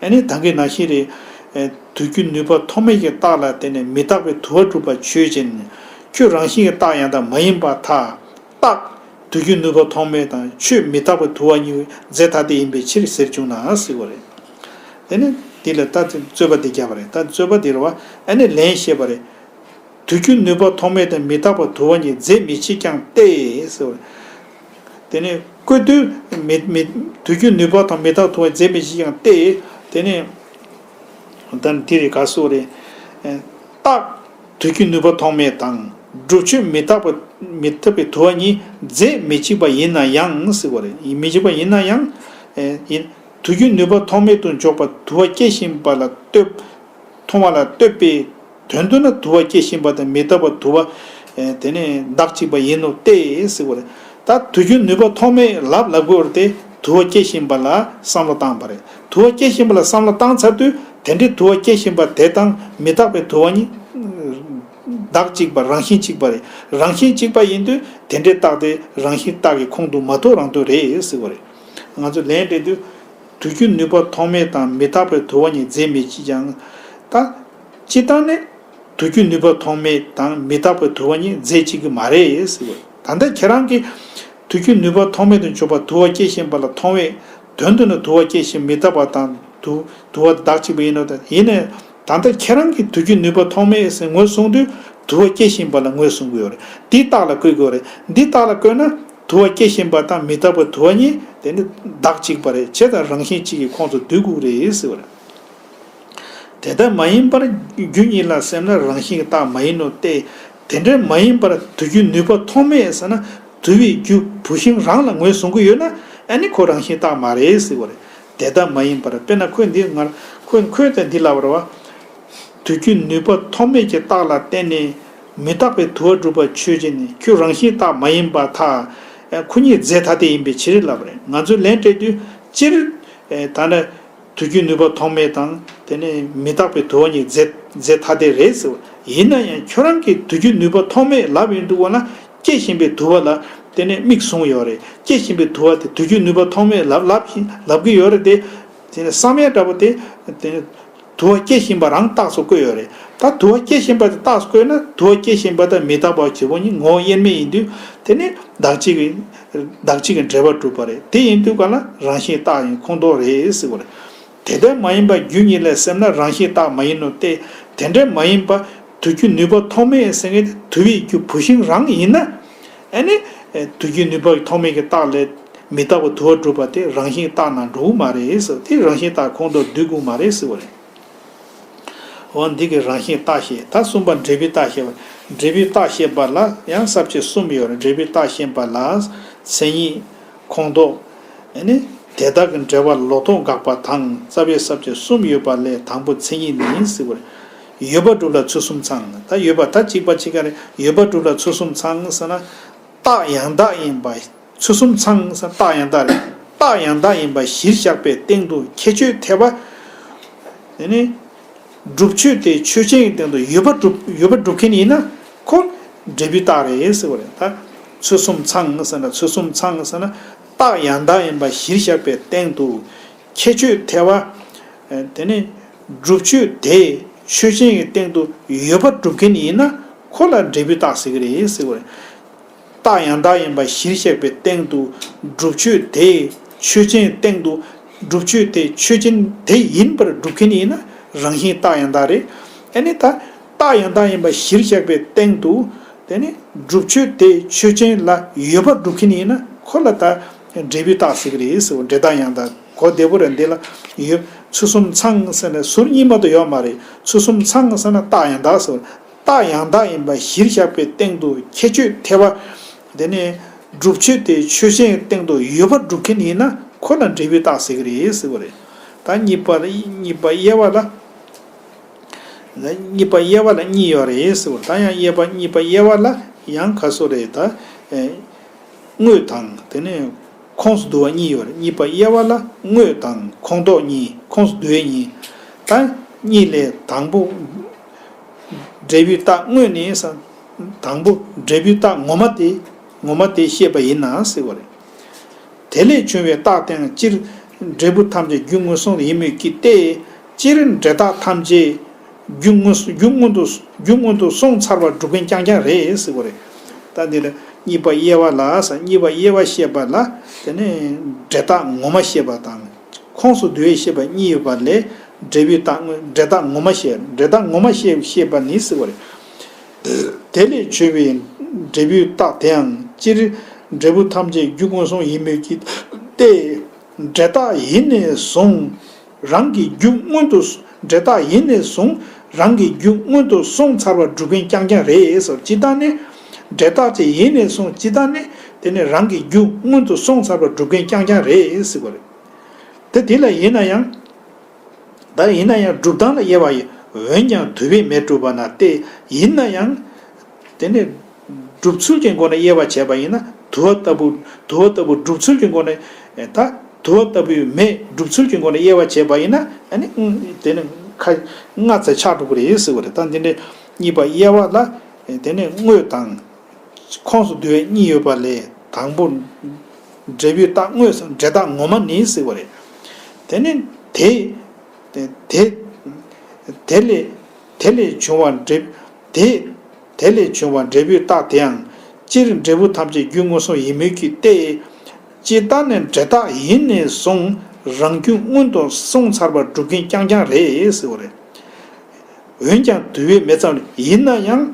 ཨ་ནི་ད་གིན་ནང་བཞིན་རེད། ཨེ། དུས་རྒྱུན་ནུས་པ་ཐོགས་མེད་ཀྱི་རྟགས་ལ་བརྟེན་ནས་མི་རྟག་པའི་དུ་བ་སྒྲུབ་པ་ཆོས་ཅན། ཁྱོད་རང་བཞིན་གྱི་རྟགས་ཡང་དག་མ་ཡིན་པར་ཐལ། རྟགས། དུས་རྒྱུན་ནུས་པ་ཐོགས་མེད་དང་ཆོས་མི་རྟག་པའི་དུ་བ་གཉིས་རྫས་ཐ་དད་ཡིན་པའི་ཕྱིར་ཟེར་བྱུང་ན་ཟེར་བ་རེད། དེ་ནི་འདི་ལ་ད་རྩོད་པ་འདི་བརྒྱབ་པ་རེད། ད་རྩོད་པ་འདི་རེད་བ། ཨ་ནི་ལན་བཤད་པ་རེད། དུས་རྒྱུན་ནུས་པ་ཐོགས་མེད་དང་མི་རྟག་པའི་དུ་བ་གཉིས་རྫས་མི་བྱེད་ཀྱང་སྟེ་ཟེར་བ་རེད། དེ་ནི་བཀོད་དུས་མི་མི་དུས་རྒྱུན་ནུས་པ་དང་མི་རྟག་དུ་བ་རྫས་མི་བྱེད་ཀྱང་སྟེ། དེ་ནི་ད་འདི་རེད་ག་སོ་རེད། རྟགས། དུས་རྒྱུན་ནུས་པ་ཐོགས་མེད་དང་སྒྲུབ་ཆོས་མི་རྟག་པ་མི་རྟག་པའི་དུ་བ་གཉིས་རྫས་མི་གཅིག་པ་ཡིན་ན་ཡང་ཟེར་བ་རེད། མི་གཅིག་པ་ཡིན་ན་ཡང་། ཡིན། དུས་རྒྱུན་ནུས་པ་ཐོགས་མེད་དུ་འཇོག་པ་དུ་བ་སྐྱེ་བཞིན་པ་ལ་ལྟོས། མཐོང་བ་ལ་ལྟོས་པའི་དོན་དུ་ན་དུ་བ་སྐྱེ་བཞིན་པ་དང་མི་རྟག་པ་དུ་བ། དེ་ནི་བདག་གཅིག་པ་ཡིན་ནོ་སྟེ་ཟེར་བ་རེད། ད་དུས་རྒྱུན་ནུས་པ་ཐོགས་མེད་ལབ་ལབ་དགོས་པ་དེ་དུ་བ་སྐྱེ་བཞིན་པ་ལ་བསམ་བློ་བཏང་བ་རེད། དུ་བ་སྐྱེ་བཞིན་པ་ལ་བསམ་བློ་བཏང་ཚར་དུས་དེ་འདྲའི་དུ་བ་སྐྱེ་བཞིན་པ་དེ་དང་མི་རྟག་པའི་དུ་བ་གཉིས་བདག་གཅིག་པ་རང་བཞིན་གཅིག་པ་རེད། རང་བཞིན་གཅིག་པ་ཡིན་དུས་དེ་འདྲའི་རྟགས་དེ་རང་བཞིན་རྟགས་ཀྱི་ཁོངས་དུ་མ་གཏོགས་རང་དོན་རེད་ཟེར་བ་རེད། ང་ཚོ་ལན་སྤྲད་དུས། དུས་རྒྱུན་ནུས་པ་ཐོགས་མེད་དང་མི་རྟག་པའི་དུ་བ་གཉིས་རྫས་མི་གཅིག་ཀྱང་། ད། སྤྱིར་བཏང་ནི། དུས་རྒྱུན་ནུས་པ་ཐོགས་མེད་དང་མི་རྟག་པའི་དུ་བ་གཉིས་རྫས་གཅིག་གི་མ་རེད་ཟེར་བ། ད་ལྟ་ཁྱེད་རང་གིས། དུས་རྒྱུན་ནུས་པ་ཐོགས་མེད་དུ་འཇོག་པ་དུ་བ་སྐྱེ་བཞིན་པ་ལ་མཐོང་བས། དོན་དུ་ནི་དུ་བ་སྐྱེ་བཞིན་མི་རྟག་པ་དང་དུ་དུ་བ་བདག་གཅིག་པ་ཡིན་ནོ། ད་ཡིན་ནའི། ད་ལྟ་ཁྱེད་རང་གིས་དུས་རྒྱུན་ནུས་པ་ཐོགས་མེད་ཟེར་ངོས་བཟུང་དུས་དུ་བ་སྐྱེ་བཞིན་པ་ལ་ངོས་བཟུང་གི་ཡོད་རེད། འདི་རྟགས་ལ་བཀོད་དགོས་རེད། འདི་རྟགས་ལ་བཀོད་ན། དུ་བ་སྐྱེ་བཞིན་པ་དང་མི་རྟག་པའི་དུ་བ་གཉིས་དེ་ནི་བདག་གཅིག་པ་རེད། བྱས་ཙང་རང་བཞིན་གཅིག་གི་ཁོངས་སུ་འདུ་དགོས་རེད་ཟེར་བ་རེད། དེ་ལྟར་མ་ཡིན་པར་རྒྱུ་གཉིས་ལ་སེམས་ན་རང་བཞིན་གྱི་རྟགས་མ་ཡིན་ནོ་སྟེ། དེ་འདྲ་མ་ཡིན་པར་དུས་རྒྱུན་ནུས་པ་ཐོགས་མེད་ཟེར་ན་དུ་བའི་རྒྱུ་བུད་ཤིང་རང་ལ་ངོས་བཟུང་གི་ཡོད་ན་ཨ་ནི་ཁོ་རང་བཞིན་རྟགས་མ་རེད་ཟེར་བ་རེད། དེ་ལྟར་མ་ཡིན་པར་དཔེར་ན་ཁོས་འདི་སྔར་ཁོས་ཁོས་ད་འདི་ལབ་པ་རེད་བ། དུས་རྒྱུན་ནུས་པ་ཐོགས་མེད་ཀྱི་རྟགས་ལ་བརྟེན་ནས་མི་རྟག་པའི་དུ་བ་སྒྲུབ་པ་ཆོས་ཅན། ཁྱོད་རང་བཞིན་རྟགས་མ་ཡིན་པར་ཐལ། ཁོ་གཉིས་རྫས་ཐ་དད་ཡིན་པའི་ཕྱིར་ལབ་པ་རེད། ང་ཚོས་ལན་སྤྲད་དུས་སྤྱིར། ད་ནི་དུས་རྒྱུན་ནུས་པ་ཐོགས་མེད་དང་དེ་ནས་མི་རྟག་པའི་དུ་བ་གཉིས་རྫས་རྫས་ཐ་དད་རེད་ཟེར་བ། ཡིན་ན་ཡང་ཁྱོད་རང་གིས་དུས་རྒྱུན་ནུས་པ་ཐོགས་མེད་ལབ་ཡོང་དུས་འོ་ན་སྐྱེ་བཞིན་པའི་དུ་བ་ལ་དེ་ནས་མིག་བཟུང་ཡོད་རེད། སྐྱེ་བཞིན་པའི་དུ་བ་དེ་དུས་རྒྱུན་ནུས་པ་ཐོགས་མེད་ལབ་ལབ་བཞིན་ལབ་ཀྱི་ཡོད་རེད་དེ། དེ་ནས་བསམ་ཡས་འདྲ་པོ་དེ་དེ་ནས། དུ་བ་སྐྱེ་བཞིན་པ་རང་རྟགས་སུ་བཀོད་ཡོད་རེད། ད་དུ་བ་སྐྱེ་བཞིན་པ་དེ་རྟགས་སུ་བཀོད་ན་དུ་བ་སྐྱེ་བཞིན་པ་དང་མི་རྟག་པ་བྱེད་པོ་གཉིས་ངོ་བོ་དབྱེར་མེད་ཡིན་དུས་དེ་ནི་བདག་གཅིག་གི་བདག་གཅིག་གི་འབྲེལ་བ་གྲུབ་པ་རེད། དེ་ཡིན་དུས་ག་ལ་རང་བཞིན་རྟགས་ཡིན་ཁོངས་གཏོགས་རེད་ཟེར་བ་རེད། དེ་ལྟར་མ་ཡིན་པ་རྒྱུ་གཉིས་ལས་སེམས་ན་རང་བཞིན་རྟགས་མ་ཡིན་ནོ་སྟེ། དེ་འདྲ་མ་ཡིན་པ་དུས་རྒྱུན་ནུས་པ་ཐོགས་མེད་ཟེར་མཁན་དེ་དུ་བའི་རྒྱུ་བུད་ཤིང་རང་ཡིན་ན། ཨ་ནི། དུས་རྒྱུན་ནུས་པ་ཐོགས་མེད་ཀྱི་རྟགས་ལས་མི་རྟག་པ་དུ་བ་གྲུབ་པ་དེ་རང་བཞིན་རྟགས་ནང་འགྲོ་གི་མ་རེད་ཟེར། དེ་རང་བཞིན་རྟགས་ཁོངས་གཏོགས་འདུ་དགོས་མ་རེད་ཟེར་བ་རེད། འོ་འདི་གི་རང་བཞིན་རྟགས་བཤད། ད་གསུམ་པ་འབྲས་བུའི་རྟགས་བཤད་པ། འབྲས་བུའི་རྟགས་བཤད་པ་ལ་ཡང་ས་བཅད་གསུམ་ཡོད་རེད། འབྲས་བུའི་རྟགས་བཤད་པ་ལ་མཚན་ཉིད། ཁོངས་གཏོགས། ཨ་ནི། དེ་དག་གི་འབྲེལ་བ་ལོག་རྟོག་དགག་པ་དང་རྩ་བའི་ས་བཅད་གསུམ་ཡོད་པ་ལས་དང་པོ་མཚན་ཉིད་ནི་ཟེར་བ་རེད། ཡོད་པ་གྲུབ་ལ་ཚུལ་གསུམ་ཚང་། ད་ཡོད་པ་ད་གཅིག་པ་གཅིག་ག་རེད། ཡོད་པ་གྲུབ་ལ་ཚུལ་གསུམ་ཚང་ཟེར་ན། རྟགས་ཡང་དག་ཡིན་པ་ཚུལ་གསུམ་ཚང་ཟེར་རྟགས་ཡང་དག་རེད། རྟགས་ཡང་དག་ཡིན་པ་གཞིར་བཞག་པའི་སྟེང་དུ་ཁྱད་ཆོས་ཐེ་བ། དེ་ནི། སྒྲུབ་ཆོས་དེ་ཆོས་ཅན་གྱི་སྟེང་དུ་ཡོད་པ་སྒྲུབ་ཡོད་པ་སྒྲུབ་མཁན་ཡིན་ན་ཁོ་འབྲས་བུའི་རྟགས་རེད་ཟེར་བ་རེད། ད་ཚུལ་གསུམ་ཚང་ཟེར་ན་ཚུལ་གསུམ་ཚང་ཟེར་ན་རྟགས་ཡང་དག་ཡིན་པ་གཞིར་བཞག་པའི་སྟེང་དུ་ཁྱད་ཆོས་ཐེ་བ། དེ་ནི་སྒྲུབ་ཆོས་དེ་ཆོས་ཅན་གྱི་སྟེང་དུ་ཡོད་པ་སྒྲུབ་མཁན་ཡིན་ན་ཁོ་ལ་འབྲས་བུའི་རྟགས་ཟེར་གྱི་རེད་ཟེར་བ་རེད། རྟགས་ཡང་དག་ཡིན་པ་གཞིར་བཞག་པའི་སྟེང་དུ་སྒྲུབ་ཆོས་དེ་ཆོས་ཅན་སྟེང་དུ་སྒྲུབ་ཆོས་དེ་ཆོས་ཅན་དེ་ཡིན་པར་སྒྲུབ་མཁན་ཡིན་ན་རང་བཞིན་རྟགས་ཡང་དག་རེད། ཨ་ནི་ད་རྟགས་ཡང་དག་ཡིན་པ་གཞིར་བཞག་པའི་སྟེང་དུ་དེ་ནི་སྒྲུབ་ཆོས་དེ་ཆོས་ཅན་ལ་ཡོད་པར་སྒྲུབ་མཁན་ཡིན་ན་ཁོ་ལ་ད་འབྲས་བུའི་རྟགས་ཟེར་གྱི་རེད་ཟེར་བ། འབྲས་རྟགས་ཡང་དག་གོ་བདེ་པོ་རེད། འདི་ལ་ཡོད་ཚུལ་གསུམ་ཚང་ཟེར་ནས་ཟུར་གཉིས་མ་གཏོགས་ཡོད་མ་རེད། ཚུལ་གསུམ་ཚང་ཟེར་ན་རྟགས་ཡང་དག་ཟེར་བ། རྟགས་ཡང་དག་ཡིན་པ་གཞིར་བཞག་པའི་སྟེང་དུ་ཁྱད་ཆོས་ཐེ་བ། དེ་ནས་སྒྲུབ་ཆོས་དེ་ཆོས་ཅན་གྱི་སྟེང་དུ་ཡོད་པར་སྒྲུབ་མཁན་ཡིན་ན་ཁོ་ལ་འབྲས་བུའི་རྟགས་ཟེར་གྱི་རེད་ཟེར་བ་རེད། ད་གཉིས་པ་ལ་གཉིས་པ་དབྱེ་བ་ལ། གཉིས་པ་དབྱེ་བ་ལ་གཉིས་ཡོད་རེད་ཟེར་བ། ད་ཡང་དབྱེ་བ་གཉིས་པ་དབྱེ་བ་ལ་ཡང་ག་སོ་རེད་ད། དངོས་དང་དེ་ནས་ཁོངས་སུ་འདུ་བ་གཉིས་ཡོད་རེད། གཉིས་པ་དབྱེ་བ་ལ་དངོས་དང་ཁོངས་གཏོགས་གཉིས། ཁོངས་སུ་འདུ་བའི་གཉིས། ད་གཉིས་ལས་དང་པོ། འབྲས་བུའི་རྟགས་དངོས་ནི་ས། དང་པོ་འབྲས་བུའི་རྟགས་ངོ་མ་དེ། ངོ་མ་དེ་བཤད་པ་ཡིན་ན་ཟེར་བ་རེད། དེ་ལས་བྱུང་བའི་རྟགས་དེའང་སྤྱིར་འབྲས་བུ་ཐམས་ཅད་རྒྱུ་མངོན་སུམ་ཡིན་མོད་ཀྱི་སྟེ། སྤྱིར་འབྲས་རྟགས་ཐམས་ཅད་རྒྱུ་མངོན་རྒྱུ་མངོན་དུ་རྒྱུ་མངོན་དུ་སོང་ཚར་བར་སྒྲུབ་མཁན་རྐྱང་རྐྱང་རེད་ཟེར་བ་རེད། ད་འདི་ལ་གཉིས་པ་དབྱེ་བ་ལ་ཟེར། གཉིས་པ་དབྱེ་བ་བཤད་པ་ལ། དེ་ནས་འབྲས་རྟགས་ངོ་མ་བཤད་པ་དང་། ཁོངས་སུ་འདུ་བའི་བཤད་པ་གཉིས་ཡོད་པ་ལས། འབྲས་བུའི་རྟགས་དངོས་འབྲས་རྟགས་ངོ་མ་བཤད། འབྲས་རྟགས་ངོ་མ་བཤད་བཤད་པ་ནི་ཟེར་བ་རེད། དེ་ལས་བྱུང་བའི་འབྲས་བུའི་རྟགས་དེའང་སྤྱིར་འབྲས་བུ་ཐམས་ཅད་རྒྱུ་མངོན་སུམ་ཡིན་མོད་ཀྱི་སྟེ། འབྲས་རྟགས་ཡིན་ནས་བཟུང་རང་གི་རྒྱུ་མངོན་དུ། འབྲས་རྟགས་ཡིན་ནས་བཟུང་རང་གི་རྒྱུ་མངོན་དུ་སོང་ཚར་བར་སྒྲུབ་མཁན་རྐྱང་རྐྱང་རེད་ཟེར། སྤྱིར་བཏང་ནི་འབྲས་རྟགས་ཅིག་ཡིན་ནས་བཟུང་སྤྱིར་བཏང་ནི་དེ་ནི་རང་གི་རྒྱུ་མངོན་དུ་སོང་ཚར་བར་སྒྲུབ་མཁན་རྐྱང་རྐྱང་རེད་ཟེར་བ་རེད། དེ་དེ་ལ་ཡིན་ན་ཡང་། ད་ཡིན་ན་ཡང་སྒྲུབ་སྟངས་ལ་དབྱེ་བ་ཡོད། འོན་ཀྱང་དུ་བས་མེ་སྒྲུབ་པ་ན་སྟེ། ཡིན་ན་ཡང་། དེ་ནི་སྒྲུབ་ཚུལ་གྱི་སྒོ་ནས་དབྱེ་བ་བྱས་པ་ཡིན་ན། དུ་བ་ལྟ་བུ། དུ་བ་ལྟ་བུ་སྒྲུབ་ཚུལ་གྱི་སྒོ་ནས། ད་དུ་བ་ལྟ་བུའི་མེ་སྒྲུབ་ཚུལ་གྱི་སྒོ་ནས་དབྱེ་བ་བྱས་པ་ཡིན་ན། ཨ་ནི་དེ་ནི་ཁ་སྔ་ཙམ་ཆགས་འགྲོ་གི་རེད་ཟེར་བ་རེད། ད་འདི་ནི་གཉིས་པ་དབྱེ་བ་ལ། དེ་ནི་དངོས་དང་། ཁོངས་སུ་འདུ་བའི་གཉིས་ཡོད་པ་ལས། དང་པོ་འབྲས་བུའི་རྟགས་དངོས་སམ་འབྲས་རྟགས་ངོ་མ་ནི་ཟེར་བ་རེད། དེ་ནི་དེ། དེ་དེ་དེ་ལས་དེ་ལས་བྱུང་བ་འབྲས། དེ་དེ་ལས་བྱུང་བ་འབྲས་བུའི་རྟགས་དེའང་སྤྱིར་འབྲས་བུ་ཐམས་ཅད་རྒྱུ་མངོན་སུམ་ཡིན་མོད་ཀྱི་སྟེ། སྤྱིར་བཏང་ནི་འབྲས་རྟགས་ཡིན་ནས་བཟུང་རང་རྒྱུ་མངོན་དུ་སོང་ཚར་བར་སྒྲུབ་མཁན་རྐྱང་རྐྱང་རེད་ཟེར་བ་རེད། འོན་ཀྱང་དུ་བའི་མེ་ཙམ་ལས། ཡིན་ན་ཡང་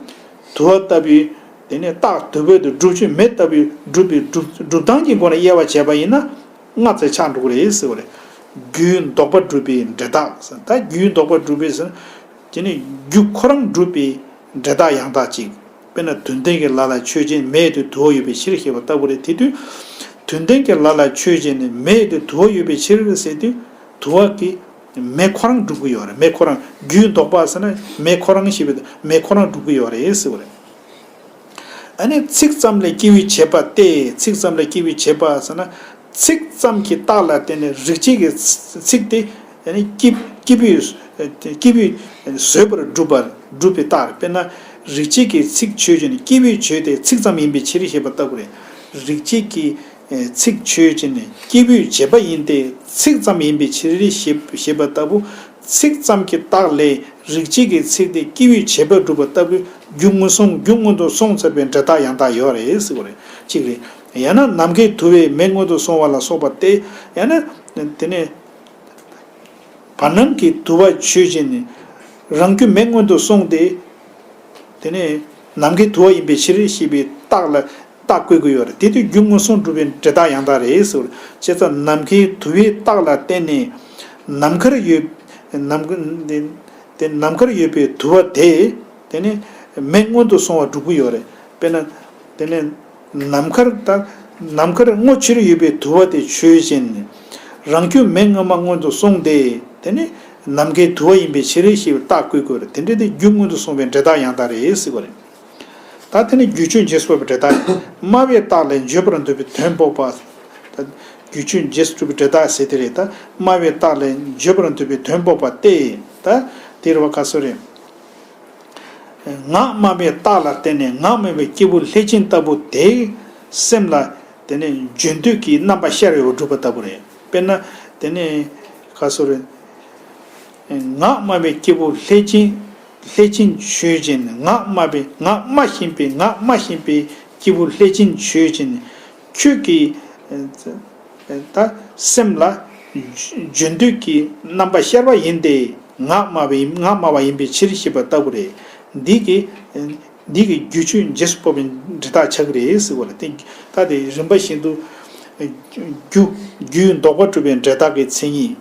དུ་བ་ལྟ་བུའི། དེ་ནས་རྟགས་དུ་བའི་དུ་སྒྲུབ་ཆོས་མེ་ལྟ་བུའི་སྒྲུབ་པའི་སྒྲུབ་སྒྲུབ་སྟངས་ཀྱི་སྒོ་ནས་དབྱེ་བ་བྱས་པ་ཡིན་ན། སྔ་ཙམ་ཆགས་འགྲོ་གི་རེད་ཟེར་བ་རེད། རྒྱུའི་ལྡོག་པ་སྒྲུབ་པའི་འབྲས་རྟགས་ཟེར། ད་རྒྱུའི་ལྡོག་པ་སྒྲུབ་པའི་ཟེར། དེ་ནས་རྒྱུ་ཁོ་རང་སྒྲུབ་པའི་འབྲས་རྟགས་ཡང་དག་ཅིག་དཔེར་ན་དུ་ལྡན་གྱི་ལ་ལ་ཆོས་ཅན། མེ་ཡི་དུ་དུ་བ་ཡོད་པའི་ཕྱིར་ཞེས་པ་ལྟ་བུ་རེད། དེ་དུས་དུ་ལྡན་གྱི་ལ་ལ་ཆོས་ཅན་ནི་མེ་ཡི་དུ་དུ་བ་ཡོད་པའི་ཕྱིར་ཟེར་དུས། དུ་བ་གི་མེ་ཁོ་རང་སྒྲུབ་ཀྱི་ཡོད་རེད། མེ་ཁོ་རང་། རྒྱུའི་ལྡོག་པ་ཟེར་ན་མེ་ཁོ་རང་ཞེས་པའི་མེ་ཁོ་རང་སྒྲུབ་ཀྱི་ཡོད་རེད་ཟེར་བ་རེད། ཨ་ནི་ཚིག་ཙམ་ལས་སྐྱེས་བུའི་བྱེད་པ་སྟེ། ཚིག་ཙམ་ལས་སྐྱེས་བུའི་བྱེད་པ་ཟེར་ན། ཚིག་ཙམ་གྱི་རྟགས་ལ་བརྟེན་ནས་རིགས་སྐྱེས་ཀྱི་ཚིག་དེ་ཨ་ནི་སྐྱེས་སྐྱེས་བུས་སྐྱེས་བུས་བཟོད་པར་སྒྲུབ་པར་སྒྲུབ་པའི་རྟགས་རེད། དཔེར་ན་རིགས་སྐྱེས་ཀྱི་ཚིག་ཆོས་ཅན། སྐྱེས་བུས་བརྗོད་དེ་ཚིག་ཙམ་ཡིན་པའི་ཕྱིར་ཞེས་པ་ལྟ་བུ་རེད། རིགས་སྐྱེས་ཀྱི་ཚིག་ཆོས་ཅན་ནི་སྐྱེས་བུས་བྱས་པ་ཡིན་ཏེ། ཚིག་ཙམ་ཡིན་པའི་ཕྱིར་ཞེས་ཞེས་པ་ལྟ་བུ། ཚིག་ཙམ་གྱི་རྟགས་ལས་རིགས་སྐྱེས་ཀྱི་ཚིག་དེ་སྐྱེས་བུས་བྱས་པ་སྒྲུབ་པ་ལྟ་བུའི་རྒྱུ་མངོན་སུམ། རྒྱུ་མངོན་དུ་སོང་ཚར་བའི་འབྲས་རྟགས་ཡང་དག་ཡོད་རེད་ཟེར་བ་རེད། གཅིག་རེད། ཡང་ན་ནམ་མཁའི་དུ་བས་མེ་མངོན་དུ་སོང་བ་ལ་སོགས་པ་སྟེ། ཡང་ན་དེ་ནས་བར་སྣང་གི་དུ་བ་ཆོས་ཅན་ནི་རང་རྒྱུ་མེ་མངོན་དུ་སོང་སྟེ། དེ་ནས་ནམ་མཁའི་དུ་བ་ཡིན་པའི་ཕྱིར་ཞེས་པའི་རྟགས་ལ་རྟགས་བཀོད་ཀྱི་ཡོད་རེད། དེ་དུས་རྒྱུ་མངོན་སུམ་སྒྲུབ་པའི་འབྲས་རྟགས་ཡང་དག་རེད་ཟེར་བ་རེད། བྱས་ཙང་ནམ་མཁའི་དུ་བའི་རྟགས་ལ་བརྟེན་ནས་ནམ་མཁར་ཡོད། ནམ་མཁའ་དེ་ནམ་མཁར་ཡོད་པའི་དུ་བ་དེ་དེ་ནི་མེ་མངོན་དུ་སོང་བ་སྒྲུབ་ཀྱི་ཡོད་རེད། དཔེར་ན་དེ་ནི་ནམ་མཁར་ད་ནམ་མཁར་སྔོ་ཕྱིར་ཡོད་པའི་དུ་བ་དེ་ཆོས་ཅན། རང་རྒྱུ་མེ་སྔོན་མ་མངོན་དུ་སོང་སྟེ། དེ་ནི་ནམ་མཁའི་དུ་བ་ཡིན་པའི་ཕྱིར་ཞེས་པའི་རྟགས་བཀོད་དགོས་རེད། དེ་འདྲ་དེ་རྒྱུ་མངོན་དུ་སོང་བའི་འབྲས་རྟགས་ཡང་དག་རེད་ཟེར་བ་རེད། ད་དེ་ནི་རྒྱུ་ཆོས་རྗེས་སུ་དཔོག་པའི་འབྲས་རྟགས། སྨྲ་བའི་རྟགས་ལས་བརྗོད་པར་འདོད་པའི་དོན་དཔོག་པ། ད་རྒྱུ་ཆོས་རྗེས་སུ་དཔོག་པའི་འབྲས་རྟགས་ཟེར་དེ་རེད། ད་སྨྲ་བའི་རྟགས་ལས་བརྗོད་པར་འདོད་པའི་དོན་དཔོག་པ་སྟེ། ད་དེ་རེད་བ། ག་སོ་རེད། ངག་སྨྲ་བའི་རྟགས་ལ་བརྟེན་ནས་ངག་སྨྲ་བའི་སྐྱེས་བུ་ལྷས་བྱིན་ལྟ་བུ་དེའི་སེམས་ལ་དེ་ནས་བརྗོད་འདོད་ཀྱི་རྣམ་པ་ཤར་བའི་སྒྲུབ་པ་ལྟ་བུ་རེད། དཔེར་ན་དེ་ནས་ག་སོ་རེད། ངག་སྨྲ་བའི་སྐྱེས་བུ་ལྷས་བྱིན། ལྷས་བྱིན་ཆོས་ཅན། ངག་སྨྲ་བའི་ངག་སྨྲ་བཞིན་པའི་ངག་སྨྲ་བཞིན་པའི་སྐྱེས་བུ་ལྷས་བྱིན་ཆོས་ཅན། ཁྱོད་ཀྱི་ད་སེམས་ལ་བརྗོད་འདོད་ཀྱི་རྣམ་པ་ཤར་བ་ཡིན་ཏེ། ངག་སྨྲ་བའི་ངག་སྨྲ་བ་ཡིན་པའི་ཕྱིར་ཞེས་པ་ལྟ་བུ་རེད། འདི་གི་འདི་གི་རྒྱུ་ཆོས་རྗེས་སུ་དཔོག་པའི་འབྲས་རྟགས་ཆགས་ཀྱི་རེད་ཟེར་བ་རེད། དེ་ད་དེ་རིམ་པ་བཞིན་དུ་རྒྱུ་རྒྱུའི་ལྡོག་པ་སྒྲུབ་པའི་འབྲས་རྟགས་ཀྱི་མཚན་ཉིད།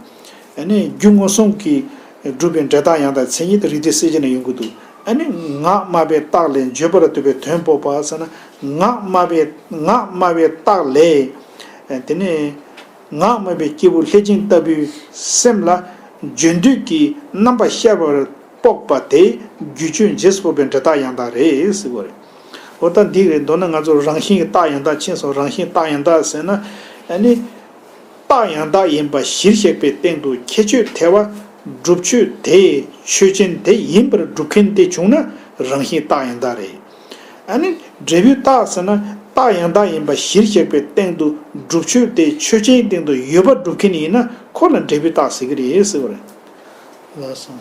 ཨ་ནི་རྒྱུ་མངོན་སུམ་གྱིས་སྒྲུབ་པའི་འབྲས་རྟགས་ཡང་དག་མཚན་ཉིད་དེ་རིགས་གཏེར་གསལ་བྱེད་ནས་ཡོང་གི་འདུག་ཨ་ནི་ངག་སྨྲ་བའི་རྟགས་ལས་བརྗོད་པར་འདོད་པའི་དོན་དཔོག་པ་ཟེར་ན། ངག་སྨྲ་བའི་ངག་སྨྲ་བའི་རྟགས་ལས། དེ་ནས་ངག་སྨྲ་བའི་སྐྱེས་བུ་ལྷས་བྱིན་ལྟ་བུའི་སེམས་ལ་བརྗོད་འདོད་ཀྱི་རྣམ་པ་ཤར་བར་དཔོག་པ་དེ་རྒྱུ་ཆོས་རྗེས་སུ་དཔོག་པའི་འབྲས་རྟགས་ཡང་དག་རེད་ཟེར་བ་རེད། འོ་ད་འདི་རེད། མདོར་ན་ང་ཚོ་རང་བཞིན་གྱི་རྟགས་ཡང་དག་ཕྱིན་སོང་། རང་བཞིན་རྟགས་ཡང་དག་ཟེར་ན། ཨ་ནི་རྟགས་ཡང་དག་ཡིན་པ་གཞིར་བཞག་པའི་སྟེང་དུ་ཁྱད་ཆོས་ཐལ་བ་སྒྲུབ་ཆོས་དེ་ཆོས་ཅན་དེ་ཡིན་པར་སྒྲུབ་མཁན་དེ་བྱུང་ན་རང་བཞིན་རྟགས་ཡང་དག་རེད། ཨ་ནི་འབྲས་བུའི་རྟགས་ཟེར་ན་རྟགས་ཡང་དག་ཡིན་པ་གཞིར་བཞག་པའི་སྟེང་དུ་སྒྲུབ་ཆོས་དེ་ཆོས་ཅན་སྟེང་དུ་ཡོད་པ་སྒྲུབ་མཁན་ཡིན་ན་ཁོ་ལ་འབྲས་བུའི་རྟགས་ཟེར་གྱི་རེད་ཟེར་བ་རེད། ལགས་སོ།